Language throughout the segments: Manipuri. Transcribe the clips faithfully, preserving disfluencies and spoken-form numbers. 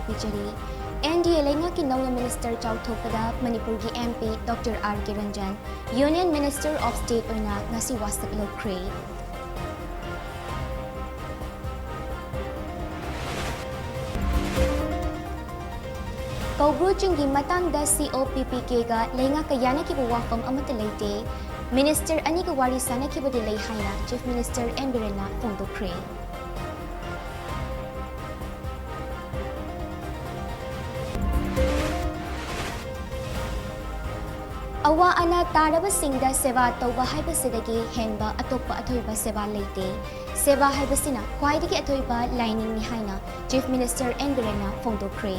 ꯄꯤꯖꯔꯤ꯫ ꯑꯦꯟ ꯗꯤ ꯑꯦ ꯂꯩꯉꯥꯛꯀꯤ ꯅꯧꯅ ꯃꯤꯅꯤꯁꯇꯔ ꯆꯥꯎꯊꯣꯛꯄꯗ ꯃꯅꯤꯄꯨꯔꯒꯤ M P doctor R K Ranjan union minister of state ꯑꯣꯏꯅ ꯉꯁꯤ ꯋꯥꯁꯛ ꯂꯧꯈ꯭ꯔꯦ꯫ ꯀꯧꯕ꯭ꯔꯨ ꯆꯤꯡꯒꯤ ꯃꯇꯥꯡꯗ ꯁꯤ ꯑꯣ ꯄꯤ ꯄꯤ ꯀꯦꯒ ꯂꯩꯉꯥꯛꯀ ꯌꯥꯅꯈꯤꯕ ꯋꯥꯐꯝ ꯑꯃꯠꯇ ꯂꯩꯇꯦ꯫ ꯃꯤꯅꯤꯁꯇꯔ ꯑꯅꯤꯒ ꯋꯥꯔꯤ ꯁꯥꯅꯈꯤꯕꯗꯤ ꯂꯩ ꯍꯥꯏꯅ ꯆꯤꯐ ꯃꯤꯅꯤꯁꯇꯔ ꯑꯦꯟ ꯕꯤꯔꯦꯟꯅ ꯐꯣꯡꯗꯣꯛꯈ꯭ꯔꯦ꯫ ꯑꯋꯥ ꯑꯅꯥ ꯇꯥꯔꯕꯁꯤꯡꯗ ꯁꯦꯕꯥ ꯇꯧꯕ ꯍꯥꯏꯕꯁꯤꯗꯒꯤ ꯍꯦꯟꯕ ꯑꯇꯣꯞꯄ ꯑꯊꯣꯏꯕ ꯁꯦꯕꯥ ꯂꯩꯇꯦ꯫ ꯁꯦꯕꯥ ꯍꯥꯏꯕꯁꯤꯅ ꯈ꯭ꯋꯥꯏꯗꯒꯤ ꯑꯊꯣꯏꯕ ꯂꯥꯏꯅꯤꯡꯅꯤ ꯍꯥꯏꯅ ꯆꯤꯐ ꯃꯤꯅꯤꯁꯇꯔ ꯑꯦꯟ ꯕꯤꯔꯦꯟꯅ ꯐꯣꯡꯗꯣꯛꯈ꯭ꯔꯦ꯫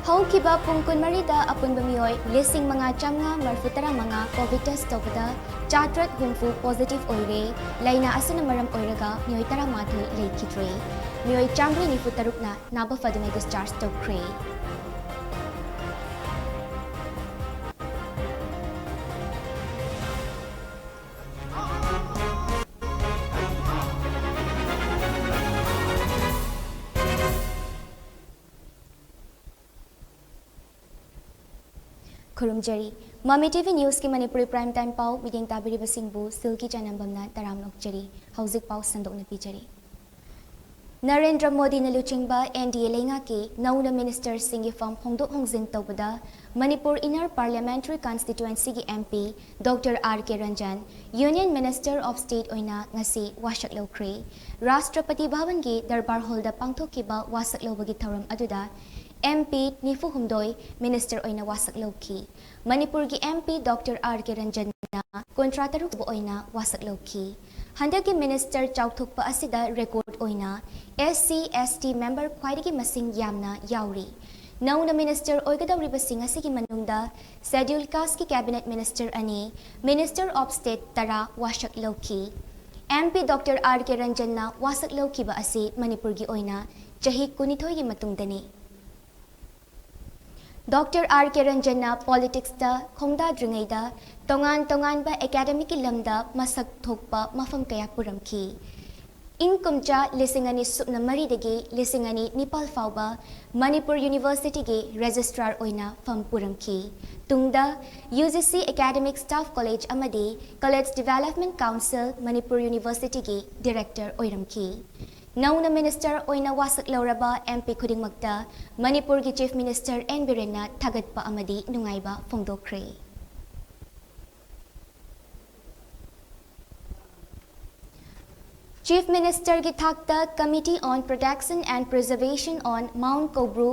ꯍꯧꯈꯤꯕ ꯄꯨꯡ ꯀꯨꯟꯃꯔꯤꯗ ꯑꯄꯨꯟꯕ ꯃꯤꯑꯣꯏ ꯂꯤꯁꯤꯡ ꯃꯉꯥ ꯆꯥꯝꯃꯉꯥ ꯃꯔꯤꯐꯨ ꯇꯔꯥ ꯃꯉꯥ ꯀꯣꯚꯤꯗ ꯇꯦꯁ ꯇꯧꯕꯗ ꯆꯥꯇ꯭ꯔꯦꯠ ꯍꯨꯝꯐꯨ ꯄꯣꯖꯤꯇꯤꯚ ꯑꯣꯏꯔꯦ꯫ ꯂꯥꯏꯅꯥ ꯑꯁꯤꯅ ꯃꯔꯝ ꯑꯣꯏꯔꯒ ꯃꯤꯑꯣꯏ ꯇꯔꯥꯃꯥꯊꯣꯏ ꯂꯩꯈꯤꯗ꯭ꯔꯦ꯫ ꯃꯤꯑꯣꯏ ꯆꯥꯃꯔꯤ ꯅꯤꯐꯨ ꯇꯔꯨꯛꯅ ꯅꯥꯕ ꯐꯗꯨꯅ ꯗꯤꯁꯆꯥꯔꯖ ꯇꯧꯈ꯭ꯔꯦ꯫ ꯈꯨꯔꯨꯝꯖꯔꯤ꯫ ꯃꯃꯤ ꯇꯤ ꯚꯤ ꯅ꯭ꯌꯨꯁꯀꯤ ꯃꯅꯤꯄꯨꯔꯤ ꯄ꯭ꯔꯥꯏꯝ ꯇꯥꯏꯝ ꯄꯥꯎ ꯃꯤꯠꯌꯦꯡ ꯇꯥꯕꯤꯔꯤꯕꯁꯤꯡꯕꯨ ꯁꯤꯜꯀꯤ ꯆꯥꯅꯝꯕꯝꯅ ꯇꯔꯥꯝꯅ ꯑꯣꯛꯆꯔꯤ꯫ ꯍꯧꯖꯤꯛ ꯄꯥꯎ ꯁꯟꯗꯣꯛꯅ ꯄꯤꯖꯔꯤ꯫ ꯅꯔꯦꯟꯗ꯭ꯔ ꯃꯣꯗꯤꯅ ꯂꯨꯆꯤꯡꯕ ꯑꯦꯟ ꯗꯤ ꯑꯦ ꯂꯩꯉꯥꯛꯀꯤ ꯅꯧꯅ ꯃꯤꯅꯤꯁꯇꯔꯁꯤꯡꯒꯤ ꯐꯝ ꯍꯣꯡꯗꯣꯛ ꯍꯣꯡꯖꯤꯟ ꯇꯧꯕꯗ ꯃꯅꯤꯄꯨꯔ ꯏꯟꯅꯔ ꯄꯥꯔꯂꯤꯌꯥꯃꯦꯟꯇꯔꯤ ꯀꯟꯁꯇꯤꯇ꯭ꯋꯦꯟꯁꯤꯒꯤ M P doctor R K Ranjan union minister of state ꯑꯣꯏꯅ ꯉꯁꯤ ꯋꯥꯁꯛ ꯂꯧꯈ꯭ꯔꯦ꯫ ꯔꯥꯁꯇ꯭ꯔꯄꯇꯤ ꯚꯕꯟꯒꯤ ꯗꯔꯕꯥꯔ ꯍꯣꯜꯗ ꯄꯥꯡꯊꯣꯛꯈꯤꯕ ꯋꯥꯁꯛ ꯂꯧꯕꯒꯤ ꯊꯧꯔꯝ ꯑꯗꯨꯗ ꯑꯦꯝ ꯄꯤ ꯅꯤꯐꯨ ꯍꯨꯝꯗꯣꯏ ꯃꯤꯅꯤꯁꯇꯔ ꯑꯣꯏꯅ ꯋꯥꯁꯛ ꯂꯧꯈꯤ꯫ ꯃꯅꯤꯄꯨꯔꯒꯤ ꯑꯦꯝ ꯄꯤ ꯗꯣꯛꯇꯔ ꯑꯥꯔ ꯀꯦ ꯔꯟꯖꯟꯅ ꯀꯨꯟꯊ꯭ꯔꯥ ꯇꯔꯨꯛ ꯑꯣꯏꯅ ꯋꯥꯁꯛ ꯂꯧꯈꯤ꯫ ꯍꯟꯗꯛꯀꯤ ꯃꯤꯅꯤꯁꯇꯔ ꯆꯥꯎꯊꯣꯛꯄ ꯑꯁꯤꯗ ꯔꯦꯀꯣꯔꯗ ꯑꯣꯏꯅ ꯑꯦꯁ ꯁꯤ, ꯑꯦꯁ ꯇꯤ ꯃꯦꯝꯕꯔ ꯈ꯭ꯋꯥꯏꯗꯒꯤ ꯃꯁꯤꯡ ꯌꯥꯝꯅ ꯌꯥꯎꯔꯤ꯫ ꯅꯧꯅ ꯃꯤꯅꯤꯁꯇꯔ ꯑꯣꯏꯒꯗꯧꯔꯤꯕꯁꯤꯡ ꯑꯁꯤꯒꯤ ꯃꯅꯨꯡꯗ ꯁꯦꯗ꯭ꯌꯨꯜ ꯀꯥꯁꯀꯤ ꯀꯦꯕꯤꯅꯦꯠ ꯃꯤꯅꯤꯁꯇꯔ ꯑꯅꯤ, ꯃꯤꯅꯤꯁꯇꯔ ꯑꯣꯐ ꯁ꯭ꯇꯦꯠ ꯇꯔꯥ ꯋꯥꯁꯛ ꯂꯧꯈꯤ꯫ ꯑꯦꯝ ꯄꯤ ꯗꯣꯛꯇꯔ ꯑꯥꯔ ꯀꯦ ꯔꯟꯖꯟꯅ ꯋꯥꯁꯛ ꯂꯧꯈꯤꯕ ꯑꯁꯤ ꯃꯅꯤꯄꯨꯔꯒꯤ ꯑꯣꯏꯅ ꯆꯍꯤ ꯀꯨꯟꯅꯤꯊꯣꯏꯒꯤ ꯃꯇꯨꯡꯗꯅꯤ꯫ ꯗꯣꯛꯇꯔ ꯑꯥꯔ ꯀꯦ ꯔꯟꯖꯟꯅ ꯄꯣꯂꯤꯇꯤꯛꯁꯇ ꯈꯣꯡꯗꯥꯗ꯭ꯔꯤꯉꯩꯗ ꯇꯣꯉꯥꯟ ꯇꯣꯉꯥꯟꯕ ꯑꯦꯀꯥꯗꯦꯃꯤꯛꯀꯤ ꯂꯝꯗ ꯃꯁꯛ ꯊꯣꯛꯄ ꯃꯐꯝ ꯀꯌꯥ ꯄꯨꯔꯝꯈꯤ꯫ ꯏꯪ ꯀꯨꯝꯖꯥ ꯂꯤꯁꯤꯡ ꯑꯅꯤ ꯁꯨꯞꯅ ꯃꯔꯤꯗꯒꯤ ꯂꯤꯁꯤꯡ ꯑꯅꯤ ꯅꯤꯄꯥꯜ ꯐꯥꯎꯕ ꯃꯅꯤꯄꯨꯔ ꯌꯨꯅꯤꯚꯔꯁꯤꯇꯤꯒꯤ ꯔꯦꯖꯤꯁꯇ꯭ꯔꯥꯔ ꯑꯣꯏꯅ ꯐꯝ ꯄꯨꯔꯝꯈꯤ꯫ ꯇꯨꯡꯗ U G C academic staff college ꯑꯃꯗꯤ ꯀꯣꯂꯦꯖ ꯗꯤꯚꯦꯂꯞꯃꯦꯟꯠ ꯀꯥꯎꯟꯁꯤꯜ ꯃꯅꯤꯄꯨꯔ ꯌꯨꯅꯤꯚꯔꯁꯤꯇꯤꯒꯤ ꯗꯤꯔꯦꯛꯇꯔ ꯑꯣꯏꯔꯝꯈꯤ꯫ ꯅꯧꯅ ꯃꯤꯅꯤꯁꯇꯔ ꯑꯣꯏꯅ ꯋꯥꯁꯛ ꯂꯧꯔꯕ ꯑꯦꯝ ꯄꯤ ꯈꯨꯗꯤꯡꯃꯛꯇ ꯃꯅꯤꯄꯨꯔꯒꯤ ꯆꯤꯐ ꯃꯤꯅꯤꯁꯇꯔ ꯑꯦꯟ ꯕꯤꯔꯦꯟꯅ ꯊꯥꯒꯠꯄ ꯑꯃꯗꯤ ꯅꯨꯡꯉꯥꯏꯕ ꯐꯣꯡꯗꯣꯛꯈ꯭ꯔꯦ꯫ ꯆꯤꯐ ꯃꯤꯅꯤꯁꯇꯔꯒꯤ ꯊꯥꯛꯇ Committee on Protection and Preservation on Mount Koubru,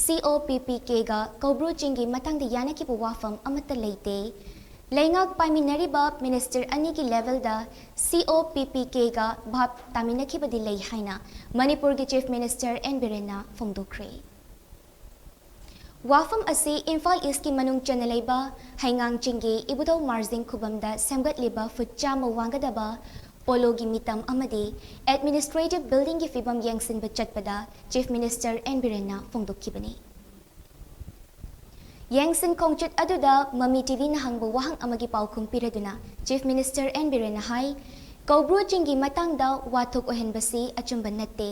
C O P P K, ꯒ ꯀꯧꯕ꯭ꯔꯨ ꯆꯤꯡꯒꯤ ꯃꯇꯥꯡꯗ ꯌꯥꯅꯈꯤꯕ ꯋꯥꯐꯝ ꯑꯃꯠꯇ ꯂꯩꯇꯦ꯫ ꯂꯩꯉꯥꯛ ꯄꯥꯏꯃꯤꯟꯅꯔꯤꯕ ꯃꯤꯅꯤꯁꯇꯔ ꯑꯅꯤꯒꯤ ꯂꯦꯚꯦꯜꯗ C O P P K ꯒ ꯚꯥꯞ ꯇꯥꯃꯤꯟꯅꯈꯤꯕꯗꯤ ꯂꯩ ꯍꯥꯏꯅ ꯃꯅꯤꯄꯨꯔꯒꯤ ꯆꯤꯐ ꯃꯤꯅꯤꯁꯇꯔ ꯑꯦꯟ ꯕꯤꯔꯦꯟꯅ ꯐꯣꯡꯗꯣꯛꯈ꯭ꯔꯦ꯫ ꯋꯥꯐꯝ ꯑꯁꯤ ꯏꯝꯐꯥꯜ ꯏꯁꯀꯤ ꯃꯅꯨꯡ ꯆꯟꯅ ꯂꯩꯕ ꯍꯩꯉꯥꯡ ꯆꯤꯡꯒꯤ ꯏꯕꯨꯙꯧ ꯃꯥꯔꯖꯤꯡ ꯈꯨꯕꯝꯗ ꯁꯦꯝꯒꯠꯂꯤꯕ ꯐꯨꯠ ꯆꯥꯝꯃ ꯋꯥꯡꯒꯗꯕ ꯄꯣꯂꯣꯒꯤ ꯃꯤꯇꯝ ꯑꯃꯗꯤ ꯑꯦꯗꯃꯤꯅꯤꯁꯇ꯭ꯔꯦꯇꯤꯚ ꯕꯤꯜꯗꯤꯡꯒꯤ ꯐꯤꯕꯝ ꯌꯦꯡꯁꯤꯟꯕ ꯆꯠꯄꯗ ꯆꯤꯐ ꯃꯤꯅꯤꯁꯇꯔ ꯑꯦꯟ ꯕꯤꯔꯦꯟꯅ ꯐꯣꯡꯗꯣꯛꯈꯤꯕꯅꯤ꯫ ꯌꯦꯡꯁꯤꯟ ꯈꯣꯡꯆꯠ ꯑꯗꯨꯗ ꯃꯃꯤ ꯇꯤꯚꯤꯅ ꯍꯪꯕ ꯋꯥꯍꯪ ꯑꯃꯒꯤ ꯄꯥꯎꯈꯨꯝ ꯄꯤꯔꯗꯨꯅ ꯆꯤꯐ ꯃꯤꯅꯤꯁꯇꯔ ꯑꯦꯟ ꯕꯤꯔꯦꯟꯅ ꯍꯥꯏ, ꯀꯧꯕ꯭ꯔꯨ ꯆꯤꯡꯒꯤ ꯃꯇꯥꯡꯗ ꯋꯥꯊꯣꯛ ꯑꯣꯏꯍꯟꯕꯁꯤ ꯑꯆꯨꯝꯕ ꯅꯠꯇꯦ꯫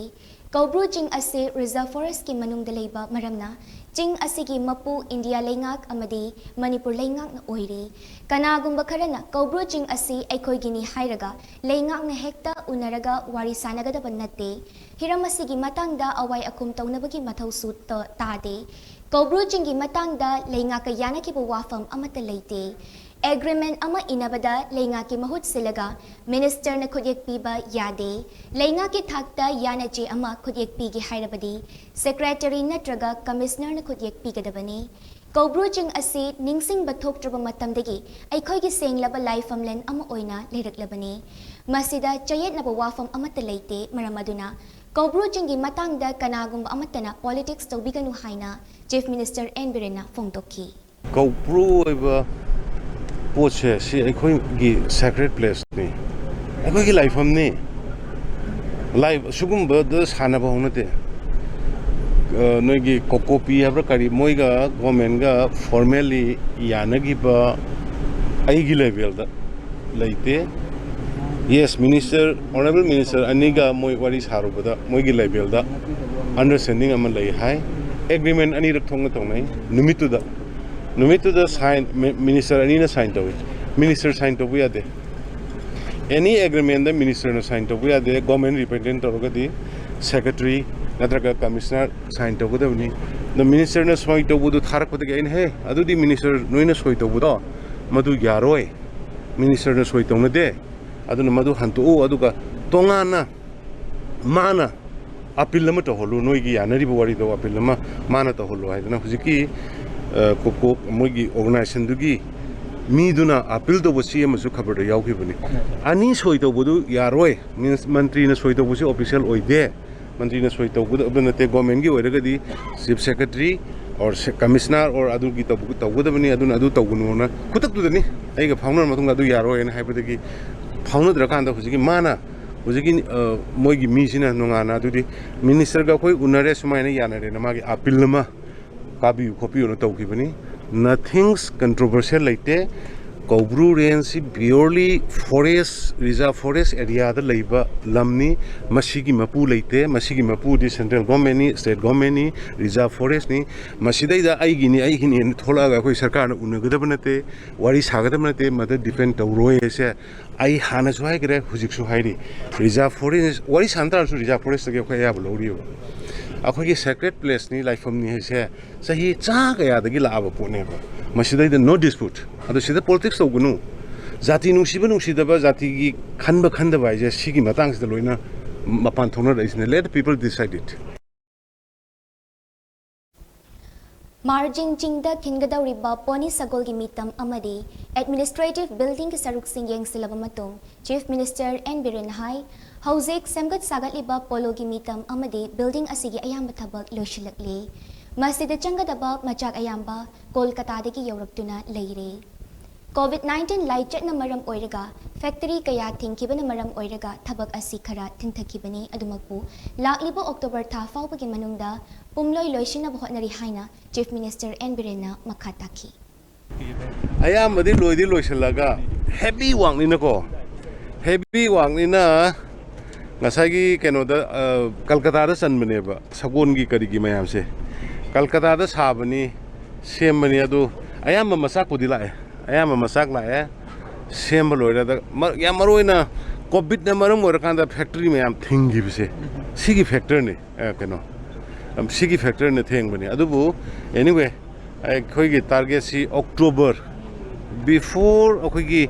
ꯀꯧꯕ꯭ꯔꯨ ꯆꯤꯡ ꯑꯁꯤ ꯔꯤꯖꯔꯚ ꯐꯣꯔꯦꯁ꯭ꯠꯀꯤ ꯃꯅꯨꯡꯗ ꯂꯩꯕ ꯃꯔꯝꯅ ꯆꯤꯡ ꯑꯁꯤꯒꯤ ꯃꯄꯨ ꯏꯟꯗꯤꯌꯥ ꯂꯩꯉꯥꯛ ꯑꯃꯗꯤ ꯃꯅꯤꯄꯨꯔ ꯂꯩꯉꯥꯛꯅ ꯑꯣꯏꯔꯤ꯫ ꯀꯅꯥꯒꯨꯝꯕ ꯈꯔꯅ ꯀꯧꯕ꯭ꯔꯨ ꯆꯤꯡ ꯑꯁꯤ ꯑꯩꯈꯣꯏꯒꯤꯅꯤ ꯍꯥꯏꯔꯒ ꯂꯩꯉꯥꯛꯅ ꯍꯦꯛꯇ ꯎꯅꯔꯒ ꯋꯥꯔꯤ ꯁꯥꯟꯅꯒꯗꯕ ꯅꯠꯇꯦ꯫ ꯍꯤꯔꯝ ꯑꯁꯤꯒꯤ ꯃꯇꯥꯡꯗ ꯑꯋꯥꯏ ꯑꯈꯨꯝ ꯇꯧꯅꯕꯒꯤ ꯃꯊꯧꯁꯨ ꯇ-, ꯇꯥꯗꯦ꯫ ꯀꯧꯕ꯭ꯔꯨ ꯆꯤꯡꯒꯤ ꯃꯇꯥꯡꯗ ꯂꯩꯉꯥꯛꯀ ꯌꯥꯅꯈꯤꯕ ꯋꯥꯐꯝ ꯑꯃꯠꯇ ꯂꯩꯇꯦ꯫ ꯑꯦꯒ꯭ꯔꯤꯃꯦꯟꯠ ꯑꯃ ꯏꯅꯕꯗ ꯂꯩꯉꯥꯛꯀꯤ ꯃꯍꯨꯠ ꯁꯤꯜꯂꯒ ꯃꯤꯅꯤꯁꯇꯔꯅ ꯈꯨꯠꯌꯦꯛ ꯄꯤꯕ ꯌꯥꯗꯦ꯫ ꯂꯩꯉꯥꯛꯀꯤ ꯊꯥꯛꯇ ꯌꯥꯅ ꯆꯦ ꯑꯃ ꯈꯨꯠꯌꯦꯛ ꯄꯤꯒꯦ ꯍꯥꯏꯔꯕꯗꯤ ꯁꯦꯀ꯭ꯔꯦꯇꯔꯤ ꯅꯠꯇ꯭ꯔꯒ ꯀꯃꯤꯁꯅꯔꯅ ꯈꯨꯠꯌꯦꯛ ꯄꯤꯒꯗꯕꯅꯤ꯫ ꯀꯧꯕ꯭ꯔꯨ ꯆꯤꯡ ꯑꯁꯤ ꯅꯤꯡꯁꯤꯡꯕ ꯊꯣꯛꯇ꯭ꯔꯕ ꯃꯇꯝꯗꯒꯤ ꯑꯩꯈꯣꯏꯒꯤ ꯁꯦꯡꯂꯕ ꯂꯥꯏꯐꯝꯂꯦꯟ ꯑꯃ ꯑꯣꯏꯅ ꯂꯩꯔꯛꯂꯕꯅꯤ꯫ ꯃꯁꯤꯗ ꯆꯌꯦꯠꯅꯕ ꯋꯥꯐꯝ ꯑꯃꯠꯇ ꯂꯩꯇꯦ꯫ ꯃꯔꯝ ꯑꯗꯨꯅ ꯀꯧꯕ꯭ꯔꯨ ꯆꯤꯡꯒꯤ ꯃꯇꯥꯡꯗ ꯀꯅꯥꯒꯨꯝꯕ ꯑꯃꯠꯇꯅ ꯄꯣꯂꯤꯇꯤꯛꯁ ꯇꯧꯕꯤꯒꯅꯨ ꯍꯥꯏꯅ ꯆꯤꯐ ꯃꯤꯅꯤꯁꯇꯔ ꯑꯦꯟ ꯕꯤꯔꯦꯟꯅ ꯐꯣꯡꯗꯣꯛꯈꯤ꯫ ꯀꯧꯕ꯭ꯔꯨ ꯑꯣꯏꯕ ꯄꯣꯠꯁꯦ ꯁꯤ ꯑꯩꯈꯣꯏꯒꯤ ꯁꯦꯀ꯭ꯔꯦꯠ ꯄ꯭ꯂꯦꯁꯅꯤ, ꯑꯩꯈꯣꯏꯒꯤ ꯂꯥꯏꯐꯝꯅꯤ꯫ ꯂꯥꯏ-, ꯁꯤꯒꯨꯝꯕꯗ ꯁꯥꯟꯅꯕ ꯍꯧꯅꯗꯦ꯫ ꯑ, ꯅꯣꯏꯒꯤ ꯀꯣꯀꯣꯄꯤ ꯍꯥꯏꯕ꯭ꯔꯥ ꯀꯔꯤ, ꯃꯣꯏꯒ ꯒꯣꯔꯃꯦꯟꯒ ꯐꯣꯔꯃꯦꯜꯂꯤ ꯌꯥꯅꯈꯤꯕ ꯑꯩꯒꯤ ꯂꯦꯚꯦꯜꯗ ꯂꯩꯇꯦ꯫ ꯌꯦꯁ, ꯃꯤꯅꯤꯁꯇꯔ, ꯑꯣꯅꯔꯦꯕꯜ ꯃꯤꯅꯤꯁꯇꯔ ꯑꯅꯤꯒ ꯃꯣꯏ ꯋꯥꯔꯤ ꯁꯥꯔꯨꯕꯗ ꯃꯣꯏꯒꯤ ꯂꯦꯚꯦꯜꯗ ꯑꯟꯗꯔꯁ꯭ꯇꯦꯟꯗꯤꯡ ꯑꯃ ꯂꯩ ꯍꯥꯏ꯫ ꯑꯦꯒ꯭ꯔꯤꯃꯦꯟ ꯑꯅꯤꯔꯛ ꯊꯣꯛꯅ ꯇꯧꯅꯩ ꯅꯨꯃꯤꯠꯇꯨꯗ꯫ ꯅꯨꯃꯤꯠꯇꯨꯗ ꯁꯥꯏꯟ, ꯃꯤ-, ꯃꯤꯅꯤꯁꯇꯔ ꯑꯅꯤꯅ ꯁꯥꯏꯟ ꯇꯧꯏ꯫ ꯃꯤꯅꯤꯁꯇꯔ ꯁꯥꯏꯟ ꯇꯧꯕ ꯌꯥꯗꯦ꯫ ꯑꯦꯅꯤ ꯑꯦꯒ꯭ꯔꯤꯃꯦꯟꯗ ꯃꯤꯅꯤꯁꯇꯔꯅ ꯁꯥꯏꯟ ꯇꯧꯕ ꯌꯥꯗꯦ꯫ ꯒꯣꯔꯃꯦꯟ ꯔꯤꯄ꯭ꯔꯦꯖꯦꯟ ꯇꯧꯔꯒꯗꯤ ꯁꯦꯀ꯭ꯔꯦꯇꯔꯤ ꯅꯠꯇ꯭ꯔꯒ ꯀꯃꯤꯁꯅꯔ ꯁꯥꯏꯟ ꯇꯧꯒꯗꯕꯅꯤ꯫ ꯑꯗꯣ ꯃꯤꯅꯤꯁꯇꯔꯅ ꯁꯣꯏ ꯇꯧꯕꯗꯨ ꯊꯥꯔꯛꯄꯗꯒꯤ ꯑꯩꯅ, "ꯍꯦ, ꯑꯗꯨꯗꯤ ꯃꯤꯅꯤꯁꯇꯔ ꯅꯣꯏꯅ ꯁꯣꯏ ꯇꯧꯕꯗꯣ ꯃꯗꯨ ꯌꯥꯔꯣꯏ, ꯃꯤꯅꯤꯁꯇꯔꯅ ꯁꯣꯏ ꯇꯧꯅꯗꯦ, ꯑꯗꯨꯅ ꯃꯗꯨ ꯍꯟꯇꯣꯛꯎ, ꯑꯗꯨꯒ ꯇꯣꯉꯥꯟꯅ ꯃꯥꯅ ꯑꯄꯤꯜ ꯑꯃ ꯇꯧꯍꯜꯂꯨ, ꯅꯣꯏꯒꯤ ꯌꯥꯅꯔꯤꯕ ꯋꯥꯔꯤꯗꯣ ꯑꯄꯤꯜ ꯑꯃ ꯃꯥꯅ ꯇꯧꯍꯜꯂꯨ" ꯍꯥꯏꯗꯅ ꯍꯧꯖꯤꯛꯀꯤ, ꯑ, ꯀꯣ-, ꯀꯣ-, ꯃꯣꯏꯒꯤ ꯑꯣꯔꯒꯅꯥꯏꯖꯦꯁꯟꯗꯨꯒꯤ ꯃꯤꯗꯨꯅ ꯑꯄꯤꯜ ꯇꯧꯕ ꯆꯦ ꯑꯃꯁꯨ ꯈꯕꯔꯗ ꯌꯥꯎꯈꯤꯕꯅꯤ꯫ ꯑꯅꯤ ꯁꯣꯏ ꯇꯧꯕꯗꯨ ꯌꯥꯔꯣꯏ, ꯃꯤꯟꯁ-, ꯃꯟꯇ꯭ꯔꯤꯅ ꯁꯣꯏ ꯇꯧꯕꯁꯤ ꯑꯣꯐꯤꯁꯤꯌꯦꯜ ꯑꯣꯏꯗꯦ, ꯃꯟꯇ꯭ꯔꯤꯅ ꯁꯣꯏ ꯇꯧꯒꯗꯕ ꯅꯠꯇꯦ꯫ ꯒꯣꯔꯃꯦꯟꯒꯤ ꯑꯣꯏꯔꯒꯗꯤ chief secretary or say-, commissioner or ꯑꯗꯨꯒꯤ ꯇꯧꯕ-, ꯇꯧꯒꯗꯕꯅꯤ, ꯑꯗꯨꯅ ꯑꯗꯨ ꯇꯧꯒꯅꯨꯅ ꯈꯨꯗꯛꯇꯨꯗꯅꯤ ꯑꯩꯒ ꯐꯥꯎꯅꯔ ꯃꯇꯨꯡꯗ ꯑꯗꯨ ꯌꯥꯔꯣꯏꯅ ꯍꯥꯏꯕꯗꯒꯤ ꯐꯥꯎꯅꯗ꯭ꯔꯀꯥꯟꯗ ꯍꯧꯖꯤꯛꯀꯤ ꯃꯥꯅ, ꯍꯧꯖꯤꯛꯀꯤ, ꯑ, ꯃꯣꯏꯒꯤ ꯃꯤꯁꯤꯅ ꯅꯣꯡꯉꯥꯟꯅ ꯑꯗꯨꯗꯤ ꯃꯤꯅꯤꯁꯇꯔꯒ ꯑꯩꯈꯣꯏ ꯎꯅꯔꯦ, ꯁꯨꯃꯥꯏꯅ ꯌꯥꯅꯔꯦꯅ ꯃꯥꯒꯤ ꯑꯄꯤꯜ ꯑꯃ ꯀꯥꯕꯤꯌꯨ ꯈꯣꯠꯄꯤꯌꯨꯅ ꯇꯧꯈꯤꯕꯅꯤ꯫ Nothing's controversial ꯂꯩꯇꯦ꯫ ꯀꯧꯕ꯭ꯔꯨ ꯔꯦꯟꯖꯁꯤ purely forest, reserve forest areaꯗ ꯂꯩꯕ ꯂꯝꯅꯤ꯫ ꯃꯁꯤꯒꯤ ꯃꯄꯨ ꯂꯩꯇꯦ꯫ ꯃꯁꯤꯒꯤ ꯃꯄꯨꯗꯤ central governmentꯅꯤ, state governmentꯅꯤ, reserve forestꯅꯤ꯫ ꯃꯁꯤꯗꯩꯗ ꯑꯩꯒꯤꯅꯤ, ꯑꯩꯒꯤꯅꯤ ꯊꯣꯛꯂꯛꯑꯒ ꯑꯩꯈꯣꯏ ꯁꯔꯀꯥꯔꯅ ꯎꯅꯒꯗꯕ ꯅꯠꯇꯦ, ꯋꯥꯔꯤ ꯁꯥꯒꯗꯕ ꯅꯠꯇꯦ, ꯃꯗꯨ defend ꯇꯧꯔꯣꯏ ꯍꯥꯏꯁꯦ ꯑꯩ ꯍꯥꯟꯅꯁꯨ ꯍꯥꯏꯈ꯭ꯔꯦ, ꯍꯧꯖꯤꯛꯁꯨ ꯍꯥꯏꯔꯤ꯫ Reserve forest, ꯋꯥꯔꯤ ꯁꯥꯟꯅ ꯇꯥꯔꯁꯨ reserve forestꯇꯒꯤ ꯑꯩꯈꯣꯏ ꯑꯌꯥꯕ ꯂꯧꯔꯤꯕ꯫ ꯑꯩꯈꯣꯏꯒꯤ sacred placeꯅꯤ, ꯂꯥꯏꯐꯝꯅꯤ ꯍꯥꯏꯁꯦ ꯆꯍꯤ ꯆꯥ ꯀꯌꯥꯗꯒꯤ ꯂꯥꯛꯑꯕ ꯄꯣꯠꯅꯦꯕ꯫ ꯃꯁꯤꯗꯩꯗ no dispute꯫ ꯑꯗꯣ ꯁꯤꯗ politics ꯇꯧꯒꯅꯨ꯫ ꯖꯥꯇꯤ ꯅꯨꯡꯁꯤꯕ ꯅꯨꯡꯁꯤꯗꯕ, ꯖꯥꯇꯤꯒꯤ ꯈꯟꯕ ꯈꯟꯗꯕ ꯍꯥꯏꯁꯦ ꯁꯤꯒꯤ ꯃꯇꯥꯡꯁꯤꯗ ꯂꯣꯏꯅ ꯃꯄꯥꯟ ꯊꯣꯛꯅꯔꯛꯏꯁꯤꯅꯦ꯫ Let the people decide it꯫ Marjing ꯆꯤꯡꯗ ꯈꯤꯟꯒꯗꯧꯔꯤꯕ ꯄꯣꯅꯤ ꯁꯒꯣꯜꯒꯤ ꯃꯤꯇꯝ ꯑꯃꯗꯤ ꯑꯦꯗꯃꯤꯅꯤꯁꯇ꯭ꯔꯦꯇꯤꯚ ꯕꯤꯜꯗꯤꯡꯒꯤ ꯁꯔꯨꯛꯁꯤꯡ ꯌꯦꯡꯁꯤꯜꯂꯕ ꯃꯇꯨꯡ, ꯆꯤꯐ ꯃꯤꯅꯤꯁꯇꯔ ꯑꯦꯟ ꯕꯤꯔꯦꯟꯅ ꯍꯥꯏ, ꯍꯧꯖꯤꯛ ꯁꯦꯝꯒꯠ ꯁꯥꯒꯠꯂꯤꯕ ꯄꯣꯂꯣꯒꯤ ꯃꯤꯇꯝ ꯑꯃꯗꯤ ꯕꯤꯜꯗꯤꯡ ꯑꯁꯤꯒꯤ ꯑꯌꯥꯝꯕ ꯊꯕꯛ ꯂꯣꯏꯁꯤꯜꯂꯛꯂꯦ꯫ ꯃꯁꯤꯗ ꯆꯪꯒꯗꯕ ꯃꯆꯥꯛ ꯑꯌꯥꯝꯕ ꯀꯣꯜꯀꯇꯥꯗꯒꯤ ꯌꯧꯔꯛꯇꯨꯅ ꯂꯩꯔꯦ꯫ ꯀꯣꯚꯤꯗ ꯅꯥꯏꯟꯇꯤꯟ ꯂꯥꯏꯆꯠꯅ ꯃꯔꯝ ꯑꯣꯏꯔꯒ ꯐꯦꯛꯇꯔꯤ ꯀꯌꯥ ꯊꯤꯡꯈꯤꯕꯅ ꯃꯔꯝ ꯑꯣꯏꯔꯒ ꯊꯕꯛ ꯑꯁꯤ ꯈꯔ ꯊꯤꯡꯊꯈꯤꯕꯅꯤ꯫ ꯑꯗꯨꯃꯛꯄꯨ ꯂꯥꯛꯂꯤꯕ ꯑꯣꯛꯇꯣꯕꯔ ꯊꯥ ꯐꯥꯎꯕꯒꯤ ꯃꯅꯨꯡꯗ ꯄꯨꯝꯂꯣꯏ ꯂꯣꯏꯁꯤꯟꯅꯕ ꯍꯣꯠꯅꯔꯤ ꯍꯥꯏꯅ Chief Minister N ꯕꯤꯔꯦꯟꯅ ꯃꯈꯥ ꯇꯥꯈꯤ꯫ ꯑꯌꯥꯝꯕꯗꯤ ꯂꯣꯏꯗꯤ ꯂꯣꯏꯁꯤꯜꯂꯒ heavy workꯅꯤꯅꯀꯣ, heavy workꯅꯤꯅ ꯉꯁꯥꯏꯒꯤ ꯀꯩꯅꯣꯗ, ꯑ, ꯀꯜꯀꯇꯥꯗ ꯆꯟꯕꯅꯦꯕ ꯁꯒꯣꯜꯒꯤ ꯀꯔꯤꯒꯤ ꯃꯌꯥꯝꯁꯦ꯫ ꯀꯜꯀꯇꯥꯗ ꯁꯥꯕꯅꯤ, ꯁꯦꯝꯕꯅꯤ꯫ ꯑꯗꯨ ꯑꯌꯥꯝꯕ ꯃꯆꯥꯛꯄꯨꯗꯤ ꯂꯥꯛꯑꯦ, ꯑꯌꯥꯝꯕ ꯃꯆꯥꯛ ꯂꯥꯛꯑꯦ, ꯁꯦꯝꯕ ꯂꯣꯏꯔꯦ꯫ ꯑꯗ ꯃ-, ꯌꯥꯝ ꯃꯔꯨ ꯑꯣꯏꯅ COVID ꯃꯔꯝ ꯑꯣꯏꯔꯀꯥꯟꯗ factory ꯃꯌꯥꯝ ꯊꯤꯡꯈꯤꯕꯁꯦ, ꯁꯤꯒꯤ factorꯅꯤ꯫ ꯑ, ꯀꯩꯅꯣ, ꯑꯝ, ꯁꯤꯒꯤ factorꯅ ꯊꯦꯡꯕꯅꯤ꯫ ꯑꯗꯨꯕꯨ anyway, ꯑꯩꯈꯣꯏꯒꯤ targetꯁꯤ October, before ꯑꯩꯈꯣꯏꯒꯤ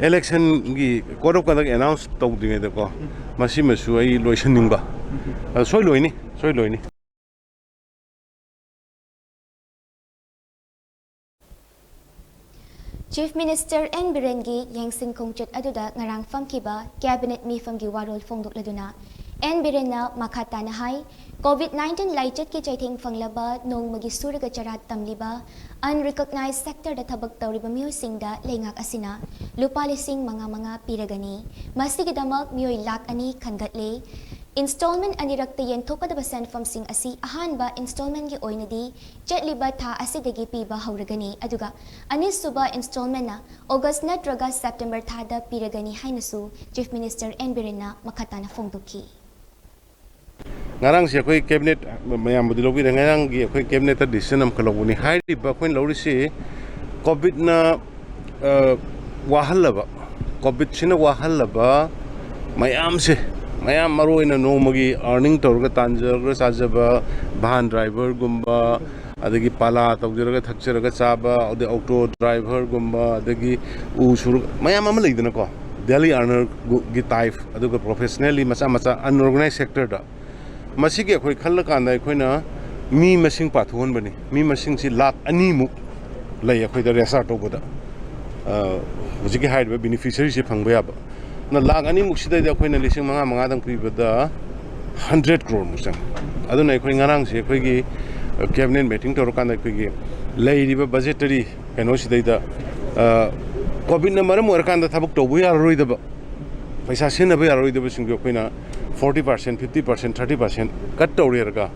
electionꯒꯤ code of conduct announce ꯇꯧꯗ꯭ꯔꯤꯉꯩꯗꯀꯣ, ꯃꯁꯤꯃꯁꯨ ꯑꯩ ꯂꯣꯏꯁꯤꯟꯅꯤꯡꯕ꯫ ꯑ, ꯁꯣꯏ ꯂꯣꯏꯅꯤ, ꯁꯣꯏ ꯂꯣꯏꯅꯤ꯫ Chief Minister N ꯕꯤꯔꯦꯟꯒꯤ ꯌꯦꯡꯁꯤꯟ ꯈꯣꯡꯆꯠ ꯑꯗꯨꯗ ꯉꯔꯥꯡ ꯐꯝꯈꯤꯕ Cabinet ꯃꯤꯐꯝꯒꯤ ꯋꯥꯔꯣꯜ ꯐꯣꯡꯗꯣꯛꯂꯗꯨꯅ N ꯕꯤꯔꯦꯟꯅ ꯃꯈꯥ ꯇꯥꯅ ꯍꯥꯏ, COVID nineteen ꯂꯥꯏꯆꯠꯀꯤ ꯆꯩꯊꯦꯡ ꯐꯪꯂꯕ, ꯅꯣꯡꯃꯒꯤ ꯁꯨꯔꯒ ꯆꯔꯥ ꯇꯝꯂꯤꯕ, unrecognized sectorꯗ ꯊꯕꯛ ꯇꯧꯔꯤꯕ ꯃꯤꯑꯣꯏꯁꯤꯡꯗ ꯂꯩꯉꯥꯛ ꯑꯁꯤꯅ ꯂꯨꯄꯥ ꯂꯤꯁꯤꯡ ꯃꯉꯥ ꯃꯉꯥ ꯄꯤꯔꯒꯅꯤ꯫ ꯃꯁꯤꯒꯤꯗꯃꯛ ꯃꯤꯑꯣꯏ ꯂꯥꯈ ꯑꯅꯤ ꯈꯟꯒꯠꯂꯦ꯫ Installment ꯑꯅꯤꯔꯛꯇ ꯌꯦꯟꯊꯣꯛꯀꯗꯕ ꯁꯦꯟꯐꯝꯁꯤꯡ ꯑꯁꯤ ꯑꯍꯥꯟꯕ installmentꯒꯤ ꯑꯣꯏꯅꯗꯤ ꯆꯠꯂꯤꯕ ꯊꯥ ꯑꯁꯤꯗꯒꯤ ꯄꯤꯕ ꯍꯧꯔꯒꯅꯤ, ꯑꯗꯨꯒ ꯑꯅꯤꯁꯨꯕ installmentꯅ August ꯅꯠꯇ꯭ꯔꯒ September ꯊꯥꯗ ꯄꯤꯔꯒꯅꯤ ꯍꯥꯏꯅꯁꯨ Chief Minister N ꯕꯤꯔꯦꯟꯅ ꯃꯈꯥ ꯇꯥꯅ ꯐꯣꯡꯗꯣꯛꯈꯤ꯫ ꯉꯔꯥꯡꯁꯦ ꯑꯩꯈꯣꯏ Cabinet ꯃꯌꯥꯝꯕꯨꯗꯤ ꯂꯧꯕꯤꯔꯦ, ꯉꯔꯥꯡꯒꯤ ꯑꯩꯈꯣꯏ Cabinetꯇ decision ꯑꯃꯈꯛ ꯂꯧꯕꯅꯤ꯫ ꯍꯥꯏꯔꯤꯕ ꯑꯩꯈꯣꯏꯅ ꯂꯧꯔꯤꯁꯤ COVIDꯅ, ꯑ, ꯋꯥꯍꯜꯂꯕ, COVIDꯁꯤꯅ ꯋꯥꯍꯜꯂꯕ ꯃꯌꯥꯝꯁꯦ, ꯃꯌꯥꯝ ꯃꯔꯨ ꯑꯣꯏꯅ ꯅꯣꯡꯃꯒꯤ earning ꯇꯧꯔꯒ ꯇꯥꯟꯖꯔꯒ ꯆꯥꯖꯕ van driverꯒꯨꯝꯕ, ꯑꯗꯒꯤ ꯄꯥꯂꯥ ꯇꯧꯖꯔꯒ ꯊꯛꯆꯔꯒ ꯆꯥꯕ, ꯑꯗꯩ auto driverꯒꯨꯝꯕ, ꯑꯗꯒꯤ ꯎ ꯁꯨꯔ-, ꯃꯌꯥꯝ ꯑꯃ ꯂꯩꯗꯅꯀꯣ, daily earnerꯒꯤ type, ꯑꯗꯨꯒ professionally ꯃꯆꯥ ꯃꯆꯥ unorganized sectorꯗ꯫ ꯃꯁꯤꯒꯤ ꯑꯩꯈꯣꯏ ꯈꯜꯂꯀꯥꯟꯗ ꯑꯩꯈꯣꯏꯅ ꯃꯤ ꯃꯁꯤꯡ ꯄꯥꯊꯣꯛꯍꯟꯕꯅꯤ꯫ ꯃꯤ ꯃꯁꯤꯡꯁꯤ ꯂꯥꯈ ꯑꯅꯤꯃꯨꯛ ꯂꯩ ꯑꯩꯈꯣꯏꯗ register ꯇꯧꯕꯗ, ꯑ, ꯍꯧꯖꯤꯛꯀꯤ ꯍꯥꯏꯔꯤꯕ beneficiaryꯁꯦ ꯐꯪꯕ ꯌꯥꯕ꯫ ꯑꯗꯨꯅ ꯂꯥꯈ ꯑꯅꯤꯃꯨꯛꯁꯤꯗꯩꯗ ꯑꯩꯈꯣꯏꯅ ꯂꯤꯁꯤꯡ ꯃꯉꯥ ꯃꯉꯥꯗꯪ ꯄꯤꯕꯗ hundred crore ꯃꯨꯛ ꯆꯪꯉꯤ꯫ ꯑꯗꯨꯅ ꯑꯩꯈꯣꯏ ꯉꯔꯥꯡꯁꯦ ꯑꯩꯈꯣꯏꯒꯤ, ꯑ, Cabinet meeting ꯇꯧꯔꯀꯥꯟꯗ ꯑꯩꯈꯣꯏꯒꯤ ꯂꯩꯔꯤꯕ budgetary ꯀꯩꯅꯣꯁꯤꯗꯩꯗ, ꯑ, COVIDꯅ ꯃꯔꯝ ꯑꯣꯏꯔꯀꯥꯟꯗ ꯊꯕꯛ ꯇꯧꯕ ꯌꯥꯔꯔꯣꯏꯗꯕ, ꯄꯩꯁꯥ ꯁꯤꯖꯤꯟꯅꯕ ꯌꯥꯔꯔꯣꯏꯗꯕꯁꯤꯡꯗꯣ ꯑꯩꯈꯣꯏꯅ forty percent, fifty percent, thirty percent cut ꯇꯧꯔꯦꯔꯒ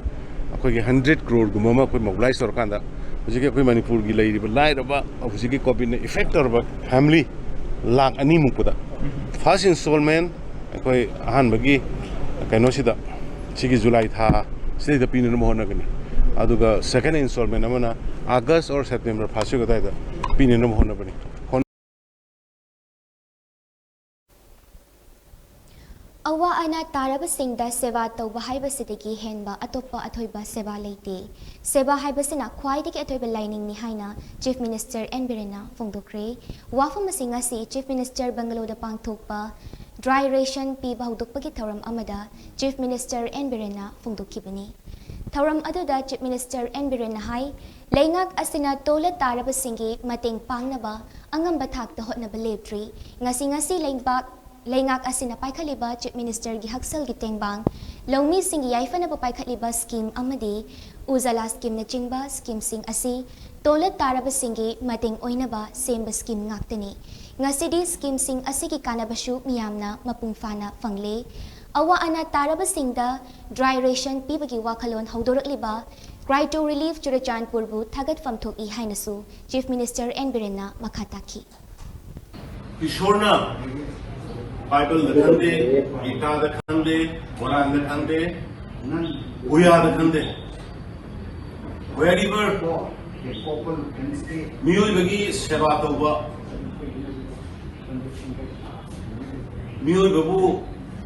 ꯑꯩꯈꯣꯏꯒꯤ ꯍꯟꯗ꯭ꯔꯦꯠ ꯀ꯭ꯔꯣꯔꯒꯨꯝꯕ ꯑꯃ ꯑꯩꯈꯣꯏ ꯃꯣꯕꯤꯂꯥꯏꯁ ꯇꯧꯔꯀꯥꯟꯗ, ꯍꯧꯖꯤꯛꯀꯤ ꯑꯩꯈꯣꯏ ꯃꯅꯤꯄꯨꯔꯒꯤ ꯂꯩꯔꯤꯕ ꯂꯥꯏꯔꯕ, ꯍꯧꯖꯤꯛꯀꯤ ꯀꯣꯚꯤꯗꯅ ꯏꯐꯦꯛ ꯇꯧꯔꯕ ꯐꯦꯃꯤꯂꯤ ꯂꯥꯛ ꯑꯅꯤꯃꯨꯛꯄꯗ ꯐꯥꯔꯁ ꯏꯟꯁꯇꯣꯜꯃꯦꯟ ꯑꯩꯈꯣꯏ ꯑꯍꯥꯟꯕꯒꯤ ꯀꯩꯅꯣꯁꯤꯗ, ꯁꯤꯒꯤ ꯖꯨꯂꯥꯏ ꯊꯥ ꯁꯤꯗꯩꯗ ꯄꯤꯅꯅꯕ ꯍꯣꯠꯅꯒꯅꯤ꯫ ꯑꯗꯨꯒ ꯁꯦꯀꯦꯟ ꯏꯟꯁꯇꯣꯜꯃꯦꯟ ꯑꯃꯅ ꯑꯥꯒꯁ ꯑꯣꯔ ꯁꯦꯞꯇꯦꯝꯕꯔ ꯐꯥꯔꯁ ꯋꯤꯛ ꯑꯗꯨꯋꯥꯏꯗ ꯄꯤꯅꯅꯕ ꯍꯣꯠꯅꯕꯅꯤ꯫ ꯑꯋꯥ ꯑꯅꯥ ꯇꯥꯔꯕꯁꯤꯡꯗ ꯁꯦꯕꯥ ꯇꯧꯕ ꯍꯥꯏꯕꯁꯤꯗꯒꯤ ꯍꯦꯟꯕ ꯑꯇꯣꯞꯄ ꯑꯊꯣꯏꯕ ꯁꯦꯕꯥ ꯂꯩꯇꯦ꯫ ꯁꯦꯕꯥ ꯍꯥꯏꯕꯁꯤꯅ ꯈ꯭ꯋꯥꯏꯗꯒꯤ ꯑꯊꯣꯏꯕ ꯂꯥꯏꯅꯤꯡꯅꯤ ꯍꯥꯏꯅ ꯆꯤꯐ ꯃꯤꯅꯤꯁꯇꯔ ꯑꯦꯟ ꯕꯤꯔꯦꯟꯅ ꯐꯣꯡꯗꯣꯛꯈ꯭ꯔꯦ꯫ ꯋꯥꯐꯝ ꯑꯁꯤ ꯉꯁꯤ ꯆꯤꯐ ꯃꯤꯅꯤꯁꯇꯔ ꯕꯪꯒꯂꯣꯗ ꯄꯥꯡꯊꯣꯛꯄ ꯗ꯭ꯔꯥꯏ ꯔꯦꯁꯟ ꯄꯤꯕ ꯍꯧꯗꯣꯛꯄꯒꯤ ꯊꯧꯔꯝ ꯑꯃꯗ ꯆꯤꯐ ꯃꯤꯅꯤꯁꯇꯔ ꯑꯦꯟ ꯕꯤꯔꯦꯟꯅ ꯐꯣꯡꯗꯣꯛꯈꯤꯕꯅꯤ꯫ ꯊꯧꯔꯝ ꯑꯗꯨꯗ ꯆꯤꯐ ꯃꯤꯅꯤꯁꯇꯔ ꯑꯦꯟ ꯕꯤꯔꯦꯟꯅ ꯍꯥꯏ, ꯂꯩꯉꯥꯛ ꯑꯁꯤꯅ ꯇꯣꯜꯂ ꯇꯥꯔꯕꯁꯤꯡꯒꯤ ꯃꯇꯦꯡ ꯄꯥꯡꯅꯕ ꯑꯉꯝꯕ ꯊꯥꯛꯇ ꯍꯣꯠꯅꯕ ꯂꯦꯞꯇ꯭ꯔꯤ꯫ ꯉꯁꯤ ꯉꯁꯤ ꯂꯩꯕꯥꯛ ꯂꯩꯉꯥꯛ ꯑꯁꯤꯅ ꯄꯥꯏꯈꯠꯂꯤꯕ ꯆꯤꯐ ꯃꯤꯅꯤꯁꯇꯔꯒꯤ ꯍꯛꯁꯦꯜꯒꯤ ꯇꯦꯡꯕꯥꯡ, ꯂꯧꯃꯤꯁꯤꯡꯒꯤ ꯌꯥꯏꯐꯅꯕ ꯄꯥꯏꯈꯠꯂꯤꯕ ꯁ꯭ꯀꯤꯝ ꯑꯃꯗꯤ ꯎꯖꯥꯂꯥ ꯁ꯭ꯀꯤꯝꯅꯆꯤꯡꯕ ꯁ꯭ꯀꯤꯝꯁꯤꯡ ꯑꯁꯤ ꯇꯣꯜꯂ ꯇꯥꯔꯕꯁꯤꯡꯒꯤ ꯃꯇꯦꯡ ꯑꯣꯏꯅꯕ ꯁꯦꯝꯕ ꯁ꯭ꯀꯤꯝ ꯉꯥꯛꯇꯅꯤ꯫ ꯉꯁꯤꯗꯤ ꯁ꯭ꯀꯤꯝꯁꯤꯡ ꯑꯁꯤꯒꯤ ꯀꯥꯟꯅꯕꯁꯨ ꯃꯤꯌꯥꯝꯅ ꯃꯄꯨꯡ ꯐꯥꯅ ꯐꯪꯂꯦ꯫ ꯑꯋꯥ ꯑꯅꯥ ꯇꯥꯔꯕꯁꯤꯡꯗ ꯗ꯭ꯔꯥꯏ ꯔꯦꯁꯟ ꯄꯤꯕꯒꯤ ꯋꯥꯈꯜꯂꯣꯟ ꯍꯧꯗꯣꯔꯛꯂꯤꯕ ꯀ꯭ꯔꯥꯏꯇꯣ ꯔꯤꯂꯤꯐ ꯆꯨꯔꯆꯥꯟꯄꯨꯔꯕꯨ ꯊꯥꯒꯠꯐꯝ ꯊꯣꯛꯏ ꯍꯥꯏꯅꯁꯨ ꯆꯤꯐ ꯃꯤꯅꯤꯁꯇꯔ ꯑꯦꯟ ꯕꯤꯔꯦꯟꯅ ꯃꯈꯥ ꯇꯥꯈꯤ꯫ ꯏꯁꯣꯔꯅ ꯕꯥꯏꯕꯜꯗ ꯈꯪꯗꯦ, ꯒꯤꯇꯥꯗ ꯈꯪꯗꯦ, ꯀꯣꯔꯥꯟꯗ ꯈꯪꯗꯦ, ꯄꯨꯌꯥꯗ ꯈꯪꯗꯦ, wherever ꯃꯤꯑꯣꯏꯕꯒꯤ ꯁꯦꯕꯥ ꯇꯧꯕ, ꯃꯤꯑꯣꯏꯕꯕꯨ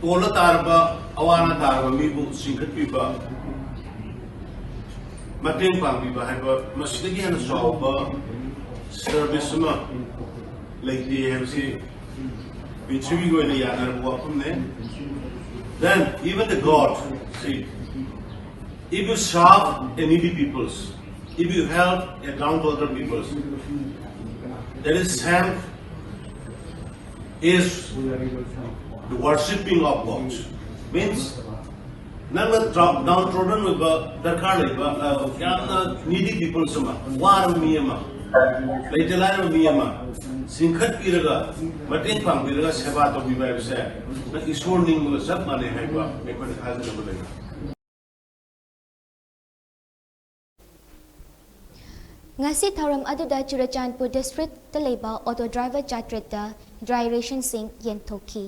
ꯇꯣꯜꯂ ꯇꯥꯔꯕ, ꯑꯋꯥ ꯑꯅꯥ ꯇꯥꯔꯕ ꯃꯤꯕꯨ ꯆꯤꯡꯈꯠꯄꯤꯕ, ꯃꯇꯦꯡ ꯄꯥꯡꯕꯤꯕ ꯍꯥꯏꯕ ꯃꯁꯤꯗꯒꯤ ꯍꯦꯟꯅ ꯆꯥꯎꯕ ꯁꯔꯚꯤꯁ ꯑꯃ ꯂꯩꯇꯦ ꯍꯥꯏꯕꯁꯤ ꯄ꯭ꯔꯤꯊꯤꯕꯤꯒꯤ ꯑꯣꯏꯅ ꯌꯥꯅꯔꯕ ꯋꯥꯐꯝꯅꯦ꯫ Then even the God, see, if you serve a needy peoples, if you help a downtrodden peoples, that is same is the worshipping of God. Means ꯅꯪꯅ ꯗꯥꯎꯟ ꯇ꯭ꯔꯣꯗꯟ ꯑꯣꯏꯕ, ꯗꯔꯀꯥꯔ ꯂꯩꯕ, ꯌꯥꯝꯅ ꯅꯤꯗꯤ ꯄꯤꯄꯜꯁ ꯑꯃ, ꯋꯥꯔꯕ ꯃꯤ ꯑꯃ, ꯂꯩꯇ ꯂꯥꯏꯔꯕ ꯃꯤ ꯑꯃ ꯆꯤꯡꯈꯠꯄꯤꯔꯒ, ꯃꯇꯦꯡ ꯄꯥꯡꯕꯤꯔꯒ ꯁꯦꯕꯥ ꯇꯧꯕꯤꯕ ꯍꯥꯏꯕꯁꯦ ꯅꯪ ꯏꯁꯣꯔ ꯅꯤꯡꯕꯒ ꯆꯞ ꯃꯥꯟꯅꯩ ꯍꯥꯏꯕ ꯑꯩꯈꯣꯏꯅ ꯊꯥꯖꯅꯕ ꯂꯩ꯫ ꯉꯁꯤ ꯊꯧꯔꯝ ꯑꯗꯨꯗ ꯆꯨꯔꯆꯥꯟꯄꯨꯔ ꯗꯤꯁꯇ꯭ꯔꯤꯛꯇ ꯂꯩꯕ ꯑꯣꯇꯣ ꯗ꯭ꯔꯥꯏꯚꯔ ꯆꯥꯇ꯭ꯔꯦꯠꯇ ꯗ꯭ꯔꯥꯏ ꯔꯦꯁꯟꯁꯤꯡ ꯌꯦꯟꯊꯣꯛꯈꯤ꯫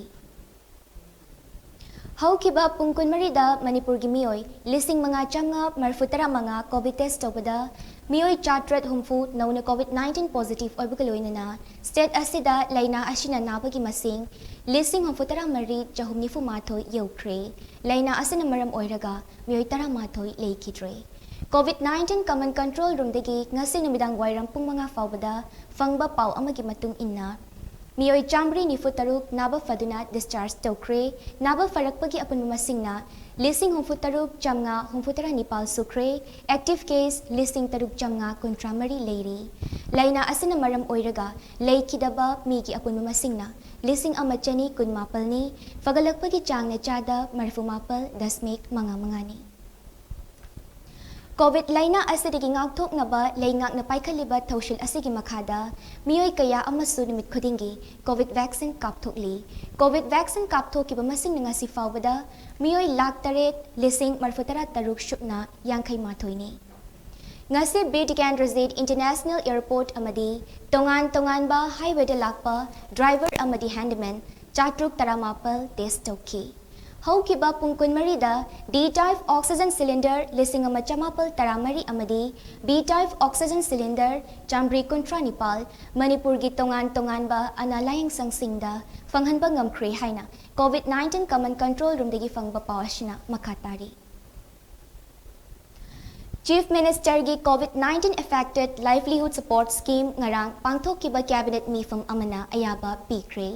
ꯍꯧꯈꯤꯕ ꯄꯨꯡ ꯀꯨꯟꯃꯔꯤꯗ ꯃꯅꯤꯄꯨꯔꯒꯤ ꯃꯤꯑꯣꯏ ꯂꯤꯁꯤꯡ ꯃꯉꯥ ꯆꯥꯝꯃꯉꯥ ꯃꯔꯤꯐꯨ ꯇꯔꯥ ꯃꯉꯥ ꯀꯣꯚꯤꯗ ꯇꯦꯁ ꯇꯧꯕꯗ ꯃꯤꯑꯣꯏ ꯆꯥꯇ꯭ꯔꯦꯠ ꯍꯨꯝꯐꯨ ꯅꯧꯅ ꯀꯣꯚꯤꯗ ꯅꯥꯏꯟꯇꯤꯟ ꯄꯣꯖꯤꯇꯤꯚ ꯑꯣꯏꯕꯒ ꯂꯣꯏꯅꯅ ꯁ꯭ꯇꯦꯠ ꯑꯁꯤꯗ ꯂꯥꯏꯅꯥ ꯑꯁꯤꯅ ꯅꯥꯕꯒꯤ ꯃꯁꯤꯡ ꯂꯤꯁꯤꯡ ꯍꯨꯝꯐꯨ ꯇꯔꯥ ꯃꯔꯤ ꯆꯍꯨꯝ ꯅꯤꯐꯨ ꯃꯥꯊꯣꯏ ꯌꯧꯈ꯭ꯔꯦ꯫ ꯂꯥꯏꯅꯥ ꯑꯁꯤꯅ ꯃꯔꯝ ꯑꯣꯏꯔꯒ ꯃꯤꯑꯣꯏ ꯇꯔꯥꯃꯥꯊꯣꯏ ꯂꯩꯈꯤꯗ꯭ꯔꯦ꯫ ꯀꯣꯚꯤꯗ ꯅꯥꯏꯟꯇꯤꯟ ꯀꯃꯟ ꯀꯟꯇ꯭ꯔꯣꯜ ꯔꯨꯝꯗꯒꯤ ꯉꯁꯤ ꯅꯨꯃꯤꯗꯥꯡ ꯋꯥꯏꯔꯝ ꯄꯨꯡ ꯃꯉꯥ ꯐꯥꯎꯕꯗ ꯐꯪꯕ ꯄꯥꯎ ꯑꯃꯒꯤ ꯃꯇꯨꯡ ꯏꯟꯅ, ꯃꯤꯑꯣꯏ ꯆꯥꯝꯃꯔꯤ ꯅꯤꯐꯨ ꯇꯔꯨꯛ ꯅꯥꯕ ꯐꯗꯨꯅ ꯗꯤꯁꯆꯥꯔꯖ ꯇꯧꯈ꯭ꯔꯦ꯫ ꯅꯥꯕ ꯐꯔꯛꯄꯒꯤ ꯑꯄꯨꯟꯕ ꯃꯁꯤꯡꯅ ꯂꯤꯁꯤꯡ ꯍꯨꯝꯐꯨ ꯇꯔꯨꯛ ꯆꯥꯝꯃꯉꯥ ꯍꯨꯝꯐꯨ ꯇꯔꯥ ꯅꯤꯄꯥꯜ ꯁꯨꯈ꯭ꯔꯦ꯫ ꯑꯦꯛꯇꯤꯚ ꯀꯦꯁ ꯂꯤꯁꯤꯡ ꯇꯔꯨꯛ ꯆꯥꯝꯃꯉꯥ ꯀꯨꯟꯊ꯭ꯔꯥ ꯃꯔꯤ ꯂꯩꯔꯤ꯫ ꯂꯥꯏꯅꯥ ꯑꯁꯤꯅ ꯃꯔꯝ ꯑꯣꯏꯔꯒ ꯂꯩꯈꯤꯗꯕ ꯃꯤꯒꯤ ꯑꯄꯨꯟꯕ ꯃꯁꯤꯡꯅ ꯂꯤꯁꯤꯡ ꯑꯃ ꯆꯅꯤ ꯀꯨꯟꯃꯥꯄꯜꯅꯤ꯫ ꯐꯒꯠꯂꯛꯄꯒꯤ ꯆꯥꯡꯅ ꯆꯥꯗ ꯃꯔꯤꯐꯨ ꯃꯥꯄꯜ ꯗꯁꯃꯤꯛ ꯃꯉꯥ ꯃꯉꯥꯅꯤ꯫ ꯀꯣꯚꯤꯗ ꯂꯥꯏꯅꯥ ꯑꯁꯤꯗꯒꯤ ꯉꯥꯛꯊꯣꯛꯅꯕ ꯂꯩꯉꯥꯛꯅ ꯄꯥꯏꯈꯠꯂꯤꯕ ꯊꯧꯁꯤꯜ ꯑꯁꯤꯒꯤ ꯃꯈꯥꯗ ꯃꯤꯑꯣꯏ ꯀꯌꯥ ꯑꯃꯁꯨ ꯅꯨꯃꯤꯠ ꯈꯨꯗꯤꯡꯒꯤ ꯀꯣꯚꯤꯗ ꯚꯦꯛꯁꯤꯟ ꯀꯥꯞꯊꯣꯛꯂꯤ꯫ ꯀꯣꯚꯤꯗ ꯚꯦꯛꯁꯤꯟ ꯀꯥꯞꯊꯣꯛꯈꯤꯕ ꯃꯁꯤꯡꯅ ꯉꯁꯤ ꯐꯥꯎꯕꯗ ꯃꯤꯑꯣꯏ ꯂꯥꯈ ꯇꯔꯦꯠ ꯂꯤꯁꯤꯡ ꯃꯔꯤꯐꯨ ꯇꯔꯥ ꯇꯔꯨꯛ ꯁꯨꯞꯅ ꯌꯥꯡꯈꯩ ꯃꯥꯊꯣꯏꯅꯤ꯫ ꯉꯁꯤ ꯕꯤꯔ ꯇꯤꯀꯦꯟꯗ꯭ꯔꯖꯤꯠ ꯏꯟꯇꯔꯅꯦꯁꯅꯦꯜ ꯑꯦꯌꯔꯄꯣꯔꯠ ꯑꯃꯗꯤ ꯇꯣꯉꯥꯟ ꯇꯣꯉꯥꯟꯕ ꯍꯥꯏꯋꯦꯗ ꯂꯥꯛꯄ ꯗ꯭ꯔꯥꯏꯚꯔ ꯑꯃꯗꯤ ꯍꯦꯟꯗꯃꯦꯟ ꯆꯥꯇ꯭ꯔꯨꯛ ꯇꯔꯥꯃꯥꯄꯜ ꯇꯦꯁ ꯇꯧꯈꯤ꯫ ꯍꯧꯈꯤꯕ ꯄꯨꯡ ꯀꯨꯟꯃꯔꯤꯗ ꯗꯤ ꯇꯥꯏꯞ ꯑꯣꯛꯁꯤꯖꯟ ꯁꯤꯂꯤꯟꯗꯔ ꯂꯤꯁꯤꯡ ꯑꯃ ꯆꯃꯥꯄꯜ ꯇꯔꯥꯃꯔꯤ ꯑꯃꯗꯤ ꯕꯤ ꯇꯥꯏꯞ ꯑꯣꯛꯁꯤꯖꯟ ꯁꯤꯂꯤꯟꯗꯔ ꯆꯥꯝꯃꯔꯤ ꯀꯨꯟꯊ꯭ꯔꯥ ꯅꯤꯄꯥꯜ ꯃꯅꯤꯄꯨꯔꯒꯤ ꯇꯣꯉꯥꯟ ꯇꯣꯉꯥꯟꯕ ꯑꯅꯥ ꯂꯥꯌꯦꯡꯁꯪꯁꯤꯡꯗ ꯐꯪꯍꯟꯕ ꯉꯝꯈ꯭ꯔꯦ ꯍꯥꯏꯅ ꯀꯣꯚꯤꯗ ꯅꯥꯏꯟꯇꯤꯟ ꯀꯃꯟ ꯀꯟꯇ꯭ꯔꯣꯜ ꯔꯨꯝꯗꯒꯤ ꯐꯪꯕ ꯄꯥꯎ ꯑꯁꯤꯅ ꯃꯈꯥ ꯇꯥꯔꯤ꯫ ꯆꯤꯐ ꯃꯤꯅꯤꯁꯇꯔꯒꯤ ꯀꯣꯚꯤꯗ ꯅꯥꯏꯟꯇꯤꯟ ꯑꯦꯐꯦꯛꯇꯦꯗ ꯂꯥꯏꯚꯂꯤꯍꯨꯗ ꯁꯄꯣꯔꯠ ꯁ꯭ꯀꯤꯝ ꯉꯔꯥꯡ ꯄꯥꯡꯊꯣꯛꯈꯤꯕ ꯀꯦꯕꯤꯅꯦꯠ ꯃꯤꯐꯝ ꯑꯃꯅ ꯑꯌꯥꯕ ꯄꯤꯈ꯭ꯔꯦ꯫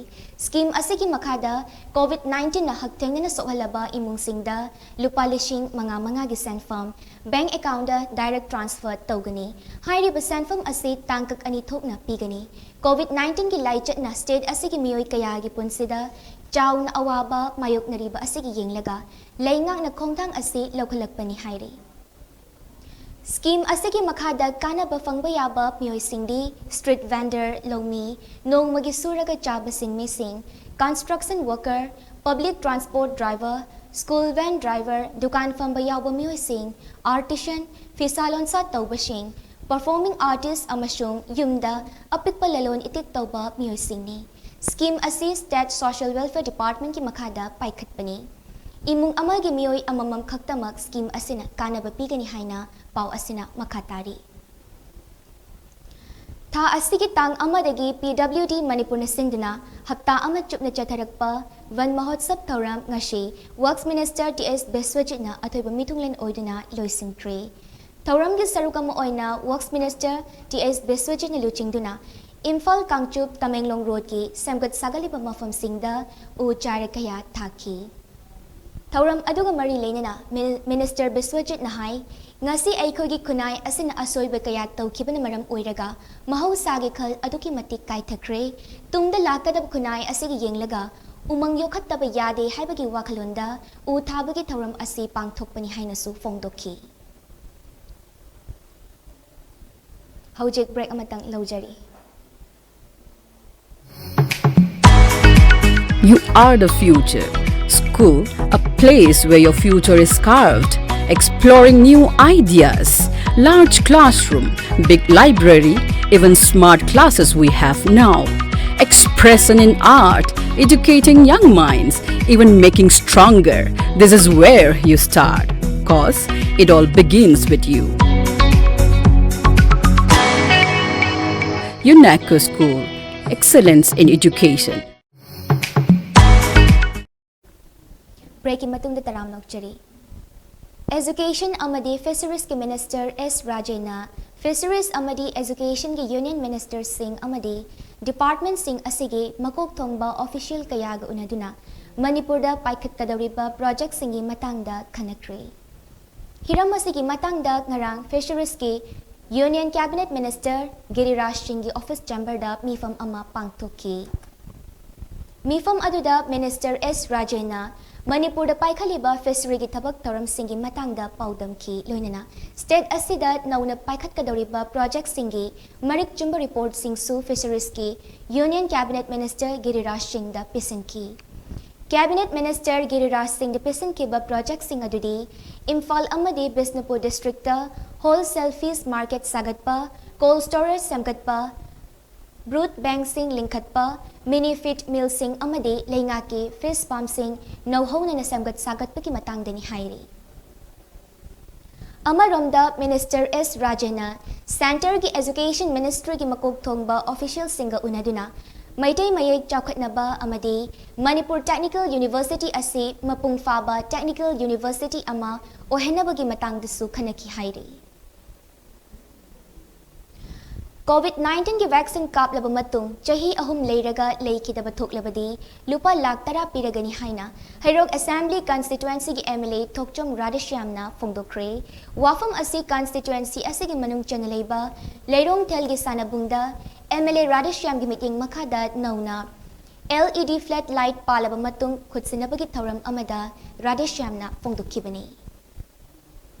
ꯁ꯭ꯀꯤꯝ ꯑꯁꯤꯒꯤ ꯃꯈꯥꯗ ꯀꯣꯚꯤꯗ ꯅꯥꯏꯟꯇꯤꯟꯅ ꯍꯛꯊꯦꯡꯅꯅ ꯁꯣꯛꯍꯜꯂꯕ ꯏꯃꯨꯡꯁꯤꯡꯗ ꯂꯨꯄꯥ ꯂꯤꯁꯤꯡ ꯃꯉꯥ ꯃꯉꯥꯒꯤ ꯁꯦꯟꯐꯝ ꯕꯦꯡꯛ ꯑꯦꯀꯥꯎꯟꯗ ꯗꯥꯏꯔꯦꯛ ꯇ꯭ꯔꯥꯟꯁꯐꯔ ꯇꯧꯒꯅꯤ꯫ ꯍꯥꯏꯔꯤꯕ ꯁꯦꯟꯐꯝ ꯑꯁꯤ ꯇꯥꯡꯀꯛ ꯑꯅꯤ ꯊꯣꯛꯅ ꯄꯤꯒꯅꯤ꯫ ꯀꯣꯚꯤꯗ ꯅꯥꯏꯟꯇꯤꯟꯒꯤ ꯂꯥꯏꯆꯠꯅ ꯁ꯭ꯇꯦꯠ ꯑꯁꯤꯒꯤ ꯃꯤꯑꯣꯏ ꯀꯌꯥꯒꯤ ꯄꯨꯟꯁꯤꯗ ꯆꯥꯎꯅ ꯑꯋꯥꯕ ꯃꯥꯌꯣꯛꯅꯔꯤꯕ ꯑꯁꯤꯒꯤ ꯌꯦꯡꯂꯒ ꯂꯩꯉꯥꯛꯅ ꯈꯣꯡꯊꯥꯡ ꯑꯁꯤ ꯂꯧꯈꯠꯂꯛꯄꯅꯤ ꯍꯥꯏꯔꯤ꯫ ꯁ꯭ꯀꯤꯝ ꯑꯁꯤꯒꯤ ꯃꯈꯥꯗ ꯀꯥꯟꯅꯕ ꯐꯪꯕ ꯌꯥꯕ ꯃꯤꯑꯣꯏꯁꯤꯡꯗꯤ ꯁ꯭ꯇ꯭ꯔꯤꯠ ꯚꯦꯟꯗꯔ, ꯂꯧꯃꯤ, ꯅꯣꯡꯃꯒꯤ ꯁꯨꯔꯒ ꯆꯥꯕ ꯁꯤꯟꯃꯤꯁꯤꯡ, construction worker, public transport driver, school van driver, ꯗꯨꯀꯥꯟ ꯐꯝꯕ ꯌꯥꯎꯕ ꯃꯤꯑꯣꯏꯁꯤꯡ, ꯑꯥꯔꯇꯤꯁꯟ, ꯐꯤꯁꯥ ꯂꯣꯟꯁꯥ ꯇꯧꯕꯁꯤꯡ, performing artist ꯑꯃꯁꯨꯡ ꯌꯨꯝꯗ ꯑꯄꯤꯛꯄ ꯂꯂꯣꯟ ꯏꯇꯤꯛ ꯇꯧꯕ ꯃꯤꯑꯣꯏꯁꯤꯡꯅꯤ꯫ Scheme ꯑꯁꯤ State Social Welfare Departmentꯀꯤ ꯃꯈꯥꯗ ꯄꯥꯏꯈꯠꯄꯅꯤ꯫ ꯏꯃꯨꯡ ꯑꯃꯒꯤ ꯃꯤꯑꯣꯏ ꯑꯃꯃꯝ ꯈꯛꯇꯃꯛ scheme ꯑꯁꯤꯅ ꯀꯥꯟꯅꯕ ꯄꯤꯒꯅꯤ ꯍꯥꯏꯅ ꯄꯥꯎ ꯑꯁꯤꯅ ꯃꯈꯥ ꯇꯥꯔꯤ꯫ ꯊꯥ ꯑꯁꯤꯒꯤ ꯇꯥꯡ ꯑꯃꯗꯒꯤ P W D ꯃꯅꯤꯄꯨꯔꯅ ꯁꯤꯟꯗꯨꯅ ꯍꯞꯇꯥ ꯑꯃ ꯆꯨꯞꯅ ꯆꯠꯊꯔꯛꯄ ꯋꯟ ꯃꯍꯣꯠꯁꯕ ꯊꯧꯔꯝ ꯉꯁꯤ Works Minister T S ꯕꯤꯁ꯭ꯋꯖꯤꯠꯅ ꯑꯊꯣꯏꯕ ꯃꯤꯊꯨꯡꯂꯦꯟ ꯑꯣꯏꯗꯨꯅ ꯂꯣꯏꯁꯤꯟꯈ꯭ꯔꯦ꯫ ꯊꯧꯔꯝꯒꯤ ꯁꯔꯨꯛ ꯑꯃ ꯑꯣꯏꯅ Works Minister T S ꯕꯤꯁ꯭ꯋꯖꯤꯠꯅ ꯂꯨꯆꯤꯡꯗꯨꯅ ꯏꯝꯐꯥꯜ ꯀꯥꯡꯆꯨꯞ ꯇꯃꯦꯡꯂꯣꯡ ꯔꯣꯗꯀꯤ ꯁꯦꯝꯒꯠ ꯁꯥꯒꯠꯂꯤꯕ ꯃꯐꯝꯁꯤꯡꯗ ꯎ ꯆꯥꯔ ꯀꯌꯥ ꯊꯥꯈꯤ꯫ ꯊꯧꯔꯝ ꯑꯗꯨꯒ ꯃꯔꯤ ꯂꯩꯅꯅ ꯃꯤꯅꯤ-, ꯃꯤꯅꯤꯁꯇꯔ ꯕꯤꯁ꯭ꯋꯖꯤꯠꯅ ꯍꯥꯏ, ꯉꯁꯤ ꯑꯩꯈꯣꯏꯒꯤ ꯈꯨꯟꯅꯥꯏ ꯑꯁꯤꯅ ꯑꯁꯣꯏꯕ ꯀꯌꯥ ꯇꯧꯈꯤꯕꯅ ꯃꯔꯝ ꯑꯣꯏꯔꯒ ꯃꯍꯧꯁꯥꯒꯤ ꯈꯜ ꯑꯗꯨꯛꯀꯤ ꯃꯇꯤꯛ ꯀꯥꯏꯊꯈ꯭ꯔꯦ꯫ ꯇꯨꯡꯗ ꯂꯥꯛꯀꯗꯕ ꯈꯨꯟꯅꯥꯏ ꯑꯁꯤꯒꯤ ꯌꯦꯡꯂꯒ ꯎꯃꯪ ꯌꯣꯛꯈꯠꯇꯕ ꯌꯥꯗꯦ ꯍꯥꯏꯕꯒꯤ ꯋꯥꯈꯜꯂꯣꯟꯗ ꯎ ꯊꯥꯕꯒꯤ ꯊꯧꯔꯝ ꯑꯁꯤ ꯄꯥꯡꯊꯣꯛꯄꯅꯤ ꯍꯥꯏꯅꯁꯨ ꯐꯣꯡꯗꯣꯛꯈꯤ꯫ ꯍꯧꯖꯤꯛ break ꯑꯃꯇꯪ ꯂꯧꯖꯔꯤ꯫ You are the future. School, a place where your future is carved. Exploring new ideas. Large classroom, big library, even smart classes we have now. Expression in art, educating young minds, even making stronger. This is where you start. Cause it all begins with you. UNACO School, excellence in education. Breakꯀꯤ ꯃꯇꯨꯡꯗ ꯇꯔꯥꯝꯅ ꯑꯣꯛꯆꯔꯤ꯫ Education ꯑꯃꯗꯤ Fisheriesꯀꯤ Minister S ꯔꯥꯖꯦꯟꯅ Fisheries ꯑꯃꯗꯤ Educationꯒꯤ Union Ministerꯁꯤꯡ ꯑꯃꯗꯤ Departmentꯁꯤꯡ ꯑꯁꯤꯒꯤ ꯃꯀꯣꯛ ꯊꯣꯡꯕ official ꯀꯌꯥꯒ ꯎꯅꯗꯨꯅ ꯃꯅꯤꯄꯨꯔꯗ ꯄꯥꯏꯈꯠꯀꯗꯧꯔꯤꯕ projectꯁꯤꯡꯒꯤ ꯃꯇꯥꯡꯗ ꯈꯟꯅꯈ꯭ꯔꯦ꯫ ꯍꯤꯔꯝ ꯑꯁꯤꯒꯤ ꯃꯇꯥꯡꯗ ꯉꯔꯥꯡ Fisherieski Union Cabinet Minister ꯒꯤꯔꯤꯔꯥꯖ ꯁꯤꯡꯒꯤ office chamberꯗ ꯃꯤꯐꯝ ꯑꯃ ꯄꯥꯡꯊꯣꯛꯈꯤ꯫ ꯃꯤꯐꯝ ꯑꯗꯨꯗ Minister S ꯔꯥꯖꯦꯟꯅ ꯃꯅꯤꯄꯨꯔꯗ ꯄꯥꯏꯈꯠꯂꯤꯕ Fisheryꯒꯤ ꯊꯕꯛ ꯊꯧꯔꯝꯁꯤꯡꯒꯤ ꯃꯇꯥꯡꯗ ꯄꯥꯎꯗꯝꯈꯤ, ꯂꯣꯏꯅꯅ state ꯑꯁꯤꯗ ꯅꯧꯅ ꯄꯥꯏꯈꯠꯀꯗꯧꯔꯤꯕ projectꯁꯤꯡꯒꯤ ꯃꯔꯤꯛ ꯆꯨꯝꯕ reportꯁꯤꯡꯁꯨ Fisherieski Union Cabinet Minister ꯒꯤꯔꯤꯔꯥꯖ ꯁꯤꯡꯗ ꯄꯤꯁꯤꯟꯈꯤ꯫ Cabinet Minister ꯒꯤꯔꯤꯔꯥꯖ ꯁꯤꯡꯗ ꯄꯤꯁꯤꯟꯈꯤꯕ projectꯁꯤꯡ ꯑꯗꯨꯗꯤ ꯏꯝꯐꯥꯜ ꯑꯃꯗꯤ ꯕꯤꯁꯅꯨꯄꯨꯔ districtꯇ Wholesale fish market ꯁꯥꯒꯠꯄ, cold storage ꯁꯦꯝꯒꯠꯄ, brood bankꯁꯤꯡ ꯂꯤꯡꯈꯠꯄ, mini feed millꯁꯤꯡ ꯑꯃꯗꯤ ꯂꯩꯉꯥꯛꯀꯤ fish farmꯁꯤꯡ ꯅꯧꯍꯧꯅꯅ ꯁꯦꯝꯒꯠ ꯁꯥꯒꯠꯄꯒꯤ ꯃꯇꯥꯡꯗꯅꯤ ꯍꯥꯏꯔꯤ꯫ ꯑꯃꯔꯣꯝꯗ, Minister S ꯔꯥꯖꯦꯅ centreꯒꯤ Education Ministryꯒꯤ ꯃꯀꯣꯛ ꯊꯣꯡꯕ officialꯁꯤꯡꯒ ꯎꯅꯗꯨꯅ ꯃꯩꯇꯩ ꯃꯌꯦꯛ ꯆꯥꯎꯈꯠꯅꯕ ꯑꯃꯗꯤ ꯃꯅꯤꯄꯨꯔ Technical University ꯑꯁꯤ ꯃꯄꯨꯡ ꯐꯥꯕ technical university ꯑꯃ ꯑꯣꯏꯍꯟꯅꯕꯒꯤ ꯃꯇꯥꯡꯗꯁꯨ ꯈꯟꯅꯈꯤ ꯍꯥꯏꯔꯤ꯫ COVID nineteenꯒꯤ vaccine ꯀꯥꯞꯂꯕ ꯃꯇꯨꯡ ꯆꯍꯤ ꯑꯍꯨꯝ ꯂꯩꯔꯒ ꯂꯩꯈꯤꯗꯕ ꯊꯣꯛꯂꯕꯗꯤ ꯂꯨꯄꯥ ꯂꯥꯈ ꯇꯔꯥ ꯄꯤꯔꯒꯅꯤ ꯍꯥꯏꯅ ꯍꯩꯔꯣꯛ Assembly Constituencyꯒꯤ MLA ꯊꯣꯛꯆꯣꯝ ꯔꯥꯙꯦꯁ꯭ꯌꯥꯝꯅ ꯐꯣꯡꯗꯣꯛꯈ꯭ꯔꯦ꯫ ꯋꯥꯐꯝ ꯑꯁꯤ constituency ꯑꯁꯤꯒꯤ ꯃꯅꯨꯡ ꯆꯟꯅ ꯂꯩꯕ ꯂꯩꯔꯣꯡꯊꯦꯜꯒꯤ ꯁꯥꯟꯅꯕꯨꯡꯗ MLA ꯔꯥꯙꯦꯁ꯭ꯌꯥꯝꯒꯤ ꯃꯤꯠꯌꯦꯡ ꯃꯈꯥꯗ ꯅꯧꯅ LED flood light ꯄꯥꯜꯂꯕ ꯃꯇꯨꯡ ꯈꯨꯠꯁꯤꯟꯅꯕꯒꯤ ꯊꯧꯔꯝ ꯑꯃꯗ ꯔꯥꯙꯦꯁ꯭ꯌꯥꯝꯅ ꯐꯣꯡꯗꯣꯛꯈꯤꯕꯅꯤ꯫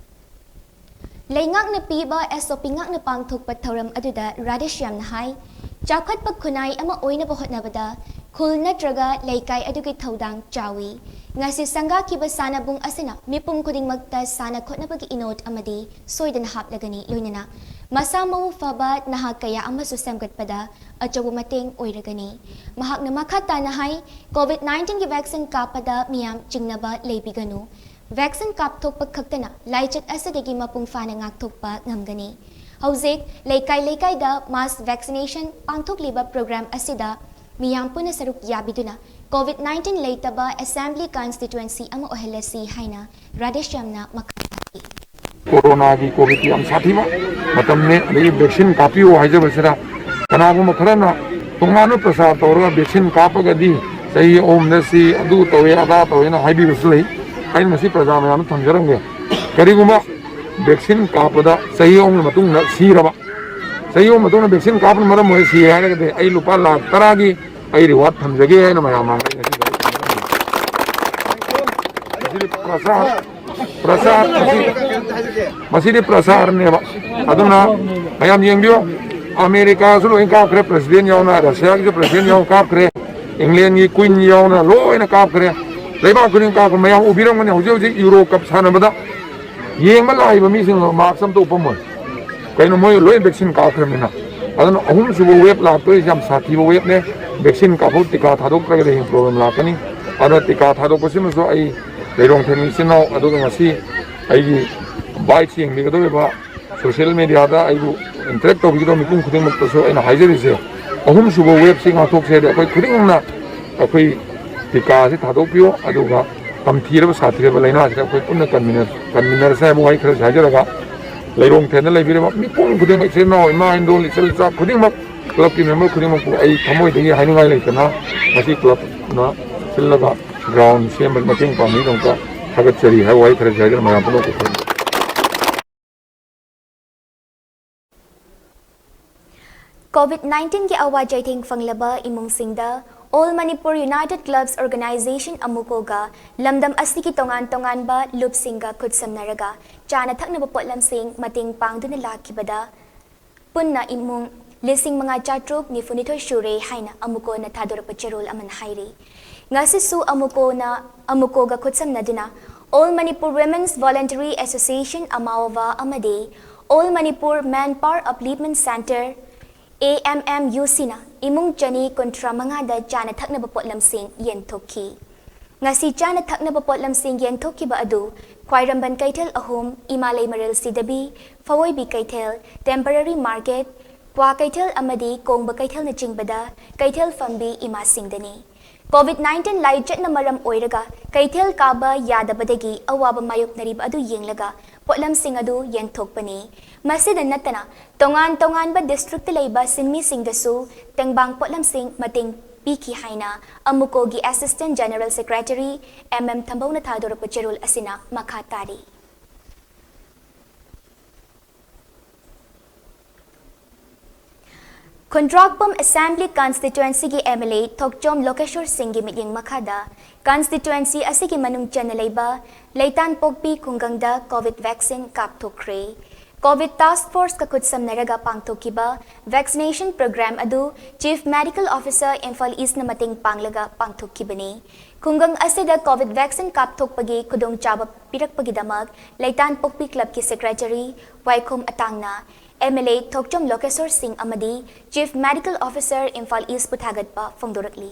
ꯂꯩꯉꯥꯛꯅ ꯄꯤꯕ SOP ꯉꯥꯛꯅ ꯄꯥꯡꯊꯣꯛꯄ ꯊꯧꯔꯝ ꯑꯗꯨꯗ ꯔꯥꯙꯦꯁ꯭ꯌꯥꯝꯅ ꯍꯥꯏ, ꯆꯥꯎꯈꯠꯄ ꯈꯨꯟꯅꯥꯏ ꯑꯃ ꯑꯣꯏꯅꯕ ꯍꯣꯠꯅꯕꯗ ꯈꯨꯜ ꯅꯠꯇ꯭ꯔꯒ ꯂꯩꯀꯥꯏ ꯑꯗꯨꯒꯤ ꯊꯧꯗꯥꯡ ꯆꯥꯎꯏ꯫ ꯉꯁꯤ ꯁꯪꯒꯥꯈꯤꯕ ꯁꯥꯟꯅꯕꯨꯡ ꯑꯁꯤꯅ ꯃꯤꯄꯨꯝ ꯈꯨꯗꯤꯡꯃꯛꯇ ꯁꯥꯟꯅ ꯈꯣꯠꯅꯕꯒꯤ ꯏꯅꯣꯠ ꯑꯃꯗꯤ ꯁꯣꯏꯗꯅ ꯍꯥꯞꯂꯒꯅꯤ, ꯂꯣꯏꯅꯅ ꯃꯁꯥ ꯃꯎ ꯐꯕ ꯅꯍꯥ ꯀꯌꯥ ꯑꯃꯁꯨ ꯁꯦꯝꯒꯠꯄꯗ ꯑꯆꯧꯕ ꯃꯇꯦꯡ ꯑꯣꯏꯔꯒꯅꯤ꯫ ꯃꯍꯥꯛꯅ ꯃꯈꯥ ꯇꯥꯅ ꯍꯥꯏ, COVID nineteenꯒꯤ vaccine ꯀꯥꯞꯄꯗ ꯃꯤꯌꯥꯝ ꯆꯤꯡꯅꯕ ꯂꯩꯕꯤꯒꯅꯨ꯫ Vaccine ꯀꯥꯞꯊꯣꯛꯄ ꯈꯛꯇꯅ ꯂꯥꯏꯆꯠ ꯑꯁꯤꯗꯒꯤ ꯃꯄꯨꯡ ꯐꯥꯅ ꯉꯥꯛꯊꯣꯛꯄ ꯉꯝꯒꯅꯤ꯫ ꯍꯧꯖꯤꯛ ꯂꯩꯀꯥꯏ ꯂꯩꯀꯥꯏꯗ mass vaccination ꯄꯥꯡꯊꯣꯛꯂꯤꯕ program ꯑꯁꯤꯗ ꯃꯤꯌꯥꯝ ꯄꯨꯟꯅ ꯁꯔꯨꯛ ꯌꯥꯕꯤꯗꯨꯅ COVID nineteen ꯂꯩꯇꯕ Assembly Constituency ꯑꯃ ꯑꯣꯏꯍꯜꯂꯁꯤ ꯍꯥꯏꯅ ꯔꯥꯙꯦꯁ꯭ꯌꯥꯝꯅ ꯃꯈꯥ ꯇꯥꯈꯤ꯫ ꯀꯣꯔꯣꯅꯥꯒꯤ, ꯀꯣꯚꯤꯗꯀꯤ ꯌꯥꯝ ꯁꯥꯊꯤꯕ ꯃꯇꯝꯅꯦ꯫ ꯑꯗꯒꯤ vaccine ꯀꯥꯞꯄꯤꯌꯨ ꯍꯥꯏꯖꯕꯁꯤꯗ ꯀꯅꯥꯒꯨꯝꯕ ꯈꯔꯅ ꯇꯣꯉꯥꯟꯕ ꯄ꯭ꯔꯆꯥꯔ ꯇꯧꯔꯒ vaccine ꯀꯥꯞꯄꯒꯗꯤ ꯆꯍꯤ ꯑꯍꯨꯝꯗ ꯁꯤ ꯑꯗꯨ ꯇꯧꯋꯦ ꯑꯗꯥ ꯇꯧꯋꯦꯅ ꯍꯥꯏꯕꯤꯕꯁꯨ ꯂꯩ꯫ ꯑꯩꯅ ꯃꯁꯤ ꯄ꯭ꯔꯖꯥ ꯃꯌꯥꯝꯗ ꯊꯝꯖꯔꯝꯒꯦ꯫ ꯀꯔꯤꯒꯨꯝꯕ vaccine ꯀꯥꯞꯄꯗ ꯆꯍꯤ ꯑꯍꯨꯝꯒꯤ ꯃꯇꯨꯡꯗ ꯁꯤꯔꯕ, ꯆꯍꯤ ꯑꯍꯨꯝ ꯃꯇꯨꯡꯗ vaccine ꯀꯥꯞꯄꯅ ꯃꯔꯝ ꯑꯣꯏꯔꯒ ꯁꯤ ꯍꯥꯏꯔꯒꯗꯤ ꯑꯩ ꯂꯨꯄꯥ ꯂꯥꯈ ꯇꯔꯥꯒꯤ ꯑꯩ reward ꯊꯝꯖꯒꯦ ꯍꯥꯏꯅ ꯃꯌꯥꯝ ꯃꯥꯡꯗ ꯑꯩ ꯉꯁꯤ ꯃꯁꯤꯗꯤ ꯄ꯭ꯔꯆꯥꯔ, ꯄ꯭ꯔꯆꯥꯔ, ꯃꯁꯤ, ꯃꯁꯤꯗꯤ ꯄ꯭ꯔꯆꯥꯔꯅꯦꯕ꯫ ꯑꯗꯨꯅ ꯃꯌꯥꯝ ꯌꯦꯡꯕꯤꯌꯨ, ꯑꯃꯦꯔꯤꯀꯥꯁꯨ ꯂꯣꯏ ꯀꯥꯞꯈ꯭ꯔꯦ, president ꯌꯥꯎꯅ, ꯔꯁꯤꯌꯥꯒꯤꯁꯨ president ꯌꯥꯎꯅ ꯀꯥꯞꯈ꯭ꯔꯦ, ꯏꯪꯂꯦꯟꯒꯤ queen ꯌꯥꯎꯅ ꯂꯣꯏꯅ ꯀꯥꯞꯈ꯭ꯔꯦ꯫ ꯂꯩꯕꯥꯛ ꯈꯨꯗꯤꯡ ꯀꯥꯞꯈ꯭ꯔꯦ꯫ ꯃꯌꯥꯝ ꯎꯕꯤꯔꯝꯒꯅꯤ, ꯍꯧꯖꯤꯛ ꯍꯧꯖꯤꯛ Euro Cup ꯁꯥꯟꯅꯕꯗ ꯌꯦꯡꯕ ꯂꯥꯛꯏꯕ ꯃꯤꯁꯤꯡ ꯃꯥꯛꯁ ꯑꯝꯇ ꯎꯞꯄꯝꯃꯣꯏ꯫ ꯀꯩꯅꯣ, ꯃꯣꯏ ꯂꯣꯏ ꯚꯦꯛꯁꯤꯟ ꯀꯥꯞꯈ꯭ꯔꯕꯅꯤꯅ꯫ ꯑꯗꯨꯅ ꯑꯍꯨꯝꯁꯨꯕ ꯋꯦꯕ ꯂꯥꯛꯇꯣꯏꯁꯦ ꯌꯥꯝ ꯁꯥꯊꯤꯕ ꯋꯦꯕꯅꯦ꯫ ꯚꯦꯛꯁꯤꯟ ꯀꯥꯞꯍꯧ, ꯇꯤꯀꯥ ꯊꯥꯗꯣꯛꯇ꯭ꯔꯒꯗꯤ ꯍꯌꯦꯡ ꯄ꯭ꯔꯣꯕ꯭ꯂꯦꯝ ꯂꯥꯛꯀꯅꯤ꯫ ꯑꯗꯨꯅ ꯇꯤꯀꯥ ꯊꯥꯗꯣꯛꯄꯁꯤꯃꯁꯨ ꯑꯩ ꯂꯩꯔꯣꯡꯊꯦꯝ ꯏꯆꯤꯟ ꯏꯅꯥꯎ, ꯑꯗꯨꯒ ꯉꯁꯤ ꯑꯩꯒꯤ ꯕꯥꯏꯠꯁ ꯌꯦꯡꯕꯤꯒꯗꯧꯔꯤꯕ, ꯁꯣꯁꯤꯌꯦꯜ ꯃꯦꯗꯤꯌꯥꯗ ꯑꯩꯕꯨ ꯏꯟꯇꯔꯦꯛ ꯇꯧꯕꯤꯒꯗꯧꯕ ꯃꯤꯄꯨꯝ ꯈꯨꯗꯤꯡꯃꯛꯇꯁꯨ ꯑꯩꯅ ꯍꯥꯏꯖꯔꯤꯁꯦ, ꯑꯍꯨꯝꯁꯨꯕ ꯋꯦꯕꯁꯤ ꯉꯥꯛꯊꯣꯛꯁꯦ ꯍꯥꯏꯗꯤ ꯑꯩꯈꯣꯏ ꯈꯨꯗꯤꯡꯃꯛꯅ ꯑꯩꯈꯣꯏ ꯇꯤꯀꯥꯁꯤ ꯊꯥꯗꯣꯛꯄꯤꯌꯨ, ꯑꯗꯨꯒ ꯇꯝꯊꯤꯔꯕ ꯁꯥꯊꯤꯔꯕ ꯂꯥꯏꯅꯥꯁꯤꯗ ꯑꯩꯈꯣꯏ ꯄꯨꯟꯅ ꯀꯟꯃꯤꯟꯅ-, ꯀꯟꯃꯤꯟꯅꯔꯁꯦ ꯍꯥꯏꯕ ꯋꯥꯍꯩ ꯈꯔꯁꯤ ꯍꯥꯏꯖꯔꯒ, ꯂꯩꯔꯣꯡꯊꯦꯝꯗ ꯂꯩꯕꯤꯔꯤꯕ ꯃꯤꯄꯨꯝ ꯈꯨꯗꯤꯡꯃꯛ, ꯏꯆꯤꯜ ꯏꯅꯥꯎ, ꯏꯃꯥ, ꯏꯟꯗꯣꯜ, ꯏꯆꯜ ꯏꯆꯥ ꯈꯨꯗꯤꯡꯃꯛ, ꯀ꯭ꯂꯕꯀꯤ ꯃꯦꯝꯕꯔ ꯈꯨꯗꯤꯡꯃꯛꯄꯨ ꯑꯩ ꯊꯃꯣꯏꯗꯒꯤ ꯍꯥꯏꯅꯤꯡꯉꯥꯏ ꯂꯩꯇꯅ ꯉꯁꯤ ꯀ꯭ꯂꯕꯅ ꯁꯤꯜꯂꯒ ꯒ꯭ꯔꯥꯎꯟ ꯁꯦꯝꯕꯗ ꯃꯇꯦꯡ ꯄꯥꯡꯕꯒꯤꯗꯃꯛꯇ ꯊꯥꯒꯠꯆꯔꯤ ꯍꯥꯏꯕ ꯋꯥꯍꯩ ꯈꯔꯁꯤ ꯍꯥꯏꯖꯔꯒ ꯃꯌꯥꯝ ꯄꯨꯝꯅꯃꯛꯄꯨ ꯈꯨꯔꯨꯝꯖꯔꯤ꯫ ꯀꯣꯚꯤꯗ ꯅꯥꯏꯟꯇꯤꯟꯒꯤ ꯑꯋꯥ ꯆꯩꯊꯦꯡ ꯐꯪꯂꯕ ꯏꯃꯨꯡꯁꯤꯡꯗ All Manipur United Clubs Organization, ꯑꯃꯨꯀꯣꯒ ꯂꯝꯗꯝ ꯑꯁꯤꯒꯤ ꯇꯣꯉꯥꯟ ꯇꯣꯉꯥꯟꯕ ꯂꯨꯞꯁꯤꯡꯒ ꯈꯨꯠꯁꯝꯅꯔꯒ ꯆꯥꯅ ꯊꯛꯅꯕ ꯄꯣꯠꯂꯝꯁꯤꯡ ꯃꯇꯦꯡ ꯄꯥꯡꯗꯨꯅ ꯂꯥꯛꯈꯤꯕꯗ ꯄꯨꯟꯅ ꯏꯃꯨꯡ ꯂꯤꯁꯤꯡ ꯃꯉꯥ ꯆꯥꯇ꯭ꯔꯨꯛ ꯅꯤꯐꯨ ꯅꯤꯊꯣꯏ ꯁꯨꯔꯦ ꯍꯥꯏꯅ ꯑꯃꯨꯀꯣꯅ ꯊꯥꯗꯣꯔꯛꯄ ꯆꯦꯔꯣꯜ ꯑꯃꯅ ꯍꯥꯏꯔꯤ꯫ ꯉꯁꯤꯁꯨ ꯑꯃꯨꯀꯣꯅ, ꯑꯃꯨꯀꯣꯒ ꯈꯨꯠꯁꯝꯅꯗꯨꯅ All Manipur Women's Voluntary Association, ꯑꯃꯥꯋꯥ, ꯑꯃꯗꯤ All Manipur Manpower Upliftment Centre, A M M U C, ꯅ ꯏꯃꯨꯡ ꯆꯅꯤ ꯀꯨꯟꯊ꯭ꯔꯥ ꯃꯉꯥꯗ ꯆꯥꯅ ꯊꯛꯅꯕ ꯄꯣꯠꯂꯝꯁꯤꯡ ꯌꯦꯟꯊꯣꯛꯈꯤ꯫ ꯉꯁꯤ ꯆꯥꯅ ꯊꯛꯅꯕ ꯄꯣꯠꯂꯝꯁꯤꯡ ꯌꯦꯟꯊꯣꯛꯈꯤꯕ ꯑꯗꯨ ꯈ꯭ꯋꯥꯏꯔꯝꯕꯟ ꯀꯩꯊꯦꯜ ꯑꯍꯨꯝ, ꯏꯃꯥ ꯂꯩꯃꯔꯦꯜ ꯁꯤꯗꯕꯤ, ꯐꯋꯣꯏꯕꯤ ꯀꯩꯊꯦꯜ, Temporary Market, ꯀ꯭ꯋꯥ ꯀꯩꯊꯦꯜ ꯑꯃꯗꯤ ꯀꯣꯡꯕ ꯀꯩꯊꯦꯜꯅꯆꯤꯡꯕꯗ ꯀꯩꯊꯦꯜ ꯐꯝꯕꯤ ꯏꯃꯥꯁꯤꯡꯗꯅꯤ꯫ ꯀꯣꯚꯤꯗ ꯅꯥꯏꯟꯇꯤꯟ ꯂꯥꯏꯆꯠꯅ ꯃꯔꯝ ꯑꯣꯏꯔꯒ ꯀꯩꯊꯦꯜ ꯀꯥꯕ ꯌꯥꯗꯕꯗꯒꯤ ꯑꯋꯥꯕ ꯃꯥꯌꯣꯛꯅꯔꯤꯕ ꯑꯗꯨ ꯌꯦꯡꯂꯒ ꯄꯣꯠꯂꯝꯁꯤꯡ ꯑꯗꯨ ꯌꯦꯟꯊꯣꯛꯄꯅꯤ꯫ ꯃꯁꯤꯗ ꯅꯠꯇꯅ ꯇꯣꯉꯥꯟ ꯇꯣꯉꯥꯟꯕ ꯗꯤꯁꯇ꯭ꯔꯤꯛꯇ ꯂꯩꯕ ꯁꯤꯟꯃꯤꯁꯤꯡꯗꯁꯨ ꯇꯦꯡꯕꯥꯡ ꯄꯣꯠꯂꯝꯁꯤꯡ ꯃꯇꯦꯡ ꯄꯤꯈꯤ ꯍꯥꯏꯅ ꯑꯃꯨꯀꯣꯒꯤ Assistant General Secretary M M ꯊꯝꯕꯧꯅ ꯊꯥꯗꯣꯔꯛꯄ ꯆꯦꯔꯣꯜ ꯑꯁꯤꯅ ꯃꯈꯥ ꯇꯥꯔꯤ꯫ ꯈꯨꯟꯗ꯭ꯔꯥꯛꯄꯝ Assembly Constituencyꯒꯤ M L A ꯊꯣꯛꯆꯣꯝ ꯂꯣꯀꯦꯁꯣꯔ ꯁꯤꯡꯒꯤ ꯃꯤꯠꯌꯦꯡ ꯃꯈꯥꯗ constituency ꯑꯁꯤꯒꯤ ꯃꯅꯨꯡ ꯆꯟꯅ ꯂꯩꯕ ꯂꯩꯇꯥꯟꯄꯣꯛꯄꯤ ꯈꯨꯡꯒꯪꯗ COVID vaccine ꯀꯥꯞꯊꯣꯛꯈ꯭ꯔꯦ꯫ COVID Task Force ꯀ ꯈꯨꯠꯁꯝꯅꯔꯒ ꯄꯥꯡꯊꯣꯛꯈꯤꯕ vaccination program ꯑꯗꯨ Chief Medical Officer Imphal East ꯅ ꯃꯇꯦꯡ ꯄꯥꯡꯂꯒ ꯄꯥꯡꯊꯣꯛꯈꯤꯕꯅꯤ꯫ ꯈꯨꯡꯒꯪ ꯑꯁꯤꯗ COVID vaccine ꯀꯥꯞꯊꯣꯛꯄꯒꯤ ꯈꯨꯗꯣꯡꯆꯥꯕ ꯄꯤꯔꯛꯄꯒꯤꯗꯃꯛ ꯂꯩꯇꯥꯟꯄꯣꯛꯄꯤ club ꯀꯤ secretary ꯋꯥꯏꯈꯣꯝ ꯑꯇꯥꯡꯅ, MLA ꯊꯣꯛꯆꯣꯝ ꯂꯣꯀꯦꯁꯣꯔ ꯁꯤꯡ ꯑꯃꯗꯤ Chief Medical Officer Imphal East ꯄꯨ ꯊꯥꯒꯠꯄ ꯐꯣꯡꯗꯣꯔꯛꯂꯤ꯫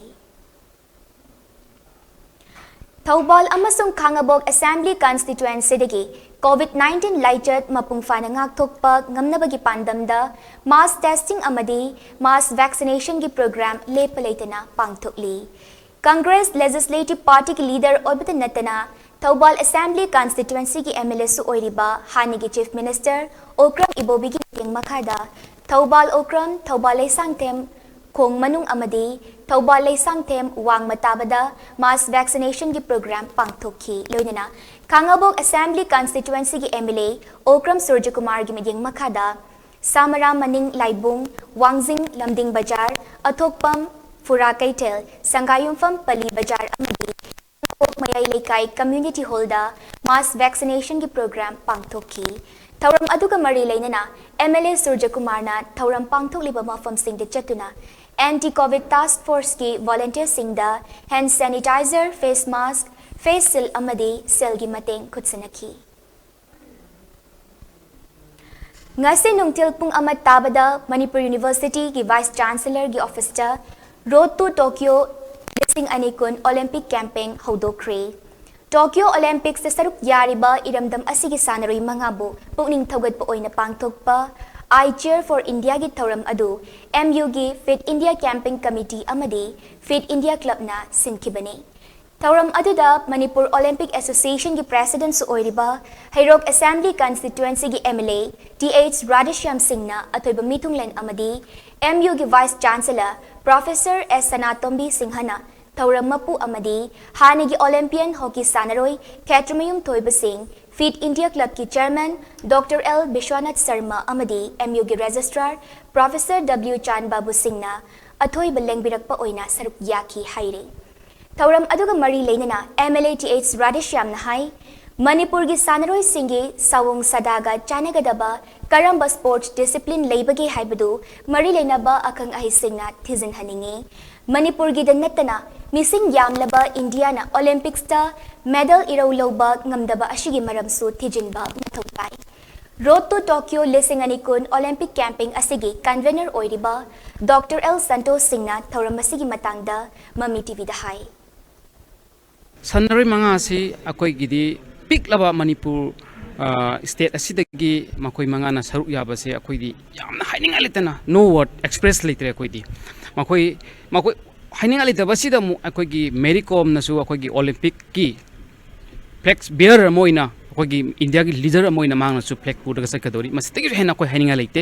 ꯊꯧꯕꯥꯜ ꯑꯃꯁꯨꯡ ꯈꯥꯉꯕꯣꯛ Assembly Constituency ꯗꯒꯤ COVID nineteen ꯂꯥꯏꯆꯠ ꯃꯄꯨꯡ ꯐꯥꯅ ꯉꯥꯛꯊꯣꯛꯄ ꯉꯝꯅꯕꯒꯤ ꯄꯥꯟꯗꯝꯗ mass testing ꯑꯃꯗꯤ mass vaccination ꯒꯤ program ꯂꯦꯞꯄ ꯂꯩꯇꯅ ꯄꯥꯡꯊꯣꯛꯂꯤ꯫ Congress Legislative Party ꯒꯤ leader ꯑꯣꯏꯕꯇ ꯅꯠꯇꯅ ꯊꯧꯕꯥꯜ Assembly Constituency ꯒꯤ MLA ꯁꯨ ꯑꯣꯏꯔꯤꯕ ꯍꯥꯟꯅꯒꯤ Chief Minister ꯑꯣꯀ꯭ꯔꯝ ꯏꯕꯣꯕꯤꯒꯤ ꯃꯇꯦꯡ ꯃꯈꯥꯗ ꯊꯧꯕꯥꯜ ꯑꯣꯀ꯭ꯔꯝ, ꯊꯧꯕꯥꯜ ꯂꯩꯁꯥꯡꯊꯦꯝ, ꯈꯣꯡ ꯃꯅꯨꯡ ꯑꯃꯗꯤ ꯊꯧꯕꯥꯜ ꯂꯩꯁꯥꯡꯊꯦꯝ ꯋꯥꯡꯃ ꯇꯥꯕꯗ mass vaccination ꯒꯤ program ꯄꯥꯡꯊꯣꯛꯈꯤ꯫ ꯂꯣꯏꯅꯅ ꯈꯥꯉꯕꯣꯛ Assembly Constituency ꯒꯤ MLA ꯑꯣꯀ꯭ꯔꯝ ꯁꯨꯔꯖꯀꯨꯃꯥꯔꯒꯤ ꯃꯤꯠꯌꯦꯡ ꯃꯈꯥꯗ ꯁꯥꯃꯔꯥ ꯃꯅꯤꯡ ꯂꯥꯏꯕꯨꯡ, ꯋꯥꯡꯖꯤꯡ ꯂꯝꯗꯤꯡ ꯕꯖꯥꯔ, ꯑꯊꯣꯛꯄꯝ ꯐꯨꯔꯥ ꯀꯩꯊꯦꯜ, ꯁꯪꯒꯥꯌꯨꯝꯐꯝ ꯄꯜꯂꯤ ꯕꯖꯥꯔ ꯑꯃꯗꯤ ꯈꯥꯉꯕꯣꯛ ꯃꯌꯥꯏ ꯂꯩꯀꯥꯏ community hall ꯗ mass vaccination ꯒꯤ program ꯄꯥꯡꯊꯣꯛꯈꯤ꯫ ꯊꯧꯔꯝ ꯑꯗꯨꯒ ꯃꯔꯤ ꯂꯩꯅꯅ MLA ꯁꯨꯔꯖꯀꯨꯃꯥꯔꯅ ꯊꯧꯔꯝ ꯄꯥꯡꯊꯣꯛꯂꯤꯕ ꯃꯐꯝꯁꯤꯡꯗ ꯆꯠꯇꯨꯅ Anti COVID Task Force ꯀꯤ volunteer ꯁꯤꯡꯗ hand sanitizer, face mask, face shield ꯑꯃꯗꯤ cell ꯒꯤ ꯃꯇꯦꯡ ꯈꯨꯠꯁꯤꯟꯅꯈꯤ꯫ ꯉꯁꯤ ꯅꯨꯡꯊꯤꯜ ꯄꯨꯡ ꯑꯃ ꯇꯥꯕꯗ ꯃꯅꯤꯄꯨꯔ University ꯒꯤ Vice Chancellor ꯒꯤ office ꯇ Road to Tokyo ꯂꯤꯁꯤꯡ ꯑꯅꯤ ꯀꯨꯟ Olympic campaign ꯍꯧꯗꯣꯛꯈ꯭ꯔꯦ꯫ Tokyo Olympics ꯇ ꯁꯔꯨꯛ ꯌꯥꯔꯤꯕ ꯏꯔꯝꯗꯝ ꯑꯁꯤꯒꯤ ꯁꯥꯟꯅꯔꯣꯏ ꯃꯉꯥꯕꯨ ꯄꯨꯛꯅꯤꯡ ꯊꯧꯒꯠꯄ ꯑꯣꯏꯅ ꯄꯥꯡꯊꯣꯛꯄ I Cheer for India ꯒꯤ ꯊꯧꯔꯝ ꯑꯗꯨ M U ꯒꯤ Fit India Campaign Committee ꯑꯃꯗꯤ Fit India Club ꯅ ꯁꯤꯟꯈꯤꯕꯅꯤ꯫ ꯊꯧꯔꯝ ꯑꯗꯨꯗ ꯃꯅꯤꯄꯨꯔ Olympic Association ꯒꯤ President ꯁꯨ ꯑꯣꯏꯔꯤꯕ ꯍꯩꯔꯣꯛ Assembly Constituency ꯒꯤ MLA Th ꯔꯥꯙꯦꯁ꯭ꯌꯥꯝ ꯁꯤꯡꯅ ꯑꯊꯣꯏꯕ ꯃꯤꯊꯨꯡꯂꯦꯟ ꯑꯃꯗꯤ M U ꯒꯤ Vice Chancellor Professor S ꯁꯅꯥꯇꯣꯝꯕꯤ ꯁꯤꯡꯍꯅ ꯊꯧꯔꯝ ꯃꯄꯨ ꯑꯃꯗꯤ ꯍꯥꯟꯅꯒꯤ Olympian hockey ꯁꯥꯟꯅꯔꯣꯏ ꯈꯦꯇ꯭ꯔꯤꯃꯌꯨꯝ ꯊꯣꯏꯕ ꯁꯤꯡ, Fit India Club ꯀꯤ Chairman Doctor L Vishwanath Sharma ꯑꯃꯗꯤ M U ꯒꯤ Registrar Professor W ꯆꯥꯟꯕꯥꯕꯨ ꯁꯤꯡꯅ ꯑꯊꯣꯏꯕ ꯂꯦꯡꯕꯤꯔꯛꯄ ꯑꯣꯏꯅ ꯁꯔꯨꯛ ꯌꯥꯈꯤ ꯍꯥꯏꯔꯤ꯫ ꯊꯧꯔꯝ ꯑꯗꯨꯒ ꯃꯔꯤ ꯂꯩꯅꯅ MLA Th ꯔꯥꯙꯦꯁ꯭ꯌꯥꯝꯅ ꯍꯥꯏ, ꯃꯅꯤꯄꯨꯔꯒꯤ ꯁꯥꯟꯅꯔꯣꯏꯁꯤꯡꯒꯤ ꯁꯥꯋꯣꯡ ꯁꯥꯗꯥꯒ ꯆꯥꯟꯅꯒꯗꯕ ꯀꯔꯝꯕ sports discipline ꯂꯩꯕꯒꯦ ꯍꯥꯏꯕꯗꯨ ꯃꯔꯤ ꯂꯩꯅꯕ ꯑꯈꯪ ꯑꯍꯩꯁꯤꯡꯅ ꯊꯤꯖꯤꯟꯍꯟꯅꯤꯡꯏ꯫ ꯃꯅꯤꯄꯨꯔꯒꯤꯗ ꯅꯠꯇꯅ ꯃꯤꯁꯤꯡ ꯌꯥꯝꯂꯕ ꯏꯟꯗꯤꯌꯥꯅ Olympicsꯇ medal ꯏꯔꯧ ꯂꯧꯕ ꯉꯝꯗꯕ ꯑꯁꯤꯒꯤ ꯃꯔꯝꯁꯨ ꯊꯤꯖꯤꯟꯕ ꯃꯊꯧ ꯇꯥꯏ꯫ Road to Tokyo ꯂꯤꯁꯤꯡ ꯑꯅꯤ ꯀꯨꯟ Olympic campaign ꯑꯁꯤꯒꯤ convener ꯑꯣꯏꯔꯤꯕ Doctor L ꯁꯟꯇꯣꯁ ꯁꯤꯡꯅ ꯊꯧꯔꯝ ꯑꯁꯤꯒꯤ ꯃꯇꯥꯡꯗ ꯃꯃꯤ ꯇꯤꯚꯤꯗ ꯍꯥꯏ꯫ ꯁꯥꯟꯅꯔꯣꯏ ꯃꯉꯥ ꯑꯁꯤ ꯑꯩꯈꯣꯏꯒꯤꯗꯤ ꯄꯤꯛꯂꯕ ꯃꯅꯤꯄꯨꯔ state ꯑꯁꯤꯗꯒꯤ ꯃꯈꯣꯏ ꯃꯉꯥꯅ ꯁꯔꯨꯛ ꯌꯥꯕꯁꯦ ꯑꯩꯈꯣꯏꯗꯤ ꯌꯥꯝꯅ ꯍꯥꯏꯅꯤꯡꯉꯥꯏ ꯂꯩꯇꯅ, no word express ꯂꯩꯇ꯭ꯔꯦ꯫ ꯑꯩꯈꯣꯏꯗꯤ ꯃꯈꯣꯏ ꯃꯈꯣꯏ ꯍꯥꯏꯅꯤꯡꯉꯥꯏ ꯂꯩꯇꯕꯁꯤꯗ ꯑꯃꯨꯛ ꯑꯩꯈꯣꯏꯒꯤ ꯃꯦꯔꯤ ꯀꯣꯝꯅꯁꯨ ꯑꯩꯈꯣꯏꯒꯤ Olympicꯀꯤ flag bearer ꯑꯃ ꯑꯣꯏꯅ, ꯑꯩꯈꯣꯏꯒꯤ ꯏꯟꯗꯤꯌꯥꯒꯤ leader ꯑꯃ ꯑꯣꯏꯅ ꯃꯥꯅꯁꯨ flag ꯄꯨꯔꯒ ꯆꯠꯀꯗꯧꯔꯤ꯫ ꯃꯁꯤꯗꯒꯤꯁꯨ ꯍꯦꯟꯅ ꯑꯩꯈꯣꯏ ꯍꯥꯏꯅꯤꯡꯉꯥꯏ ꯂꯩꯇꯦ꯫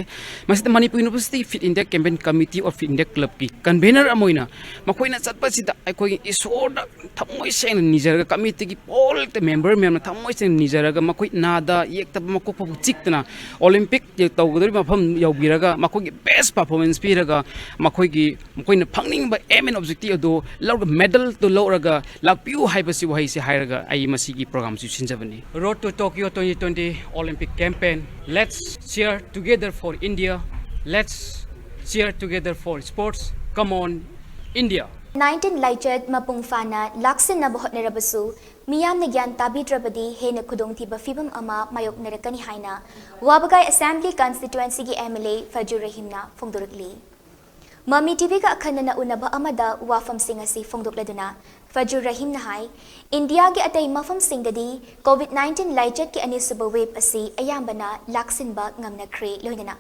ꯃꯁꯤꯗ Manipur University Fit India Campaign Committee or Fit India Clubꯀꯤ convener ꯑꯃ ꯑꯣꯏꯅ ꯃꯈꯣꯏꯅ ꯆꯠꯄꯁꯤꯗ ꯑꯩꯈꯣꯏꯒꯤ ꯏꯁꯣꯔꯗ ꯊꯃꯣꯏ ꯁꯦꯡꯅ ꯅꯤꯖꯔꯒ, committeeꯒꯤ all the member ꯃꯌꯥꯝꯅ ꯊꯃꯣꯏ ꯁꯦꯡꯅ ꯅꯤꯖꯔꯒ, ꯃꯈꯣꯏ ꯅꯥꯗ ꯌꯦꯛꯇꯕ, ꯃꯀꯣꯛ ꯐꯥꯎꯕ ꯆꯤꯛꯇꯅ Olympic ꯇꯧꯒꯗꯧꯔꯤꯕ ꯃꯐꯝ ꯌꯧꯕꯤꯔꯒ, ꯃꯈꯣꯏꯒꯤ best performance ꯄꯤꯔꯒ, ꯃꯈꯣꯏꯒꯤ ꯃꯈꯣꯏꯅ ꯐꯪꯅꯤꯡꯕ aim and objective ꯑꯗꯨ ꯂꯧꯔꯒ, medalꯗꯨ ꯂꯧꯔꯒ ꯂꯥꯛꯄꯤꯌꯨ ꯍꯥꯏꯕꯁꯤ ꯋꯥꯍꯩꯁꯤ ꯍꯥꯏꯔꯒ ꯑꯩ ꯃꯁꯤꯒꯤ programꯁꯤ ꯁꯤꯟꯖꯕꯅꯤ꯫ Road to Tokyo twenty twenty Olympic campaign. Let's cheer together for India. Let's cheer together for sports. Come on, India. Covid nineteen ꯂꯥꯏꯆꯠ ꯃꯄꯨꯡ ꯐꯥꯅ ꯂꯥꯛꯁꯤꯟꯅꯕ ꯍꯣꯠꯅꯔꯕꯁꯨ, ꯃꯤꯌꯥꯝꯅ ꯒ꯭ꯌꯥꯟ ꯇꯥꯕꯤꯗ꯭ꯔꯕꯗꯤ ꯍꯦꯟꯅ ꯈꯨꯗꯣꯡꯊꯤꯕ ꯐꯤꯕꯝ ꯑꯃ ꯃꯥꯌꯣꯛꯅꯔꯛꯀꯅꯤ ꯍꯥꯏꯅ ꯋꯥꯕꯒꯥꯏ Assembly Constituencyꯒꯤ MLA ꯐꯖꯨꯔ ꯔꯍꯤꯝꯅ ꯐꯣꯡꯗꯣꯔꯛꯂꯤ꯫ ꯃꯃꯤ ꯇꯤꯚꯤꯒ ꯑꯈꯟꯅꯅ ꯎꯅꯕ ꯑꯃꯗ ꯋꯥꯐꯝꯁꯤꯡ ꯑꯁꯤ ꯐꯣꯡꯗꯣꯛꯂꯗꯨꯅ ꯐꯖꯨꯔ ꯔꯍꯤꯝꯅ ꯍꯥꯏ, ꯏꯟꯗꯤꯌꯥꯒꯤ ꯑꯇꯩ ꯃꯐꯝꯁꯤꯡꯗꯗꯤ Covid nineteen ꯂꯥꯏꯆꯠꯀꯤ ꯑꯅꯤꯁꯨꯕ wave ꯑꯁꯤ ꯑꯌꯥꯝꯕꯅ ꯂꯥꯛꯁꯤꯟꯕ ꯉꯝꯅꯈ꯭ꯔꯦ꯫ ꯂꯣꯏꯅꯅ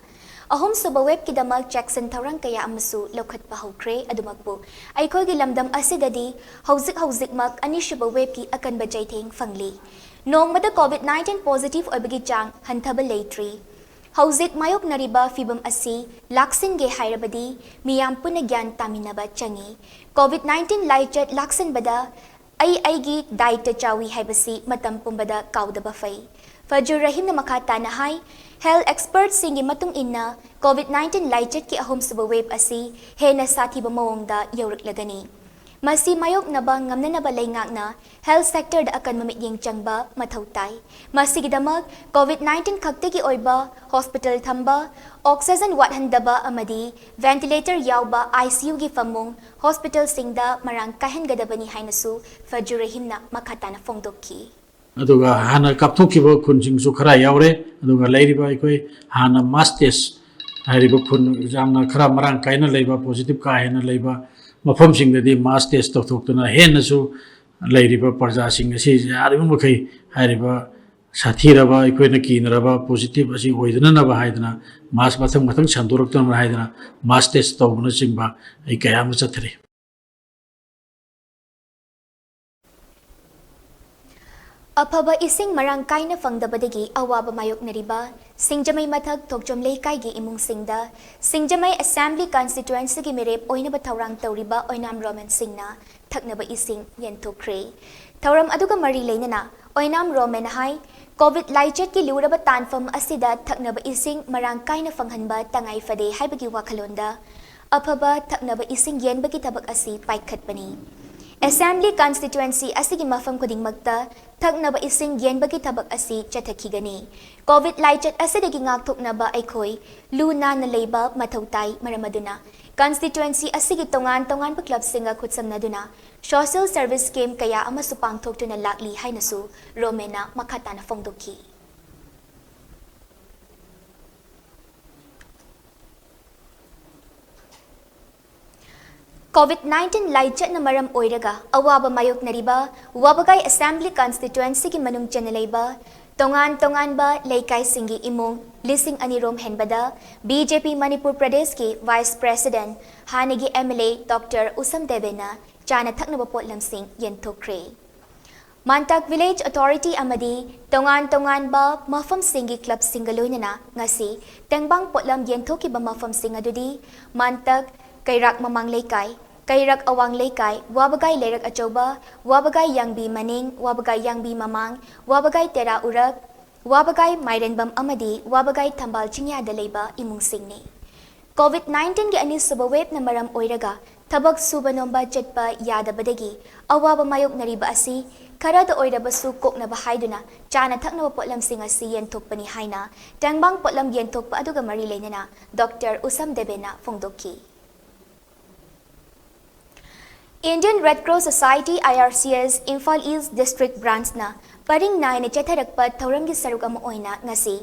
ꯑꯍꯨꯝꯁꯨꯕ waveꯀꯤꯗꯃꯛ ꯆꯦꯛꯁꯤꯟ ꯊꯧꯔꯥꯡ ꯀꯌꯥ ꯑꯃꯁꯨ ꯂꯧꯈꯠꯄ ꯍꯧꯈ꯭ꯔꯦ꯫ ꯑꯗꯨꯃꯛꯄꯨ ꯑꯩꯈꯣꯏꯒꯤ ꯂꯝꯗꯝ ꯑꯁꯤꯗꯗꯤ ꯍꯧꯖꯤꯛ ꯍꯧꯖꯤꯛꯃꯛ ꯑꯅꯤꯁꯨꯕ waveꯀꯤ ꯑꯀꯟꯕ ꯆꯩꯊꯦꯡ ꯐꯪꯂꯤ꯫ ꯅꯣꯡꯃꯗ Covid nineteen positive ꯑꯣꯏꯕꯒꯤ ꯆꯥꯡ ꯍꯟꯊꯕ ꯂꯩꯇ꯭ꯔꯤ꯫ ꯍꯧꯖꯤꯛ ꯃꯥꯌꯣꯛꯅꯔꯤꯕ ꯐꯤꯚꯝ ꯑꯁꯤ ꯂꯥꯛꯁꯤꯟꯒꯦ ꯍꯥꯏꯔꯕꯗꯤ ꯃꯤꯌꯥꯝ ꯄꯨꯟꯅ ꯒ꯭ꯌꯥꯟ ꯇꯥꯃꯤꯟꯅꯕ ꯆꯪꯏ꯫ Covid nineteen ꯂꯥꯏꯆꯠ ꯂꯥꯛꯁꯤꯟꯕꯗ ꯑꯩ ꯑꯩꯒꯤ ꯗꯥꯏꯇ ꯆꯥꯎꯏ ꯍꯥꯏꯕꯁꯤ ꯃꯇꯝ ꯄꯨꯝꯕꯗ ꯀꯥꯎꯗꯕ ꯐꯩ꯫ ꯐꯖꯨꯔ ꯔꯍꯤꯝꯅ ꯃꯈꯥ ꯇꯥꯅ ꯍꯥꯏ, health expertꯁꯤꯡꯒꯤ ꯃꯇꯨꯡ ꯏꯟꯅ Covid nineteen ꯂꯥꯏꯆꯠꯀꯤ ꯑꯍꯨꯝꯁꯨꯕ wave ꯑꯁꯤ ꯍꯦꯟꯅ ꯁꯥꯊꯤꯕ ꯃꯑꯣꯡꯗ ꯌꯧꯔꯛꯂꯒꯅꯤ꯫ ꯃꯁꯤ ꯃꯥꯌꯣꯛꯅꯕ ꯉꯝꯅꯅꯕ ꯂꯩꯉꯥꯛꯅ health sectorꯗ ꯑꯀꯟꯕ ꯃꯤꯠꯌꯦꯡ ꯆꯪꯕ ꯃꯊꯧ ꯇꯥꯏ꯫ ꯃꯁꯤꯒꯤꯗꯃꯛ COVID nineteen ꯈꯛꯇꯒꯤ ꯑꯣꯏꯕ hospital ꯊꯝꯕ, oxygen ꯋꯥꯠꯍꯟꯗꯕ ꯑꯃꯗꯤ ventilator ꯌꯥꯎꯕ ICUꯒꯤ ꯐꯃꯨꯡ hospitalꯁꯤꯡꯗ ꯃꯔꯥꯡ ꯀꯥꯏꯍꯟꯒꯗꯕꯅꯤ ꯍꯥꯏꯅꯁꯨ ꯐꯖꯨꯔ ꯔꯍꯤꯝꯅ ꯃꯈꯥ ꯇꯥꯅ ꯐꯣꯡꯗꯣꯛꯈꯤ꯫ ꯑꯗꯨꯒ ꯍꯥꯟꯅ ꯀꯥꯞꯊꯣꯛꯈꯤꯕ ꯈꯨꯟꯁꯤꯡꯁꯨ ꯈꯔ ꯌꯥꯎꯔꯦ꯫ ꯑꯗꯨꯒ ꯂꯩꯔꯤꯕ ꯑꯩꯈꯣꯏ ꯍꯥꯟꯅ mass test ꯍꯥꯏꯔꯤꯕ ꯈꯨꯟ ꯌꯥꯝꯅ ꯈꯔ ꯃꯔꯥꯡ ꯀꯥꯏꯅ ꯂꯩꯕ, positive ꯀꯥ ꯍꯦꯟꯅ ꯂꯩꯕ ꯃꯐꯝꯁꯤꯡꯗꯗꯤ mass test ꯇꯧꯊꯣꯛꯇꯨꯅ ꯍꯦꯟꯅꯁꯨ ꯂꯩꯔꯤꯕ ꯄ꯭ꯔꯖꯥꯁꯤꯡ ꯑꯁꯤ ꯌꯥꯔꯤꯕ ꯃꯈꯩ ꯍꯥꯏꯔꯤꯕ ꯁꯥꯊꯤꯔꯕ, ꯑꯩꯈꯣꯏꯅ ꯀꯤꯅꯔꯕ positive ꯑꯁꯤ ꯑꯣꯏꯗꯅꯅꯕ ꯍꯥꯏꯗꯅ mass ꯃꯊꯪ ꯃꯊꯪ ꯁꯟꯗꯣꯔꯛꯇꯅꯕ ꯍꯥꯏꯗꯅ mass test ꯇꯧꯕꯅꯆꯤꯡꯕ ꯑꯩ ꯀꯌꯥ ꯑꯃ ꯆꯠꯊꯔꯤ꯫ ꯑꯐꯕ ꯏꯁꯤꯡ ꯃꯔꯥꯡ ꯀꯥꯏꯅ ꯐꯪꯗꯕꯗꯒꯤ ꯑꯋꯥꯕ ꯃꯥꯌꯣꯛꯅꯔꯤꯕ ꯁꯤꯡꯖꯃꯩ ꯃꯊꯛ ꯊꯣꯛꯆꯣꯝ ꯂꯩꯀꯥꯏꯒꯤ ꯏꯃꯨꯡꯁꯤꯡꯗ ꯁꯤꯡꯖꯃꯩ Assembly Constituencyꯒꯤ ꯃꯤꯔꯦꯞ ꯑꯣꯏꯅꯕ ꯊꯧꯔꯥꯡ ꯇꯧꯔꯤꯕ ꯑꯣꯏꯅꯥꯝ ꯔꯣꯃꯦꯟ ꯁꯤꯡꯅ ꯊꯛꯅꯕ ꯏꯁꯤꯡ ꯌꯦꯟꯊꯣꯛꯈ꯭ꯔꯦ꯫ ꯊꯧꯔꯝ ꯑꯗꯨꯒ ꯃꯔꯤ ꯂꯩꯅꯅ ꯑꯣꯏꯅꯥꯝ ꯔꯣꯃꯦꯟ ꯍꯥꯏ, COVID ꯂꯥꯏꯆꯠꯀꯤ ꯂꯨꯔꯕ ꯇꯥꯟꯐꯝ ꯑꯁꯤꯗ ꯊꯛꯅꯕ ꯏꯁꯤꯡ ꯃꯔꯥꯡ ꯀꯥꯏꯅ ꯐꯪꯍꯟꯕ ꯇꯉꯥꯏ ꯐꯗꯦ ꯍꯥꯏꯕꯒꯤ ꯋꯥꯈꯜꯂꯣꯟꯗ ꯑꯐꯕ ꯊꯛꯅꯕ ꯏꯁꯤꯡ ꯌꯦꯟꯕꯒꯤ ꯊꯕꯛ ꯑꯁꯤ ꯄꯥꯏꯈꯠꯄꯅꯤ꯫ Assembly Constituency ꯑꯁꯤꯒꯤ ꯃꯐꯝ ꯈꯨꯗꯤꯡꯃꯛꯇ ꯊꯛꯅꯕ ꯏꯁꯤꯡ ꯌꯦꯟꯕꯒꯤ ꯊꯕꯛ ꯑꯁꯤ ꯆꯠꯊꯈꯤꯒꯅꯤ꯫ COVID ꯂꯥꯏꯆꯠ ꯑꯁꯤꯗꯒꯤ ꯉꯥꯛꯊꯣꯛꯅꯕ ꯑꯩꯈꯣꯏ ꯂꯨ ꯅꯥꯟꯅ ꯂꯩꯕ ꯃꯊꯧ ꯇꯥꯏ꯫ ꯃꯔꯝ ꯑꯗꯨꯅ constituency ꯑꯁꯤꯒꯤ ꯇꯣꯉꯥꯟ ꯇꯣꯉꯥꯟꯕ clubꯁꯤꯡꯒ ꯈꯨꯠꯁꯝꯅꯗꯨꯅ social service camp ꯀꯌꯥ ꯑꯃꯁꯨ ꯄꯥꯡꯊꯣꯛꯇꯨꯅ ꯂꯥꯛꯂꯤ ꯍꯥꯏꯅꯁꯨ ꯔꯣꯃꯦꯟꯅ ꯃꯈꯥ ꯇꯥꯅ ꯐꯣꯡꯗꯣꯛꯈꯤ꯫ COVID nineteen ꯂꯥꯏꯆꯠꯅ ꯃꯔꯝ ꯑꯣꯏꯔꯒ ꯑꯋꯥꯕ ꯃꯥꯌꯣꯛꯅꯔꯤꯕ ꯋꯥꯕꯒꯥꯏ Assembly Constituencyꯒꯤ ꯃꯅꯨꯡ ꯆꯟꯅ ꯂꯩꯕ ꯇꯣꯉꯥꯟ ꯇꯣꯉꯥꯟꯕ ꯂꯩꯀꯥꯏꯁꯤꯡꯒꯤ ꯏꯃꯨꯡ ꯂꯤꯁꯤꯡ ꯑꯅꯤ ꯔꯣꯝ ꯍꯦꯟꯕꯗ BJP ꯃꯅꯤꯄꯨꯔ ꯄ꯭ꯔꯗꯦꯁꯀꯤ Vice President, ꯍꯥꯟꯅꯒꯤ MLA Doctor ꯎꯁꯝ ꯗꯦꯕꯦꯟꯅ ꯆꯥꯅ ꯊꯛꯅꯕ ꯄꯣꯠꯂꯝꯁꯤꯡ ꯌꯦꯟꯊꯣꯛꯈ꯭ꯔꯦ꯫ ꯃꯥꯟꯇꯥꯛ Village Authority ꯑꯃꯗꯤ ꯇꯣꯉꯥꯟ ꯇꯣꯉꯥꯟꯕ ꯃꯐꯝꯁꯤꯡꯒꯤ clubꯁꯤꯡꯒ ꯂꯣꯏꯅꯅ ꯉꯁꯤ ꯇꯦꯡꯕꯥꯡ ꯄꯣꯠꯂꯝ ꯌꯦꯟꯊꯣꯛꯈꯤꯕ ꯃꯐꯝꯁꯤꯡ ꯑꯗꯨꯗꯤ ꯃꯥꯟꯇꯥꯛ ꯀꯩꯔꯥꯛ ꯃꯃꯥꯡ ꯂꯩꯀꯥꯏ, ꯀꯩꯔꯛ ꯑꯋꯥꯡ ꯂꯩꯀꯥꯏ, ꯋꯥꯕꯒꯥꯏ ꯂꯩꯔꯛ ꯑꯆꯧꯕ, ꯋꯥꯕꯒꯥꯏ ꯌꯥꯡꯕꯤ ꯃꯅꯤꯡ, ꯋꯥꯕꯒꯥꯏ ꯌꯥꯡꯕꯤ ꯃꯃꯥꯡ, ꯋꯥꯕꯒꯥꯏ ꯇꯦꯔꯥ ꯎꯔꯛ, ꯋꯥꯕꯒꯥꯏ ꯃꯥꯏꯔꯦꯟꯕꯝ ꯑꯃꯗꯤ ꯋꯥꯕꯒꯥꯏ ꯊꯝꯕꯥꯜ ꯆꯤꯡꯌꯥꯗ ꯂꯩꯕ ꯏꯃꯨꯡꯁꯤꯡꯅꯤ꯫ COVID nineteenꯒꯤ ꯑꯅꯤꯁꯨꯕ waveꯅ ꯃꯔꯝ ꯑꯣꯏꯔꯒ ꯊꯕꯛ ꯁꯨꯕ ꯅꯣꯝꯕ ꯆꯠꯄ ꯌꯥꯗꯕꯗꯒꯤ ꯑꯋꯥꯕ ꯃꯥꯌꯣꯛꯅꯔꯤꯕ ꯑꯁꯤ ꯈꯔꯗ ꯑꯣꯏꯔꯕꯁꯨ ꯀꯣꯛꯅꯕ ꯍꯥꯏꯗꯨꯅ ꯆꯥꯅ ꯊꯛꯅꯕ ꯄꯣꯠꯂꯝꯁꯤꯡ ꯑꯁꯤ ꯌꯦꯟꯊꯣꯛꯄꯅꯤ ꯍꯥꯏꯅ ꯇꯦꯡꯕꯥꯡ ꯄꯣꯠꯂꯝ ꯌꯦꯟꯊꯣꯛꯄ ꯑꯗꯨꯒ ꯃꯔꯤ ꯂꯩꯅꯅ ꯗꯣꯛꯇꯔ ꯎꯁꯝ ꯗꯦꯕꯦꯟꯅ ꯐꯣꯡꯗꯣꯛꯈꯤ꯫ Indian Red Cross Society, I R C S, Imphal East District Branch ꯅ ꯄꯔꯤꯡ ꯅꯥꯏꯅ ꯆꯠꯊꯔꯛꯄ ꯊꯧꯔꯝꯒꯤ ꯁꯔꯨꯛ ꯑꯃ ꯑꯣꯏꯅ ꯉꯁꯤ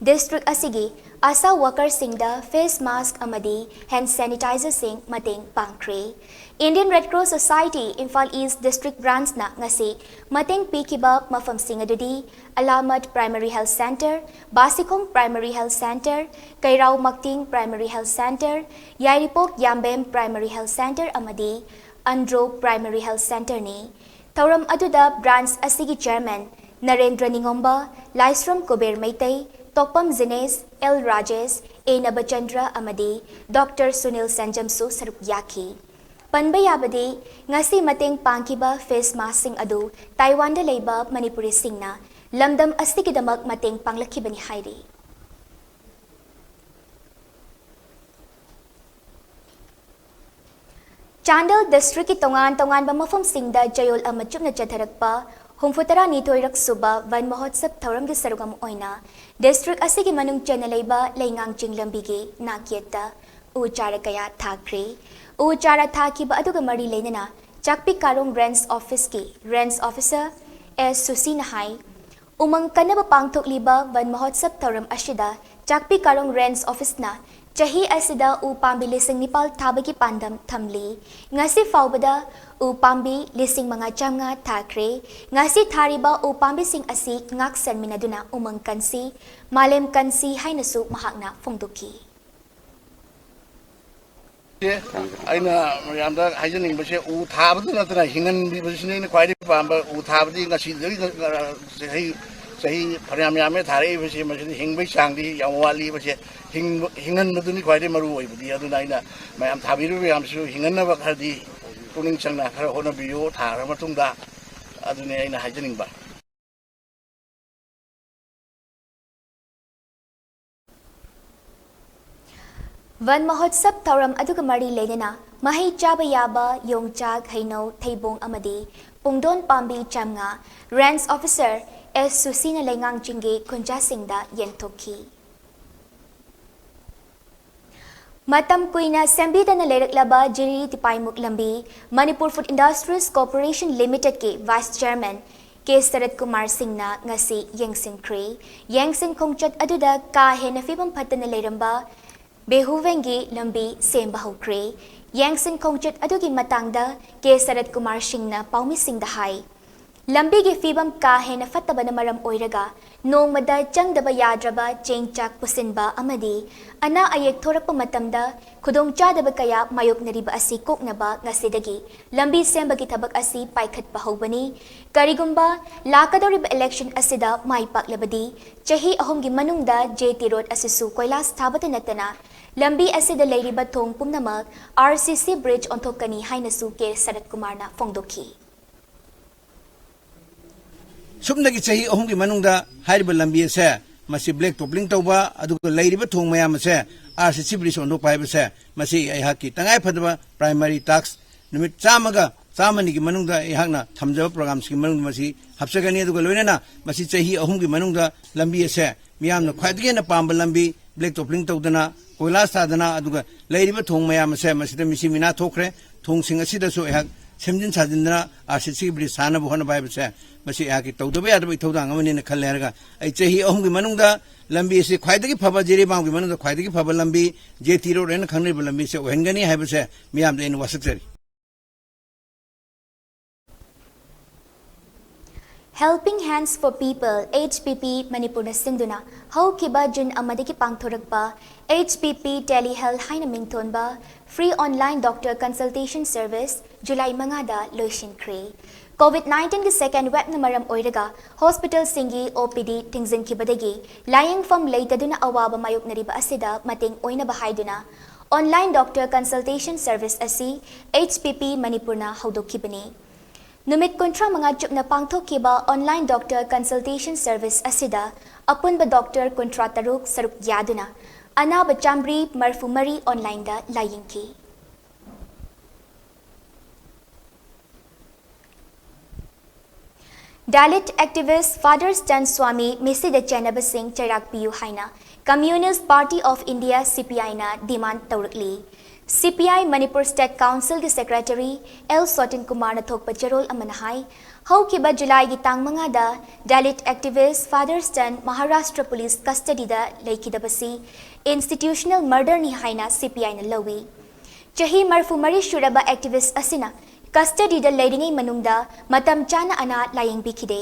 district ꯑꯁꯤꯒꯤ ASHA worker ꯁꯤꯡꯗ face mask ꯑꯃꯗꯤ hand sanitizer ꯁꯤꯡ ꯃꯇꯦꯡ ꯄꯥꯡꯈ꯭ꯔꯦ꯫ Indian Red Cross Society, Imphal East District Branch ꯅ ꯉꯁꯤ ꯃꯇꯦꯡ ꯄꯤꯈꯤꯕ ꯃꯐꯝꯁꯤꯡ ꯑꯗꯨꯗꯤ ꯑꯂꯥꯃꯠ Primary Health Center, ꯕꯥꯁꯤꯈꯣꯡ Primary Health Center, ꯀꯩꯔꯥꯎ ꯃꯛꯇꯤꯡ Primary Health Center, ꯌꯥꯏꯔꯤꯄꯣꯛ ꯌꯥꯝꯕꯦꯝ Primary Health Center ꯑꯃꯗꯤ ꯑꯟꯗ꯭ꯔꯣ Primary Health Center ꯅꯤ꯫ ꯊꯧꯔꯝ ꯑꯗꯨꯗ branch ꯑꯁꯤꯒꯤ chairman ꯅꯔꯦꯟꯗ꯭ꯔ ꯅꯤꯉꯣꯝꯕ, ꯂꯥꯏꯁ꯭ꯔꯝ ꯀꯨꯕꯦꯔ ꯃꯩꯇꯩ, ꯇꯣꯛꯄꯝ ꯖꯤꯅꯦꯁ, ꯑꯦꯜ ꯔꯥꯖꯦꯁ, ꯑꯦ ꯅꯕꯆꯟꯗ꯭ꯔ ꯑꯃꯗꯤ ꯗꯣꯛꯇꯔ ꯁꯨꯅꯤꯜ ꯁꯦꯟꯖꯝꯁꯨ ꯁꯔꯨꯛ ꯌꯥꯈꯤ꯫ ꯄꯟꯕ ꯌꯥꯕꯗꯤ, ꯉꯁꯤ ꯃꯇꯦꯡ ꯄꯥꯡꯈꯤꯕ face mask ꯁꯤꯡ ꯑꯗꯨ ꯇꯥꯏꯋꯥꯟꯗ ꯂꯩꯕ ꯃꯅꯤꯄꯨꯔꯤꯁꯤꯡꯅ ꯂꯝꯗꯝ ꯑꯁꯤꯒꯤꯗꯃꯛ ꯃꯇꯦꯡ ꯄꯥꯡꯂꯛꯈꯤꯕꯅꯤ ꯍꯥꯏꯔꯤ꯫ ꯆꯥꯟꯗꯦꯜ district ꯀꯤ ꯇꯣꯉꯥꯟ ꯇꯣꯉꯥꯟꯕ ꯃꯐꯝꯁꯤꯡꯗ ꯆꯌꯣꯜ ꯑꯃ ꯆꯨꯞꯅ ꯆꯠꯊꯔꯛꯄ ꯍꯨꯝꯐꯨ ꯇꯔꯥꯅꯤꯊꯣꯏꯔꯛ ꯁꯨꯕ ꯋꯟ ꯃꯍꯣꯠꯁꯕ ꯊꯧꯔꯝꯒꯤ ꯁꯔꯨꯛ ꯑꯃ ꯑꯣꯏꯅ district ꯑꯁꯤꯒꯤ ꯃꯅꯨꯡ ꯆꯟꯅ ꯂꯩꯕ ꯂꯩꯉꯥꯡ ꯆꯤꯡꯂꯝꯕꯤꯒꯤ ꯅꯥꯛꯌꯦꯠꯇ ꯎ ꯆꯥꯔꯥ ꯀꯌꯥ ꯊꯥꯈ꯭ꯔꯦ꯫ ꯎ ꯆꯥꯔꯥ ꯊꯥꯈꯤꯕ ꯑꯗꯨꯒ ꯃꯔꯤ ꯂꯩꯅꯅ ꯆꯥꯛꯄꯤ ꯀꯥꯔꯣꯡ range office ꯀꯤ range officer ꯑꯦꯁ ꯁꯨꯁꯤꯅ ꯍꯥꯏ, ꯎꯃꯪ ꯀꯟꯅꯕ ꯄꯥꯡꯊꯣꯛꯂꯤꯕ ꯋꯟ ꯃꯍꯣꯠꯁꯕ ꯊꯧꯔꯝ ꯑꯁꯤꯗ ꯆꯥꯛꯄꯤ ꯀꯥꯔꯣꯡ range office ꯅ ꯆꯍꯤ ꯑꯁꯤꯗ ꯎ ꯄꯥꯝꯕꯤ ꯂꯤꯁꯤꯡ ꯅꯤꯄꯥꯜ ꯊꯥꯕꯒꯤ ꯄꯥꯟꯗꯝ ꯊꯝꯂꯤ꯫ ꯉꯁꯤ ꯐꯥꯎꯕꯗ ꯎ ꯄꯥꯝꯕꯤ ꯂꯤꯁꯤꯡ ꯃꯉꯥ ꯆꯥꯝꯃꯉꯥ ꯊꯥꯈ꯭ꯔꯦ꯫ ꯉꯁꯤ ꯊꯥꯔꯤꯕ ꯎ ꯄꯥꯝꯕꯤꯁꯤꯡ ꯑꯁꯤ ꯉꯥꯛ ꯁꯦꯟꯃꯤꯟꯅꯗꯨꯅ ꯎꯃꯪ ꯀꯟꯁꯤ, ꯃꯥꯂꯦꯝ ꯀꯟꯁꯤ ꯍꯥꯏꯅꯁꯨ ꯃꯍꯥꯛꯅ ꯐꯣꯡꯗꯣꯛꯈꯤ꯫ ꯑꯩꯅ ꯃꯌꯥꯝꯗ ꯍꯥꯏꯖꯅꯤꯡꯕꯁꯦ, ꯎ ꯊꯥꯕꯗ ꯅꯠꯇꯅ ꯍꯤꯡꯍꯟꯕꯤꯕꯁꯤꯅ ꯑꯩꯅ ꯈ꯭ꯋꯥꯏꯗꯒꯤ ꯄꯥꯝꯕ꯫ ꯎ ꯊꯥꯕꯗꯤ ꯉꯁꯤꯗꯒꯤ ꯆꯍꯤ, ꯆꯍꯤ ꯐꯅꯌꯥꯝ ꯌꯥꯝꯃꯦ ꯊꯥꯔꯛꯏꯕꯁꯦ, ꯃꯁꯤꯗꯤ ꯍꯤꯡꯕꯒꯤ ꯆꯥꯡꯗꯤ ꯌꯥꯝ ꯋꯥꯠꯂꯤꯕꯁꯦ꯫ ꯍꯤꯡꯕ, ꯍꯤꯡꯍꯟꯕꯗꯨꯅꯤ ꯈ꯭ꯋꯥꯏꯗꯒꯤ ꯃꯔꯨ ꯑꯣꯏꯕꯗꯤ꯫ ꯑꯗꯨꯅ ꯑꯩꯅ ꯃꯌꯥꯝ ꯊꯥꯕꯤꯔꯤꯕ ꯃꯌꯥꯝꯁꯤꯁꯨ ꯍꯤꯡꯍꯟꯅꯕ ꯈꯔꯗꯤ ꯄꯨꯛꯅꯤꯡ ꯆꯪꯅ ꯈꯔ ꯍꯣꯠꯅꯕꯤꯌꯨ꯫ ꯊꯥꯈ꯭ꯔ ꯃꯇꯨꯡꯗ, ꯑꯗꯨꯅꯤ ꯑꯩꯅ ꯍꯥꯏꯖꯅꯤꯡꯕ꯫ ꯋꯟ ꯃꯍꯣꯠꯁꯕ ꯊꯧꯔꯝ ꯑꯗꯨꯒ ꯃꯔꯤ ꯂꯩꯅꯅ ꯃꯍꯩ ꯆꯥꯕ ꯌꯥꯕ ꯌꯣꯡꯆꯥꯛ, ꯍꯩꯅꯧ, ꯊꯩꯕꯣꯡ ꯑꯃꯗꯤ ꯄꯨꯡꯗꯣꯟ ꯄꯥꯝꯕꯤ ꯆꯥꯝꯃꯉꯥ Range Officer S ꯁꯨꯁꯤꯅ ꯂꯩꯉꯥꯡ ꯆꯤꯡꯒꯤ ꯈꯨꯟꯖꯥꯁꯤꯡꯗ ꯌꯦꯟꯊꯣꯛꯈꯤ꯫ ꯃꯇꯝ ꯀꯨꯏꯅ ꯁꯦꯝꯕꯤꯗꯅ ꯂꯩꯔꯛꯂꯕ ꯖꯤꯔꯤ ꯇꯤꯄꯥꯏꯃꯨꯛ ꯂꯝꯕꯤ Manipur Food Industries Corporation Limitedꯀꯤ Vice Chairman ꯀꯦ ꯁꯔꯠ ꯀꯨꯃꯥꯔ ꯁꯤꯡꯅ ꯉꯁꯤ ꯌꯦꯡꯁꯤꯟꯈ꯭ꯔꯦ꯫ ꯌꯦꯡꯁꯤꯟ ꯈꯣꯡꯆꯠ ꯑꯗꯨꯗ ꯀꯥ ꯍꯦꯟꯅ ꯐꯤꯕꯝ ꯐꯠꯇꯅ ꯂꯩꯔꯝꯕ ꯕꯦꯍꯨꯋꯦꯡꯒꯤ ꯂꯝꯕꯤ ꯁꯦꯝꯕ ꯍꯧꯈ꯭ꯔꯦ꯫ ꯌꯦꯡꯁꯤꯟ ꯈꯣꯡꯆꯠ ꯑꯗꯨꯒꯤ ꯃꯇꯥꯡꯗ ꯀꯦ ꯁꯔꯠ ꯀꯨꯃꯥꯔ ꯁꯤꯡꯅ ꯄꯥꯎꯃꯤꯁꯤꯡꯗ ꯍꯥꯏ, ꯂꯝꯕꯤꯒꯤ ꯐꯤꯕꯝ ꯀꯥ ꯍꯦꯟꯅ ꯐꯠꯇꯕꯅ ꯃꯔꯝ ꯑꯣꯏꯔꯒ ꯅꯣꯡꯃꯗ ꯆꯪꯗꯕ ꯌꯥꯗ꯭ꯔꯕ ꯆꯦꯡ ꯆꯥꯛ ꯄꯨꯁꯤꯟꯕ ꯑꯃꯗꯤ ꯑꯅꯥ ꯑꯌꯦꯛ ꯊꯣꯔꯛꯄ ꯃꯇꯝꯗ ꯈꯨꯗꯣꯡꯆꯥꯗꯕ ꯀꯌꯥ ꯃꯥꯌꯣꯛꯅꯔꯤꯕ ꯑꯁꯤ ꯀꯣꯛꯅꯕ ꯉꯁꯤꯗꯒꯤ ꯂꯝꯕꯤ ꯁꯦꯝꯕꯒꯤ ꯊꯕꯛ ꯑꯁꯤ ꯄꯥꯏꯈꯠꯄ ꯍꯧꯕꯅꯤ꯫ ꯀꯔꯤꯒꯨꯝꯕ ꯂꯥꯛꯀꯗꯧꯔꯤꯕ election ꯑꯁꯤꯗ ꯃꯥꯏ ꯄꯥꯛꯂꯕꯗꯤ ꯆꯍꯤ ꯑꯍꯨꯝꯒꯤ ꯃꯅꯨꯡꯗ JT Road ꯑꯁꯤꯁꯨ ꯀꯣꯏꯂꯥꯁ ꯊꯥꯕꯇ ꯅꯠꯇꯅ ꯂꯝꯕꯤ ꯑꯁꯤꯗ ꯂꯩꯔꯤꯕ ꯊꯣꯡ ꯄꯨꯝꯅꯃꯛ RCC bridge ꯑꯣꯟꯊꯣꯛꯀꯅꯤ ꯍꯥꯏꯅꯁꯨ ꯀꯦ ꯁꯔꯠ ꯀꯨꯃꯥꯔꯅ ꯐꯣꯡꯗꯣꯛꯈꯤ꯫ ꯁꯨꯞꯅꯒꯤ ꯆꯍꯤ ꯑꯍꯨꯝꯒꯤ ꯃꯅꯨꯡꯗ ꯍꯥꯏꯔꯤꯕ ꯂꯝꯕꯤ ꯑꯁꯦ ꯃꯁꯤ black topping ꯇꯧꯕ, ꯑꯗꯨꯒ ꯂꯩꯔꯤꯕ ꯊꯣꯡ ꯃꯌꯥꯝ ꯑꯁꯦ RCC bridge ꯑꯣꯟꯊꯣꯛꯄ ꯍꯥꯏꯕꯁꯦ, ꯃꯁꯤ ꯑꯩꯍꯥꯛꯀꯤ ꯇꯉꯥꯏ ꯐꯗꯕ primary task, ꯅꯨꯃꯤꯠ ꯆꯥꯝꯃꯒ ꯆꯥꯝꯃꯅꯤꯒꯤ ꯃꯅꯨꯡꯗ ꯑꯩꯍꯥꯛꯅ ꯊꯝꯖꯕ programꯁꯤꯒꯤ ꯃꯅꯨꯡꯗ ꯃꯁꯤ ꯍꯥꯞꯆꯒꯅꯤ꯫ ꯑꯗꯨꯒ ꯂꯣꯏꯅꯅ ꯃꯁꯤ ꯆꯍꯤ ꯑꯍꯨꯝꯒꯤ ꯃꯅꯨꯡꯗ ꯂꯝꯕꯤ ꯑꯁꯦ ꯃꯤꯌꯥꯝꯅ ꯈ꯭ꯋꯥꯏꯗꯒꯤ ꯍꯦꯟꯅ ꯄꯥꯝꯕ ꯂꯝꯕꯤ, black topping ꯇꯧꯗꯅ, ꯀꯣꯏꯂꯥꯁ ꯊꯥꯗꯅ, ꯑꯗꯨꯒ ꯂꯩꯔꯤꯕ ꯊꯣꯡ ꯃꯌꯥꯝ ꯑꯁꯦ ꯃꯁꯤꯗ ꯃꯤꯁꯤ ꯃꯤꯅꯥ ꯊꯣꯛꯈ꯭ꯔꯦ꯫ ꯊꯣꯡꯁꯤꯡ ꯑꯁꯤꯗꯁꯨ ꯑꯩꯍꯥꯛ ꯁꯦꯝꯖꯤꯟ ꯁꯥꯖꯤꯟꯗꯅ RCC bridge ꯁꯥꯅꯕ ꯍꯣꯠꯅꯕ ꯍꯥꯏꯕꯁꯦ, ꯃꯁꯤ ꯑꯩꯍꯥꯛꯀꯤ ꯇꯧꯗꯕ ꯌꯥꯗꯕ ꯏꯊꯧꯗꯥꯡ ꯑꯃꯅꯤꯅ ꯈꯜꯂꯦ꯫ ꯍꯥꯏꯔꯒ ꯑꯩ ꯆꯍꯤ ꯑꯍꯨꯝꯒꯤ ꯃꯅꯨꯡꯗ ꯂꯝꯕꯤ ꯑꯁꯤ ꯈ꯭ꯋꯥꯏꯗꯒꯤ ꯐꯕ, ꯖꯤꯔꯤꯕꯥꯝꯒꯤ ꯃꯅꯨꯡꯗ ꯈ꯭ꯋꯥꯏꯗꯒꯤ ꯐꯕ ꯂꯝꯕꯤ, JT Road ꯍꯥꯏꯅ ꯈꯪꯅꯔꯤꯕ ꯂꯝꯕꯤꯁꯦ ꯑꯣꯏꯍꯟꯒꯅꯤ ꯍꯥꯏꯕꯁꯦ ꯃꯤꯌꯥꯝꯗ ꯑꯩꯅ ꯋꯥꯁꯛꯆꯔꯤ꯫ Helping Hands for People, HPP, ꯃꯅꯤꯄꯨꯔꯅ ꯁꯤꯟꯗꯨꯅ ꯍꯧꯈꯤꯕ ꯖꯨꯟ ꯑꯃꯗꯒꯤ ꯄꯥꯡꯊꯣꯔꯛꯄ HPP Telehealth ꯍꯥꯏꯅ ꯃꯤꯡꯊꯣꯟꯕ free online doctor consultation service July ꯃꯉꯥꯗ ꯂꯣꯏꯁꯤꯟꯈ꯭ꯔꯦ꯫ COVID nineteenꯒꯤ second waveꯅ ꯃꯔꯝ ꯑꯣꯏꯔꯒ hospitalꯁꯤꯡꯒꯤ OPD ꯊꯤꯡꯖꯤꯟꯈꯤꯕꯗꯒꯤ ꯂꯥꯌꯦꯡꯐꯝ ꯂꯩꯇꯗꯨꯅ ꯑꯋꯥꯕ ꯃꯥꯌꯣꯛꯅꯔꯤꯕ ꯑꯁꯤꯗ ꯃꯇꯦꯡ ꯑꯣꯏꯅꯕ ꯍꯥꯏꯗꯨꯅ online doctor consultation service ꯑꯁꯤ HPP ꯃꯅꯤꯄꯨꯔꯅ ꯍꯧꯗꯣꯛꯈꯤꯕꯅꯤ꯫ ꯅꯨꯃꯤꯠ ꯀꯨꯟꯊ꯭ꯔꯥ ꯃꯉꯥ ꯆꯨꯞꯅ ꯄꯥꯡꯊꯣꯛꯈꯤꯕ online doctor consultation service ꯑꯁꯤꯗ ꯑꯄꯨꯟꯕ doctor ꯀꯨꯟꯊ꯭ꯔꯥ ꯇꯔꯨꯛ ꯁꯔꯨꯛ ꯌꯥꯗꯨꯅ ꯑꯅꯥꯕ ꯆꯥꯝꯃꯔꯤ ꯃꯔꯤꯐꯨ ꯃꯔꯤ onlineꯗ ꯂꯥꯌꯦꯡꯈꯤ꯫ Dalit activist Father Stan Swami ꯃꯤꯁꯤꯗ ꯆꯦꯟꯅꯕꯁꯤꯡ ꯆꯩꯔꯥꯛ ꯄꯤꯌꯨ ꯍꯥꯏꯅ Communist Party of India, C P I ꯅ demand ꯇꯧꯔꯛꯂꯤ꯫ C P I Manipur State Council ꯒꯤ Secretary L ꯁꯣꯇꯤꯟ ꯀꯨꯃꯥꯔꯅ ꯊꯣꯛꯄ ꯆꯦꯔꯣꯜ ꯑꯃꯅ ꯍꯥꯏ, ꯍꯧꯈꯤꯕ ꯖꯨꯂꯥꯏꯒꯤ ꯇꯥꯡ ꯃꯉꯥꯗ Dalit activist Father Stan Maharashtra Police custody ꯗ ꯂꯩꯈꯤꯗꯕꯁꯤ institutional murder ꯅꯤ ꯍꯥꯏꯅ C P I ꯅ ꯂꯧꯏ꯫ ꯆꯍꯤ ꯃꯔꯤꯐꯨ ꯃꯔꯤ ꯁꯨꯔꯕ activist ꯑꯁꯤꯅ custody ꯗ ꯂꯩꯔꯤꯉꯩ ꯃꯅꯨꯡꯗ ꯃꯇꯝ ꯆꯥꯅ ꯑꯅꯥ ꯂꯥꯌꯦꯡꯕꯤꯈꯤꯗꯦ꯫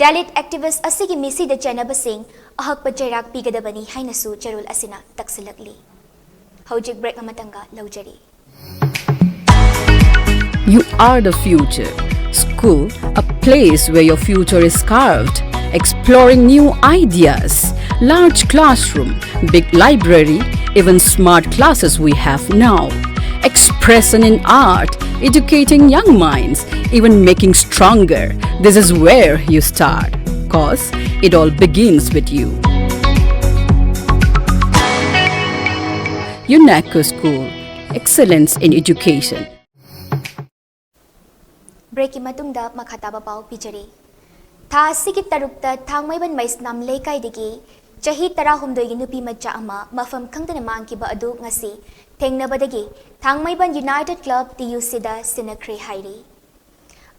Dalit activist ꯑꯁꯤꯒꯤ ꯃꯤꯁꯤꯗ ꯆꯦꯟꯅꯕꯁꯤꯡ ꯑꯍꯛꯄ ꯆꯩꯔꯥꯛ ꯄꯤꯒꯗꯕꯅꯤ ꯍꯥꯏꯅꯁꯨ ꯆꯦꯔꯣꯜ ꯑꯁꯤꯅ ꯇꯛꯁꯤꯜꯂꯛꯂꯤ꯫ ꯍꯧꯖꯤꯛ break ꯑꯃꯇꯪꯒ ꯂꯧꯖꯔꯤ꯫ You are the future. School, a place where your future is carved. Exploring new ideas. Large classroom, big library, even smart classes we have now. Expression in art, educating young minds, even making stronger. This is where you start. Cause it all begins with you. UNACO School, excellence in education. Break ꯀꯤ ꯃꯇꯨꯡꯗ ꯃꯈꯥ ꯇꯥꯕ ꯄꯥꯎ ꯄꯤꯖꯔꯤ꯫ ꯊꯥ ꯑꯁꯤꯒꯤ ꯇꯔꯨꯛꯇ ꯊꯥꯡꯃꯩꯕꯟ ꯃꯩꯁꯅꯥꯝ ꯂꯩꯀꯥꯏꯗꯒꯤ ꯆꯍꯤ ꯇꯔꯥꯍꯨꯝꯗꯣꯏꯒꯤ ꯅꯨꯄꯤ ꯃꯆꯥ ꯑꯃ ꯃꯐꯝ ꯈꯪꯗꯅ ꯃꯥꯡꯈꯤꯕ ꯑꯗꯨ ꯉꯁꯤ ꯊꯦꯡꯅꯕꯗꯒꯤ ꯊꯥꯡꯃꯩꯕꯟ United Club T U C ꯗ ꯁꯤꯟꯅꯈ꯭ꯔꯦ ꯍꯥꯏꯔꯤ꯫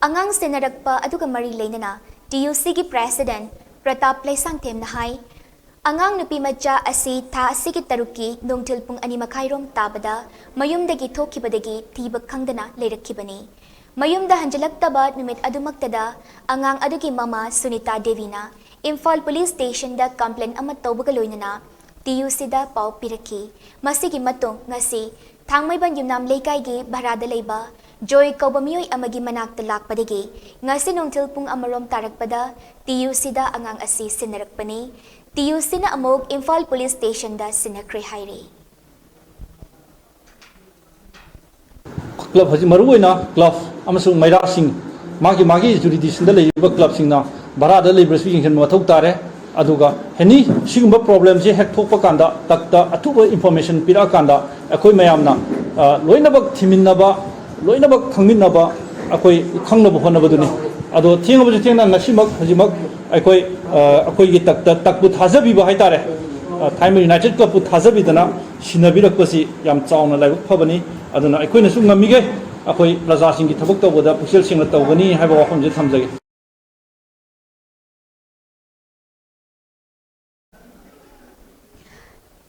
ꯑꯉꯥꯡ ꯁꯤꯟꯅꯔꯛꯄ ꯑꯗꯨꯒ ꯃꯔꯤ ꯂꯩꯅꯅ T U C ꯒꯤ President ꯄ꯭ꯔꯇꯥꯞ ꯂꯩꯁꯥꯡꯊꯦꯝꯅ ꯍꯥꯏ, ꯑꯉꯥꯡ ꯅꯨꯄꯤ ꯃꯆꯥ ꯑꯁꯤ ꯊꯥ ꯑꯁꯤꯒꯤ ꯇꯔꯨꯛꯀꯤ ꯅꯨꯡꯊꯤꯜ ꯄꯨꯡ ꯑꯅꯤ ꯃꯈꯥꯏꯔꯣꯝ ꯇꯥꯕꯗ ꯃꯌꯨꯝꯗꯒꯤ ꯊꯣꯛꯈꯤꯕꯗꯒꯤ ꯊꯤꯕ ꯈꯪꯗꯅ ꯂꯩꯔꯛꯈꯤꯕꯅꯤ꯫ ꯃꯌꯨꯝꯗ ꯍꯟꯖꯤꯜꯂꯛꯇꯕ ꯅꯨꯃꯤꯠ ꯑꯗꯨꯃꯛꯇꯗ ꯑꯉꯥꯡ ꯑꯗꯨꯒꯤ ꯃꯃꯥ ꯁꯨꯅꯤꯇꯥ ꯗꯦꯕꯤꯅ ꯏꯝꯐꯥꯜ Police Station ꯗ complaint ꯑꯃ ꯇꯧꯕꯒ ꯂꯣꯏꯅꯅ T U C ꯗ ꯄꯥꯎ ꯄꯤꯔꯛꯈꯤ꯫ ꯃꯁꯤꯒꯤ ꯃꯇꯨꯡ ꯉꯁꯤ ꯊꯥꯡꯃꯩꯕꯟ ꯌꯨꯝꯅꯥꯝ ꯂꯩꯀꯥꯏꯒꯤ ꯚꯔꯥꯗ ꯂꯩꯕ ꯖꯣꯏ ꯀꯧꯕ ꯃꯤꯑꯣꯏ ꯑꯃꯒꯤ ꯃꯅꯥꯛꯇ ꯂꯥꯛꯄꯗꯒꯤ ꯉꯁꯤ ꯅꯨꯡꯊꯤꯜ ꯄꯨꯡ ꯑꯃꯔꯣꯝ ꯇꯥꯔꯛꯄꯗ T U C ꯗ ꯑꯉꯥꯡ ꯑꯁꯤ ꯁꯤꯟꯅꯔꯛꯄꯅꯤ꯫ T U C ꯅ ꯑꯃꯨꯛ ꯏꯝꯐꯥꯜ Police Station ꯗ ꯁꯤꯟꯅꯈ꯭ꯔꯦ ꯍꯥꯏꯔꯤ꯫ ꯀ꯭ꯂꯕ ꯍꯧꯖꯤꯛ ꯃꯔꯨꯑꯣꯏꯅ ꯀ꯭ꯂꯕ ꯑꯃꯁꯨꯡ ꯃꯩꯔꯥꯁꯤꯡ, ꯃꯥꯒꯤ ꯃꯥꯒꯤ ꯖꯨꯔꯤꯗꯤꯛꯁꯟꯗ ꯂꯩꯔꯤꯕ ꯀ꯭ꯂꯕꯁꯤꯡꯅ ꯚꯔꯥꯗ ꯂꯩꯕ꯭ꯔꯁꯨ ꯌꯦꯡꯁꯤꯟꯕ ꯃꯊꯧ ꯇꯥꯔꯦ꯫ ꯑꯗꯨꯒ ꯑꯦꯅꯤ ꯁꯤꯒꯨꯝꯕ ꯄ꯭ꯔꯣꯕ꯭ꯂꯦꯝꯁꯦ ꯍꯦꯛ ꯊꯣꯛꯄ ꯀꯥꯟꯗ ꯇꯛꯇ ꯑꯊꯨꯕ ꯏꯟꯐꯣꯔꯃꯦꯁꯟ ꯄꯤꯔꯛꯑꯀꯥꯟꯗ ꯑꯩꯈꯣꯏ ꯃꯌꯥꯝꯅ, ꯑ, ꯂꯣꯏꯅꯃꯛ ꯊꯤꯃꯤꯟꯅꯕ, ꯂꯣꯏꯅꯃꯛ ꯈꯪꯃꯤꯟꯅꯕ, ꯑꯩꯈꯣꯏ ꯈꯪꯅꯕ ꯍꯣꯠꯅꯕꯗꯨꯅꯤ꯫ ꯑꯗꯣ ꯊꯦꯡꯉꯕꯁꯨ ꯊꯦꯡꯅ ꯉꯁꯤꯃꯛ ꯍꯧꯖꯤꯛꯃꯛ ꯑꯩꯈꯣꯏ, ꯑ, ꯑꯩꯈꯣꯏꯒꯤ ꯇꯛꯇ, ꯇꯛꯄꯨ ꯊꯥꯖꯕꯤꯕ ꯍꯥꯏꯇꯥꯔꯦ, ꯑ, ꯊꯥꯏꯃꯩ ꯌꯨꯅꯥꯏꯇꯦꯗ ꯀ꯭ꯂꯕꯄꯨ ꯊꯥꯖꯕꯤꯗꯅ ꯁꯤꯟꯅꯕꯤꯔꯛꯄꯁꯤ ꯌꯥꯝ ꯆꯥꯎꯅ ꯂꯥꯏꯕꯛ ꯐꯕꯅꯤ꯫ ꯑꯗꯨꯅ ꯑꯩꯈꯣꯏꯅꯁꯨ ꯉꯝꯃꯤꯈꯩ ꯑꯩꯈꯣꯏ ꯄ꯭ꯔꯖꯥꯁꯤꯡꯒꯤ ꯊꯕꯛ ꯇꯧꯕꯗ ꯄꯨꯛꯆꯦꯜ ꯁꯦꯡꯅ ꯇꯧꯒꯅꯤ ꯍꯥꯏꯕ ꯋꯥꯐꯝꯁꯦ ꯊꯝꯖꯒꯦ꯫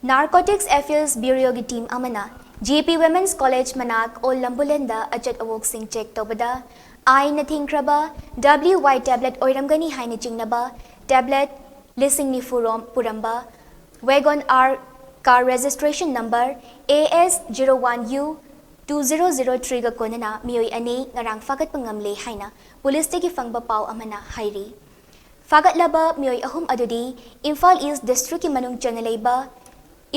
Narcotics Appeals Bureauꯒꯤ team ꯑꯃꯅ G P Women's College ꯃꯅꯥꯛ ꯑꯣꯜ ꯂꯝꯕꯨꯂꯦꯟꯗ ꯑꯆꯠ ꯑꯋꯣꯛꯁꯤꯡ check ꯇꯧꯕꯗ ꯑꯥꯏꯟꯅ ꯊꯤꯡꯈ꯭ꯔꯕ W Y tablet ꯑꯣꯏꯔꯝꯒꯅꯤ ꯍꯥꯏꯅ ꯆꯤꯡꯅꯕ tablet ꯂꯤꯁꯤꯡ ꯅꯤꯐꯨ ꯔꯣꯝ ꯄꯨꯔꯝꯕ Wagon R car registration number A S zero one U two zero zero threeꯒ ꯀꯣꯟꯅꯅ ꯃꯤꯑꯣꯏ ꯑꯅꯤ ꯉꯔꯥꯡ ꯐꯥꯒꯠꯄ ꯉꯝꯂꯦ ꯍꯥꯏꯅ ꯄꯨꯂꯤꯁꯇꯒꯤ ꯐꯪꯕ ꯄꯥꯎ ꯑꯃꯅ ꯍꯥꯏꯔꯤ꯫ ꯐꯥꯒꯠꯂꯕ ꯃꯤꯑꯣꯏ ꯑꯍꯨꯝ ꯑꯗꯨꯗꯤ ꯏꯝꯐꯥꯜ East districtꯀꯤ ꯃꯅꯨꯡ ꯆꯟꯅ ꯂꯩꯕ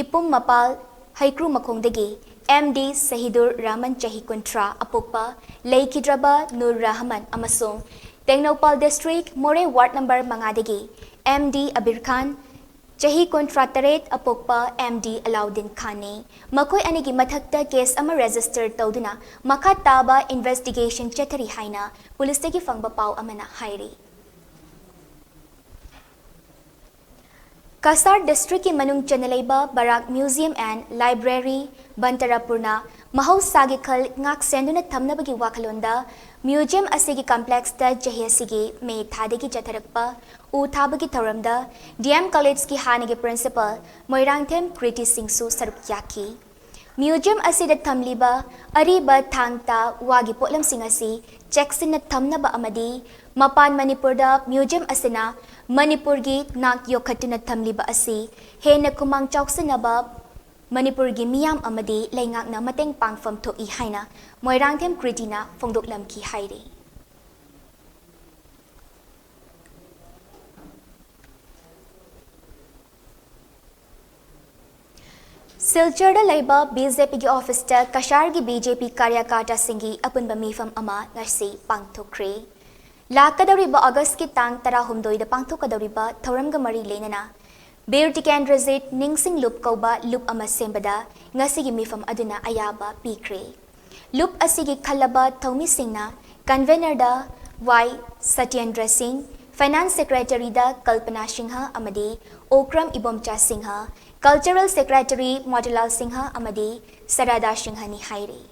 ꯏꯄꯨꯝ ꯃꯄꯥꯜ ꯍꯩꯀ꯭ꯔꯨ ꯃꯈꯣꯡꯗꯒꯤ M D ꯁꯍꯤꯗꯨꯔ ꯔꯍꯃꯟ ꯆꯍꯤ ꯀꯨꯟꯊ꯭ꯔꯥ ꯑꯄꯣꯛꯄ ꯂꯩꯈꯤꯗ꯭ꯔꯕ ꯅꯨꯔ ꯔꯍꯃꯟ ꯑꯃꯁꯨꯡ ꯇꯦꯡꯅꯧꯄꯥꯜ district ꯃꯣꯔꯦ ward number ꯃꯉꯥꯗꯒꯤ M D ꯑꯕꯤꯔ ꯈꯥꯟ ꯆꯍꯤ ꯀꯨꯟꯊ꯭ꯔꯥ ꯇꯔꯦꯠ ꯑꯄꯣꯛꯄ M D ꯑꯂꯥꯎꯗꯤꯟ ꯈꯥꯟꯅꯤ꯫ ꯃꯈꯣꯏ ꯑꯅꯤꯒꯤ ꯃꯊꯛꯇ case ꯑꯃ register ꯇꯧꯗꯨꯅ ꯃꯈꯥ ꯇꯥꯕ investigation ꯆꯠꯊꯔꯤ ꯍꯥꯏꯅ ꯄꯨꯂꯤꯁꯇꯒꯤ ꯐꯪꯕ ꯄꯥꯎ ꯑꯃꯅ ꯍꯥꯏꯔꯤ꯫ ꯀꯁꯥꯔ districtꯀꯤ ꯃꯅꯨꯡ ꯆꯟꯅ ꯂꯩꯕ ꯕꯔꯥꯛ Museum and Library ꯕꯟꯇꯔꯥꯄꯨꯔꯅ ꯃꯍꯧꯁꯥꯒꯤ ꯈꯜ ꯉꯥꯛ ꯁꯦꯟꯗꯨꯅ ꯊꯝꯅꯕꯒꯤ ꯋꯥꯈꯜꯂꯣꯟꯗ museum ꯑꯁꯤꯒꯤ complexꯇ ꯆꯍꯤ ꯑꯁꯤꯒꯤ ꯃꯦ ꯊꯥꯗꯒꯤ ꯆꯠꯊꯔꯛꯄ ꯎ ꯊꯥꯕꯒꯤ ꯊꯧꯔꯝꯗ D M Collegeꯀꯤ ꯍꯥꯟꯅꯒꯤ principal ꯃꯣꯏꯔꯥꯡꯊꯦꯝ ꯀ꯭ꯔꯤꯇꯤ ꯁꯤꯡꯁꯨ ꯁꯔꯨꯛ ꯌꯥꯈꯤ꯫ Museum ꯑꯁꯤꯗ ꯊꯝꯂꯤꯕ ꯑꯔꯤꯕ ꯊꯥꯡ ꯇꯥ ꯋꯥꯒꯤ ꯄꯣꯠꯂꯝꯁꯤꯡ ꯑꯁꯤ ꯆꯦꯛꯁꯤꯟꯅ ꯊꯝꯅꯕ ꯑꯃꯗꯤ ꯃꯄꯥꯟ ꯃꯅꯤꯄꯨꯔꯗ museum ꯑꯁꯤꯅ ꯃꯅꯤꯄꯨꯔꯒꯤ ꯅꯥꯛ ꯌꯣꯛꯈꯠꯇꯨꯅ ꯊꯝꯂꯤꯕ ꯑꯁꯤ ꯍꯦꯟꯅ ꯈꯨꯃꯥꯡ ꯆꯥꯎꯁꯤꯟꯅꯕ ꯃꯅꯤꯄꯨꯔꯒꯤ ꯃꯤꯌꯥꯝ ꯑꯃꯗꯤ ꯂꯩꯉꯥꯛꯅ ꯃꯇꯦꯡ ꯄꯥꯡꯐꯝ ꯊꯣꯛꯏ ꯍꯥꯏꯅ ꯃꯣꯏꯔꯥꯡꯊꯦꯝ ꯀ꯭ꯔꯤꯇꯤꯅ ꯐꯣꯡꯗꯣꯛꯂꯝꯈꯤ ꯍꯥꯏꯔꯤ꯫ ꯁꯤꯜꯆꯔꯗ ꯂꯩꯕ B J Pꯒꯤ officeꯇ ꯀꯁꯥꯔꯒꯤ B J P ꯀꯥꯔꯌꯀꯥꯔꯇꯥꯁꯤꯡꯒꯤ ꯑꯄꯨꯟꯕ ꯃꯤꯐꯝ ꯑꯃ ꯉꯁꯤ ꯄꯥꯡꯊꯣꯛꯈ꯭ꯔꯦ꯫ ꯂꯥꯛꯀꯗꯧꯔꯤꯕ Augustꯀꯤ ꯇꯥꯡ ꯇꯔꯥꯍꯨꯝꯗꯣꯏꯗ ꯄꯥꯡꯊꯣꯛꯀꯗꯧꯔꯤꯕ ꯊꯧꯔꯝꯒ ꯃꯔꯤ ꯂꯩꯅꯅ ꯕꯤꯔ ꯇꯤꯀꯦꯟꯗ꯭ꯔꯖꯤꯠ ꯅꯤꯡꯁꯤꯡ ꯂꯨꯞ ꯀꯧꯕ ꯂꯨꯞ ꯑꯃ ꯁꯦꯝꯕꯗ ꯉꯁꯤꯒꯤ ꯃꯤꯐꯝ ꯑꯗꯨꯅ ꯑꯌꯥꯕ ꯄꯤꯈ꯭ꯔꯦ꯫ ꯂꯨꯞ ꯑꯁꯤꯒꯤ ꯈꯜꯂꯕ ꯊꯧꯃꯤꯁꯤꯡꯅ convenerꯗ ꯋꯥꯏ ꯁꯇ꯭ꯌꯦꯟꯗ꯭ꯔ ꯁꯤꯡ, Finance Secretary ꯗ ꯀꯜꯄꯅꯥ ꯁꯤꯡꯍ ꯑꯃꯗꯤ ꯑꯣꯀ꯭ꯔꯝ ꯏꯕꯣꯝꯆꯥ ꯁꯤꯡꯍ, Cultural Secretary ꯃꯣꯇꯤꯂꯥꯜ ꯁꯤꯡꯍ ꯑꯃꯗꯤ ꯁꯔꯥꯗꯥ ꯁꯤꯡꯍꯅꯤ ꯍꯥꯏꯔꯤ꯫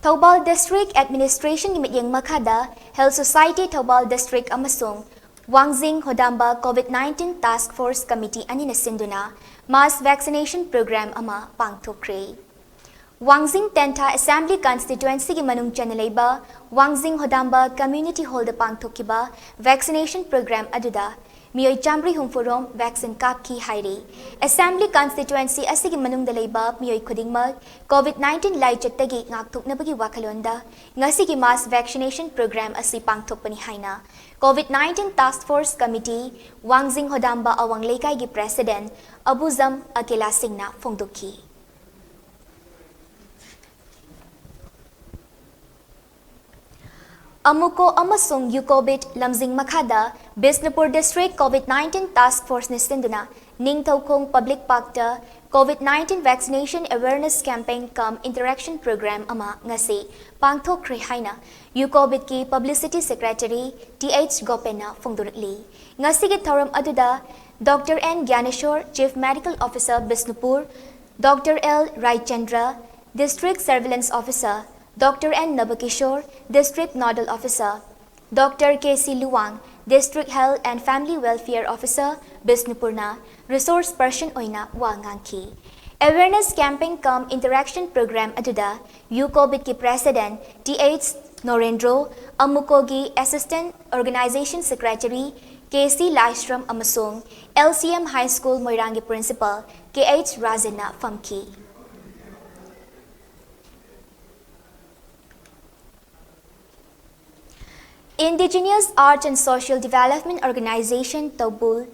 ꯊꯧꯕꯥꯜ District Administration ꯒꯤ ꯃꯤꯠꯌꯦꯡ ꯃꯈꯥꯗ Health Society ꯊꯧꯕꯥꯜ District ꯑꯃꯁꯨꯡ ꯋꯥꯡꯖꯤꯡ ꯍꯣꯗꯥꯝꯕ COVID nineteen Task Force Committee ꯑꯅꯤꯅ ꯁꯤꯟꯗꯨꯅ mass vaccination program ꯑꯃ ꯄꯥꯡꯊꯣꯛꯈ꯭ꯔꯦ꯫ ꯋꯥꯡꯖꯤꯡ ꯇꯦꯟꯊꯥ Assembly Constituency ꯒꯤ ꯃꯅꯨꯡ ꯆꯟꯅ ꯂꯩꯕ ꯋꯥꯡꯖꯤꯡ ꯍꯣꯗꯥꯝꯕ Community Hall ꯗ ꯄꯥꯡꯊꯣꯛꯈꯤꯕ vaccination program ꯑꯗꯨꯗ ꯃꯤꯑꯣꯏ ꯆꯥꯃꯔꯤ ꯍꯨꯝꯐꯨ ꯔꯣꯝ vaccine ꯀꯥꯞꯈꯤ ꯍꯥꯏꯔꯤ꯫ Assembly Constituency ꯑꯁꯤꯒꯤ ꯃꯅꯨꯡꯗ ꯂꯩꯕ ꯃꯤꯑꯣꯏ ꯈꯨꯗꯤꯡꯃꯛ COVID nineteen ꯂꯥꯏꯆꯠꯇꯒꯤ ꯉꯥꯛꯊꯣꯛꯅꯕꯒꯤ ꯋꯥꯈꯜꯂꯣꯟꯗ ꯉꯁꯤꯒꯤ mass vaccination program ꯑꯁꯤ ꯄꯥꯡꯊꯣꯛꯄꯅꯤ ꯍꯥꯏꯅ COVID nineteen Task Force Committee ꯋꯥꯡꯖꯤꯡ ꯍꯣꯗꯥꯝꯕ ꯑꯋꯥꯡ ꯂꯩꯀꯥꯏꯒꯤ President ꯑꯕꯨꯖꯝ ꯑꯀꯦꯂꯥ ꯁꯤꯡꯅ ꯐꯣꯡꯗꯣꯛꯈꯤ꯫ ꯑꯃꯨꯀꯣ ꯑꯃꯁꯨꯡ ꯌꯨꯀꯣꯕꯤꯠ ꯂꯝꯖꯤꯡ ꯃꯈꯥꯗ Bishnupur District COVID nineteen Task Force ꯅ ꯁꯤꯟꯗꯨꯅ ꯅꯤꯡꯊꯧꯈꯣꯡ Public Park ꯇ COVID nineteen Vaccination Awareness Campaign cum Interaction Program ꯑꯃ ꯉꯁꯤ ꯄꯥꯡꯊꯣꯛꯈ꯭ꯔꯦ ꯍꯥꯏꯅ ꯌꯨꯀꯣꯕꯤꯠꯀꯤ Publicity Secretary ꯇꯤ ꯑꯩꯆ ꯒꯣꯄꯦꯟꯅ ꯐꯣꯡꯗꯣꯔꯛꯂꯤ꯫ ꯉꯁꯤꯒꯤ ꯊꯧꯔꯝ ꯑꯗꯨꯗ Doctor N Gyaneshwor, Chief Medical Officer Bishnupur, Doctor L Raichandra, District Surveillance Officer, Doctor N Nabakishore, District Nodal Officer, Doctor K C Luwang, District Health and Family Welfare Officer, ꯕꯤꯁꯅꯨꯄꯨꯔꯅ resource person ꯑꯣꯏꯅ ꯋꯥ ꯉꯥꯡꯈꯤ꯫ Awareness Campaign cum Interaction Program ꯑꯗꯨꯗ ꯌꯨꯀꯣꯕꯤꯠꯀꯤ President ꯇꯤ ꯑꯩꯆ ꯅꯣꯔꯦꯟꯗ꯭ꯔꯣ, ꯑꯃꯨꯀꯣꯒꯤ Assistant Organization Secretary K C Laishram ꯑꯃꯁꯨꯡ L C M High School ꯃꯣꯏꯔꯥꯡꯒꯤ Principal ꯀꯦ ꯑꯩꯆ ꯔꯥꯖꯟꯅ ꯐꯝꯈꯤ꯫ Indigenous Arts and Social Development Organization ꯇꯧꯕꯨꯜ,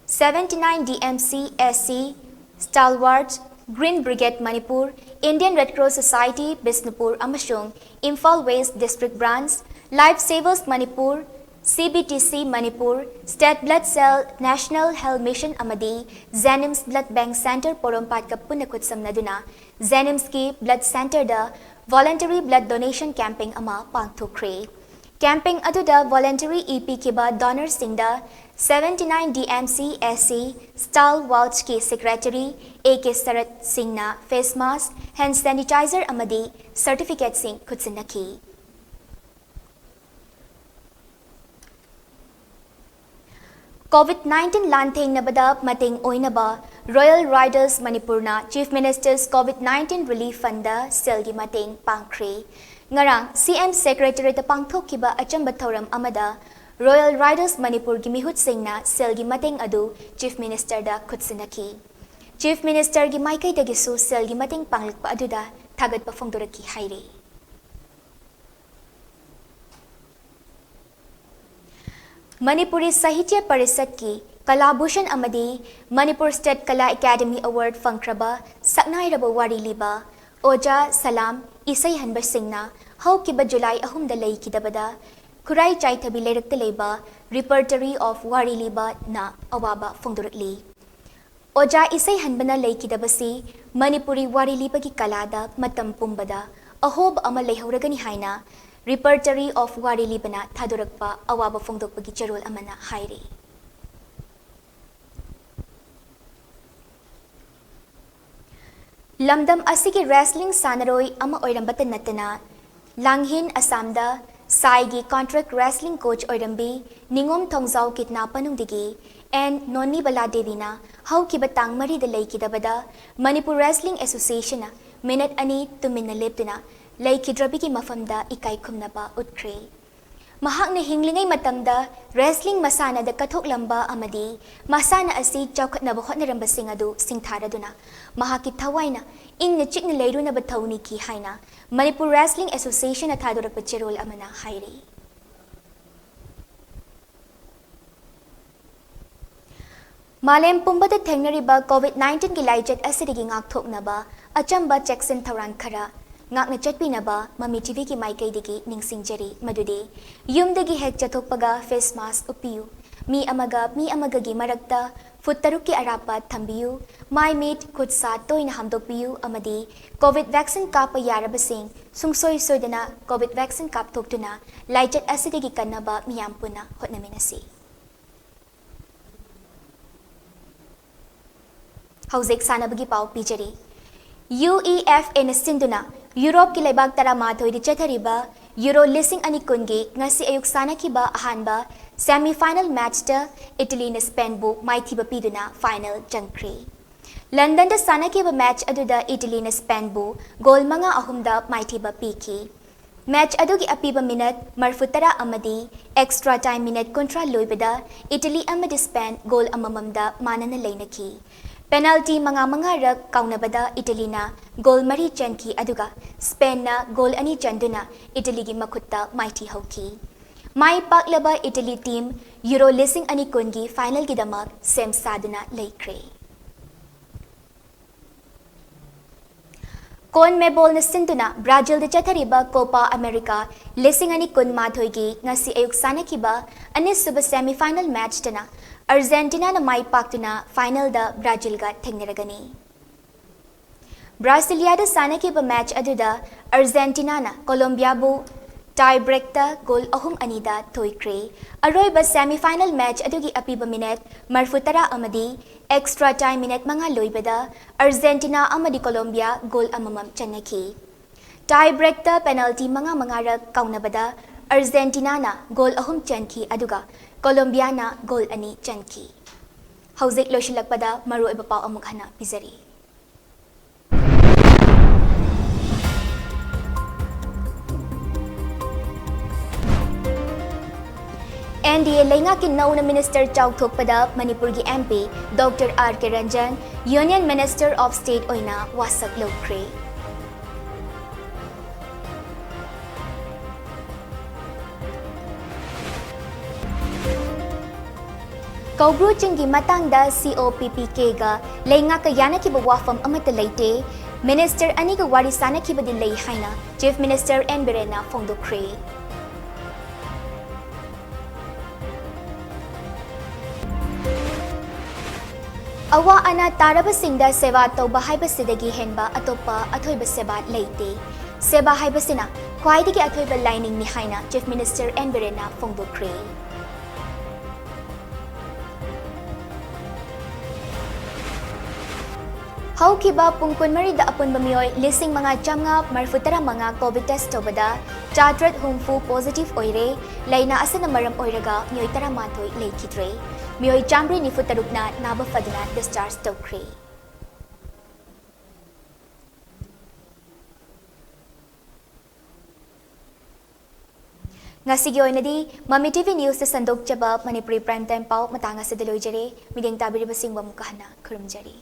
seventy nine D M C S C Stalwarts, Green Brigade Manipur, Indian Red Cross Society Bishnupur ꯑꯃꯁꯨꯡ Imphal West District Branch, Life Savers Manipur, C B T C Manipur, State Blood Cell, National Health Mission ꯑꯃꯗꯤ JNIMS Blood Bank Center ꯄꯣꯔꯣꯝꯄꯥꯠꯀ ꯄꯨꯟꯅ ꯈꯨꯠꯁꯝꯅꯗꯨꯅ JNIMS ꯀꯤ Blood Center ꯗ Voluntary blood donation campaign ꯑꯃ ꯄꯥꯡꯊꯣꯛꯈ꯭ꯔꯦ꯫ Campaign ꯑꯗꯨꯗ voluntary ꯏ ꯄꯤꯈꯤꯕ donorꯁꯤꯡꯗ seventy nine D M C S C Stalwartsꯀꯤ secretary A K ꯁꯔꯠ ꯁꯤꯡꯅ face mask, hand sanitizer ꯑꯃꯗꯤ certificateꯁꯤꯡ ꯈꯨꯠꯁꯤꯟꯅꯈꯤ꯫ COVID nineteen ꯂꯥꯟꯊꯦꯡꯅꯕꯗ ꯃꯇꯦꯡ ꯑꯣꯏꯅꯕ Royal Riders ꯃꯅꯤꯄꯨꯔꯅ Chief Minister's COVID nineteen Relief Fundꯗ ꯁꯦꯜꯒꯤ ꯃꯇꯦꯡ ꯄꯥꯡꯈ꯭ꯔꯦ꯫ ꯉꯔꯥꯡ C M Secretariatꯇ ꯄꯥꯡꯊꯣꯛꯈꯤꯕ ꯑꯆꯝꯕ ꯊꯧꯔꯝ ꯑꯃꯗ Royal Riders ꯃꯅꯤꯄꯨꯔꯒꯤ ꯃꯤꯍꯨꯠꯁꯤꯡꯅ ꯁꯦꯜꯒꯤ ꯃꯇꯦꯡ ꯑꯗꯨ Chief Ministerꯗ ꯈꯨꯠꯁꯤꯟꯅꯈꯤ꯫ Chief Ministerꯒꯤ ꯃꯥꯏꯀꯩꯗꯒꯤꯁꯨ ꯁꯦꯜꯒꯤ ꯃꯇꯦꯡ ꯄꯥꯡꯂꯛꯄ ꯑꯗꯨꯗ ꯊꯥꯒꯠꯄ ꯐꯣꯡꯗꯣꯔꯛꯈꯤ ꯍꯥꯏꯔꯤ꯫ ꯃꯅꯤꯄꯨꯔꯤ ꯁꯥꯍꯤꯇ꯭ꯌ ꯄꯔꯤꯁꯠꯀꯤ ꯀꯂꯥ ꯚꯨꯁꯟ ꯑꯃꯗꯤ Manipur State Kala Academy Award ꯐꯪꯈ꯭ꯔꯕ ꯁꯛꯅꯥꯏꯔꯕ ꯋꯥꯔꯤ ꯂꯤꯕ ꯑꯣꯖꯥ ꯁꯂꯥꯝ ꯏꯁꯩꯍꯟꯕꯁꯤꯡꯅ ꯍꯧꯈꯤꯕ ꯖꯨꯂꯥꯏ ꯑꯍꯨꯝꯗ ꯂꯩꯈꯤꯗꯕꯗ ꯈꯨꯔꯥꯏ ꯆꯥꯏꯊꯕꯤ ꯂꯩꯔꯛꯇ ꯂꯩꯕ Repertory of ꯋꯥꯔꯤ ꯂꯤꯕꯅ ꯑꯋꯥꯕ ꯐꯣꯡꯗꯣꯔꯛꯂꯤ꯫ ꯑꯣꯖꯥ ꯏꯁꯩꯍꯟꯕꯅ ꯂꯩꯈꯤꯗꯕꯁꯤ ꯃꯅꯤꯄꯨꯔꯤ ꯋꯥꯔꯤ ꯂꯤꯕꯒꯤ ꯀꯂꯥꯗ ꯃꯇꯝ ꯄꯨꯝꯕꯗ ꯑꯍꯣꯕ ꯑꯃ ꯂꯩꯍꯧꯔꯒꯅꯤ ꯍꯥꯏꯅ Repertory of ꯋꯥꯔꯤ ꯂꯤꯕꯅ ꯊꯥꯗꯣꯔꯛꯄ ꯑꯋꯥꯕ ꯐꯣꯡꯗꯣꯛꯄꯒꯤ ꯆꯦꯔꯣꯜ ꯑꯃꯅ ꯍꯥꯏꯔꯤ꯫ ꯂꯝꯗꯝ ꯑꯁꯤꯒꯤ wrestling ꯁꯥꯟꯅꯔꯣꯏ ꯑꯃ ꯑꯣꯏꯔꯝꯕꯇ ꯅꯠꯇꯅ, ꯂꯥꯡꯍꯤꯟ ꯑꯁꯥꯝꯗ ꯁꯥꯏꯒꯤ contract wrestling coach ꯑꯣꯏꯔꯝꯕꯤ ꯅꯤꯉꯣꯝ ꯊꯣꯡꯖꯥꯎ ꯀꯤꯠꯅꯥ ꯄꯅꯨꯡꯗꯒꯤ ꯑꯦꯟ ꯅꯣꯅꯤꯕꯂꯥ ꯗꯦꯕꯤꯅ ꯍꯧꯈꯤꯕ ꯇꯥꯡ ꯃꯔꯤꯗ ꯂꯩꯈꯤꯗꯕꯗ ꯃꯅꯤꯄꯨꯔ Wrestling Associationꯅ ꯃꯤꯅꯠ ꯑꯅꯤ ꯇꯨꯃꯤꯟꯅ ꯂꯦꯞꯇꯨꯅ ꯂꯩꯈꯤꯗ꯭ꯔꯕꯤꯒꯤ ꯃꯐꯝꯗ ꯏꯀꯥꯏ ꯈꯨꯝꯅꯕ ꯎꯠꯈ꯭ꯔꯦ꯫ ꯃꯍꯥꯛꯅ ꯍꯤꯡꯂꯤꯉꯩ ꯃꯇꯝꯗ wrestling ꯃꯁꯥꯟꯅꯗ ꯀꯠꯊꯣꯛꯂꯝꯕ ꯑꯃꯗꯤ ꯃꯁꯥꯟꯅ ꯑꯁꯤ ꯆꯥꯎꯈꯠꯅꯕ ꯍꯣꯠꯅꯔꯝꯕꯁꯤꯡ ꯑꯗꯨ ꯁꯤꯡꯊꯥꯔꯗꯨꯅ ꯃꯍꯥꯛꯀꯤ ꯊꯋꯥꯏꯅ ꯏꯪꯅ ꯆꯤꯛꯅ ꯂꯩꯔꯨꯅꯕ ꯊꯧꯅꯤꯈꯤ ꯍꯥꯏꯅ ꯃꯅꯤꯄꯨꯔ Wrestling Associationꯅ ꯊꯥꯗꯣꯔꯛꯄ ꯆꯦꯔꯣꯜ ꯑꯃꯅ ꯍꯥꯏꯔꯤ꯫ ꯃꯥꯂꯦꯝ ꯄꯨꯝꯕꯗ ꯊꯦꯡꯅꯔꯤꯕ COVID nineteenꯒꯤ ꯂꯥꯏꯆꯠ ꯑꯁꯤꯗꯒꯤ ꯉꯥꯛꯊꯣꯛꯅꯕ ꯑꯆꯝꯕ ꯆꯦꯛꯁꯤꯟ ꯊꯧꯔꯥꯡ ꯈꯔ ꯉꯥꯛꯅ ꯆꯠꯄꯤꯅꯕ ꯃꯃꯤ TVꯒꯤ ꯃꯥꯏꯀꯩꯗꯒꯤ ꯅꯤꯡꯁꯤꯡꯖꯔꯤ꯫ ꯃꯗꯨꯗꯤ ꯌꯨꯝꯗꯒꯤ ꯍꯦꯛ ꯆꯠꯊꯣꯛꯄꯒ face mask ꯎꯞꯄꯤꯌꯨ, ꯃꯤ ꯑꯃꯒ ꯃꯤ ꯑꯃꯒꯒꯤ ꯃꯔꯛꯇ ꯐꯨꯠ ꯇꯔꯨꯛꯀꯤ ꯑꯔꯥꯞꯄ ꯊꯝꯕꯤꯌꯨ꯫ ꯃꯥꯏ ꯃꯤꯠ, ꯈꯨꯠ ꯁꯥ ꯇꯣꯏꯅ ꯍꯥꯝꯗꯣꯛꯄꯤꯌꯨ ꯑꯃꯗꯤ ꯀꯣꯚꯤꯗ ꯚꯦꯛꯁꯤꯟ ꯀꯥꯞꯄ ꯌꯥꯔꯕꯁꯤꯡ ꯁꯨꯡꯁꯣꯏ ꯁꯣꯏꯗꯅ ꯀꯣꯚꯤꯗ ꯚꯦꯛꯁꯤꯟ ꯀꯥꯞꯊꯣꯛꯇꯨꯅ ꯂꯥꯏꯆꯠ ꯑꯁꯤꯗꯒꯤ ꯀꯟꯅꯕ ꯃꯤꯌꯥꯝ ꯄꯨꯟꯅ ꯍꯣꯠꯅꯃꯤꯟꯅꯁꯤ꯫ ꯍꯧꯖꯤꯛ ꯁꯥꯟꯅꯕꯒꯤ ꯄꯥꯎ ꯄꯤꯖꯔꯤ꯫ ꯌꯨ ꯏ ꯑꯦꯐ ꯑꯦꯅ ꯁꯤꯟꯗꯨꯅ ꯌꯨꯔꯣꯞꯀꯤ ꯂꯩꯕꯥꯛ ꯇꯔꯥꯃꯥꯊꯣꯏꯗ ꯆꯠꯊꯔꯤꯕ ꯌꯨꯔꯣ ꯂꯤꯁꯤꯡ ꯑꯅꯤ ꯀꯨꯟꯒꯤ ꯉꯁꯤ ꯑꯌꯨꯛ ꯁꯥꯟꯅꯈꯤꯕ ꯑꯍꯥꯟꯕ semi final matchꯇ ꯏꯇꯂꯤꯅ ꯁ꯭ꯄꯦꯟꯕꯨ ꯃꯥꯏꯊꯤꯕ ꯄꯤꯗꯨꯅ final ꯆꯪꯈ꯭ꯔꯦ꯫ ꯂꯟꯗꯟꯗ ꯁꯥꯟꯅꯈꯤꯕ match ꯑꯗꯨꯗ ꯏꯇꯂꯤꯅ ꯁ꯭ꯄꯦꯟꯕꯨ goal ꯃꯉꯥ ꯑꯍꯨꯝꯗ ꯃꯥꯏꯊꯤꯕ ꯄꯤꯈꯤ꯫ Match ꯑꯗꯨꯒꯤ ꯑꯄꯤꯕ minute ꯃꯔꯐꯨꯇꯔꯥ ꯑꯃꯗꯤ extra time minute ꯀꯨꯟꯊ꯭ꯔꯥ ꯂꯣꯏꯕꯗ ꯏꯇꯂꯤ ꯑꯃꯗꯤ ꯁ꯭ꯄꯦꯟ goal ꯑꯃꯃꯝꯗ ꯃꯥꯟꯅꯅ ꯂꯩꯅꯈꯤ꯫ Penalty ꯃꯉꯥ ꯃꯉꯥꯔꯛ ꯀꯥꯎꯅꯕꯗ ꯏꯇꯂꯤꯅ goal ꯃꯔꯤ ꯆꯟꯈꯤ, ꯑꯗꯨꯒ ꯁ꯭ꯄꯦꯟꯅ goal ꯑꯅꯤ ꯆꯟꯗꯨꯅ ꯏꯇꯂꯤꯒꯤ ꯃꯈꯨꯠꯇ ꯃꯥꯏꯊꯤ ꯍꯧꯈꯤ꯫ ꯃꯥꯏ ꯄꯥꯛꯂꯕ ꯏꯇꯂꯤ team ꯌꯨꯔꯣ ꯂꯤꯁꯤꯡ ꯑꯅꯤ ꯀꯨꯟꯒꯤ finalꯒꯤꯗꯃꯛ ꯁꯦꯝ ꯁꯥꯗꯨꯅ ꯂꯩꯈ꯭ꯔꯦ꯫ CONMEBOLꯅ ꯁꯤꯟꯗꯨꯅ ꯕ꯭ꯔꯥꯖꯤꯜꯗ ꯆꯠꯊꯔꯤꯕ Copa America ꯂꯤꯁꯤꯡ ꯑꯅꯤ ꯀꯨꯟꯃꯥꯊꯣꯏꯒꯤ ꯉꯁꯤ ꯑꯌꯨꯛ ꯁꯥꯟꯅꯈꯤꯕ ꯑꯅꯤꯁꯨꯕ semi final matchꯇꯅ ꯑꯔꯖꯦꯟꯇꯤꯅꯥꯅ ꯃꯥꯏ ꯄꯥꯛꯇꯨꯅ finalꯗ ꯕ꯭ꯔꯥꯖꯤꯜꯒ ꯊꯦꯡꯅꯔꯒꯅꯤ꯫ ꯕ꯭ꯔꯥꯁꯤꯂꯤꯌꯥꯗ ꯁꯥꯟꯅꯈꯤꯕ match ꯑꯗꯨꯗ ꯑꯔꯖꯦꯟꯇꯤꯅꯥꯅ ꯀꯣꯂꯣꯝꯕꯤꯌꯥꯕꯨ tie breakꯇ goal ꯑꯍꯨꯝ ꯑꯅꯤꯗ ꯊꯣꯏꯈ꯭ꯔꯦ꯫ ꯑꯔꯣꯏꯕ semi final match ꯑꯗꯨꯒꯤ ꯑꯄꯤꯕ minute ꯃꯔꯐꯨꯇꯔꯥ ꯑꯃꯗꯤ extra time minute ꯃꯉꯥ ꯂꯣꯏꯕꯗ ꯑꯔꯖꯦꯟꯇꯤꯅꯥ ꯑꯃꯗꯤ ꯀꯣꯂꯣꯝꯕꯤꯌꯥ goal ꯑꯃꯃꯝ ꯆꯟꯅꯈꯤ꯫ Tie breakꯇ penalty ꯃꯉꯥ ꯃꯉꯥꯔꯛ ꯀꯥꯎꯅꯕꯗ ꯑꯔꯖꯦꯟꯇꯤꯅꯥꯅ goal ꯑꯍꯨꯝ ꯆꯟꯈꯤ, ꯑꯗꯨꯒ ꯀꯣꯂꯣꯝꯕꯤꯌꯥꯅ goal ꯑꯅꯤ ꯆꯟꯈꯤ꯫ ꯍꯧꯖꯤꯛ ꯂꯣꯏꯁꯤꯜꯂꯛꯄꯗ ꯃꯔꯨꯑꯣꯏꯕ ꯄꯥꯎ ꯑꯃꯨꯛ ꯍꯟꯅ ꯄꯤꯖꯔꯤ꯫ NDA ꯂꯩꯉꯥꯛꯀꯤ ꯅꯧꯅ minister ꯆꯥꯎꯊꯣꯛꯄꯗ ꯃꯅꯤꯄꯨꯔꯒꯤ MP Doctor R K Ranjan Union Minister of State ꯑꯣꯏꯅ ꯋꯥꯁꯛ ꯂꯧꯈ꯭ꯔꯦ꯫ ꯀꯧꯕ꯭ꯔꯨ ꯆꯤꯡꯒꯤ ꯃꯇꯥꯡꯗ COPPKꯒ ꯂꯩꯉꯥꯛꯀ ꯌꯥꯅꯈꯤꯕ ꯋꯥꯐꯝ ꯑꯃꯠꯇ ꯂꯩꯇꯦ꯫ Minister ꯑꯅꯤꯒ ꯋꯥꯔꯤ ꯁꯥꯅꯈꯤꯕꯗꯤ ꯂꯩ ꯍꯥꯏꯅ Chief Minister N ꯕꯤꯔꯦꯟꯅ ꯐꯣꯡꯗꯣꯛꯈ꯭ꯔꯦ꯫ ꯑꯋꯥ ꯑꯅꯥ ꯇꯥꯔꯕꯁꯤꯡꯗ ꯁꯦꯕꯥ ꯇꯧꯕ ꯍꯥꯏꯕꯁꯤꯗꯒꯤ ꯍꯦꯟꯕ ꯑꯇꯣꯞꯄ ꯑꯊꯣꯏꯕ ꯁꯦꯕꯥ ꯂꯩꯇꯦ꯫ ꯁꯦꯕꯥ ꯍꯥꯏꯕꯁꯤꯅ ꯈ꯭ꯋꯥꯏꯗꯒꯤ ꯑꯊꯣꯏꯕ ꯂꯥꯏꯅꯤꯡꯅꯤ ꯍꯥꯏꯅ Chief Minister N ꯕꯤꯔꯦꯟꯅ ꯐꯣꯡꯗꯣꯛꯈ꯭ꯔꯦ꯫ ꯍꯧꯈꯤꯕ ꯄꯨꯡ ꯀꯨꯟꯃꯔꯤꯗ ꯑꯄꯨꯟꯕ ꯃꯤꯑꯣꯏ ꯂꯤꯁꯤꯡ ꯃꯉꯥ ꯆꯥꯝꯃꯉꯥ ꯃꯔꯤꯐꯨ ꯇꯔꯥ ꯃꯉꯥ COVID test ꯇꯧꯕꯗ ꯆꯥꯇ꯭ꯔꯦꯠ ꯍꯨꯝꯐꯨ positive ꯑꯣꯏꯔꯦ꯫ ꯂꯥꯏꯅꯥ ꯑꯁꯤꯅ ꯃꯔꯝ ꯑꯣꯏꯔꯒ ꯃꯤꯑꯣꯏ ꯇꯔꯥꯃꯥꯊꯣꯏ ꯂꯩꯈꯤꯗ꯭ꯔꯦ꯫ ꯃꯤꯑꯣꯏ ꯆꯥꯃꯔꯤ ꯅꯤꯐꯨ ꯇꯔꯨꯛꯅ ꯅꯥꯕ ꯐꯗꯨꯅ discharge ꯇꯧꯈ꯭ꯔꯦ꯫ ꯉꯁꯤꯒꯤ ꯑꯣꯏꯅꯗꯤ ꯃꯃꯤ TV News ꯇ ꯁꯟꯗꯣꯛꯆꯕ ꯃꯅꯤꯄꯨꯔꯤ prime time ꯄꯥꯎ ꯃꯇꯥꯡ ꯑꯁꯤꯗ ꯂꯣꯏꯖꯔꯦ꯫ ꯃꯤꯠꯌꯦꯡ ꯇꯥꯕꯤꯔꯤꯕꯁꯤꯡꯕꯨ ꯑꯃꯨꯛꯀ ꯍꯟꯅ ꯈꯨꯔꯨꯝꯖꯔꯤ꯫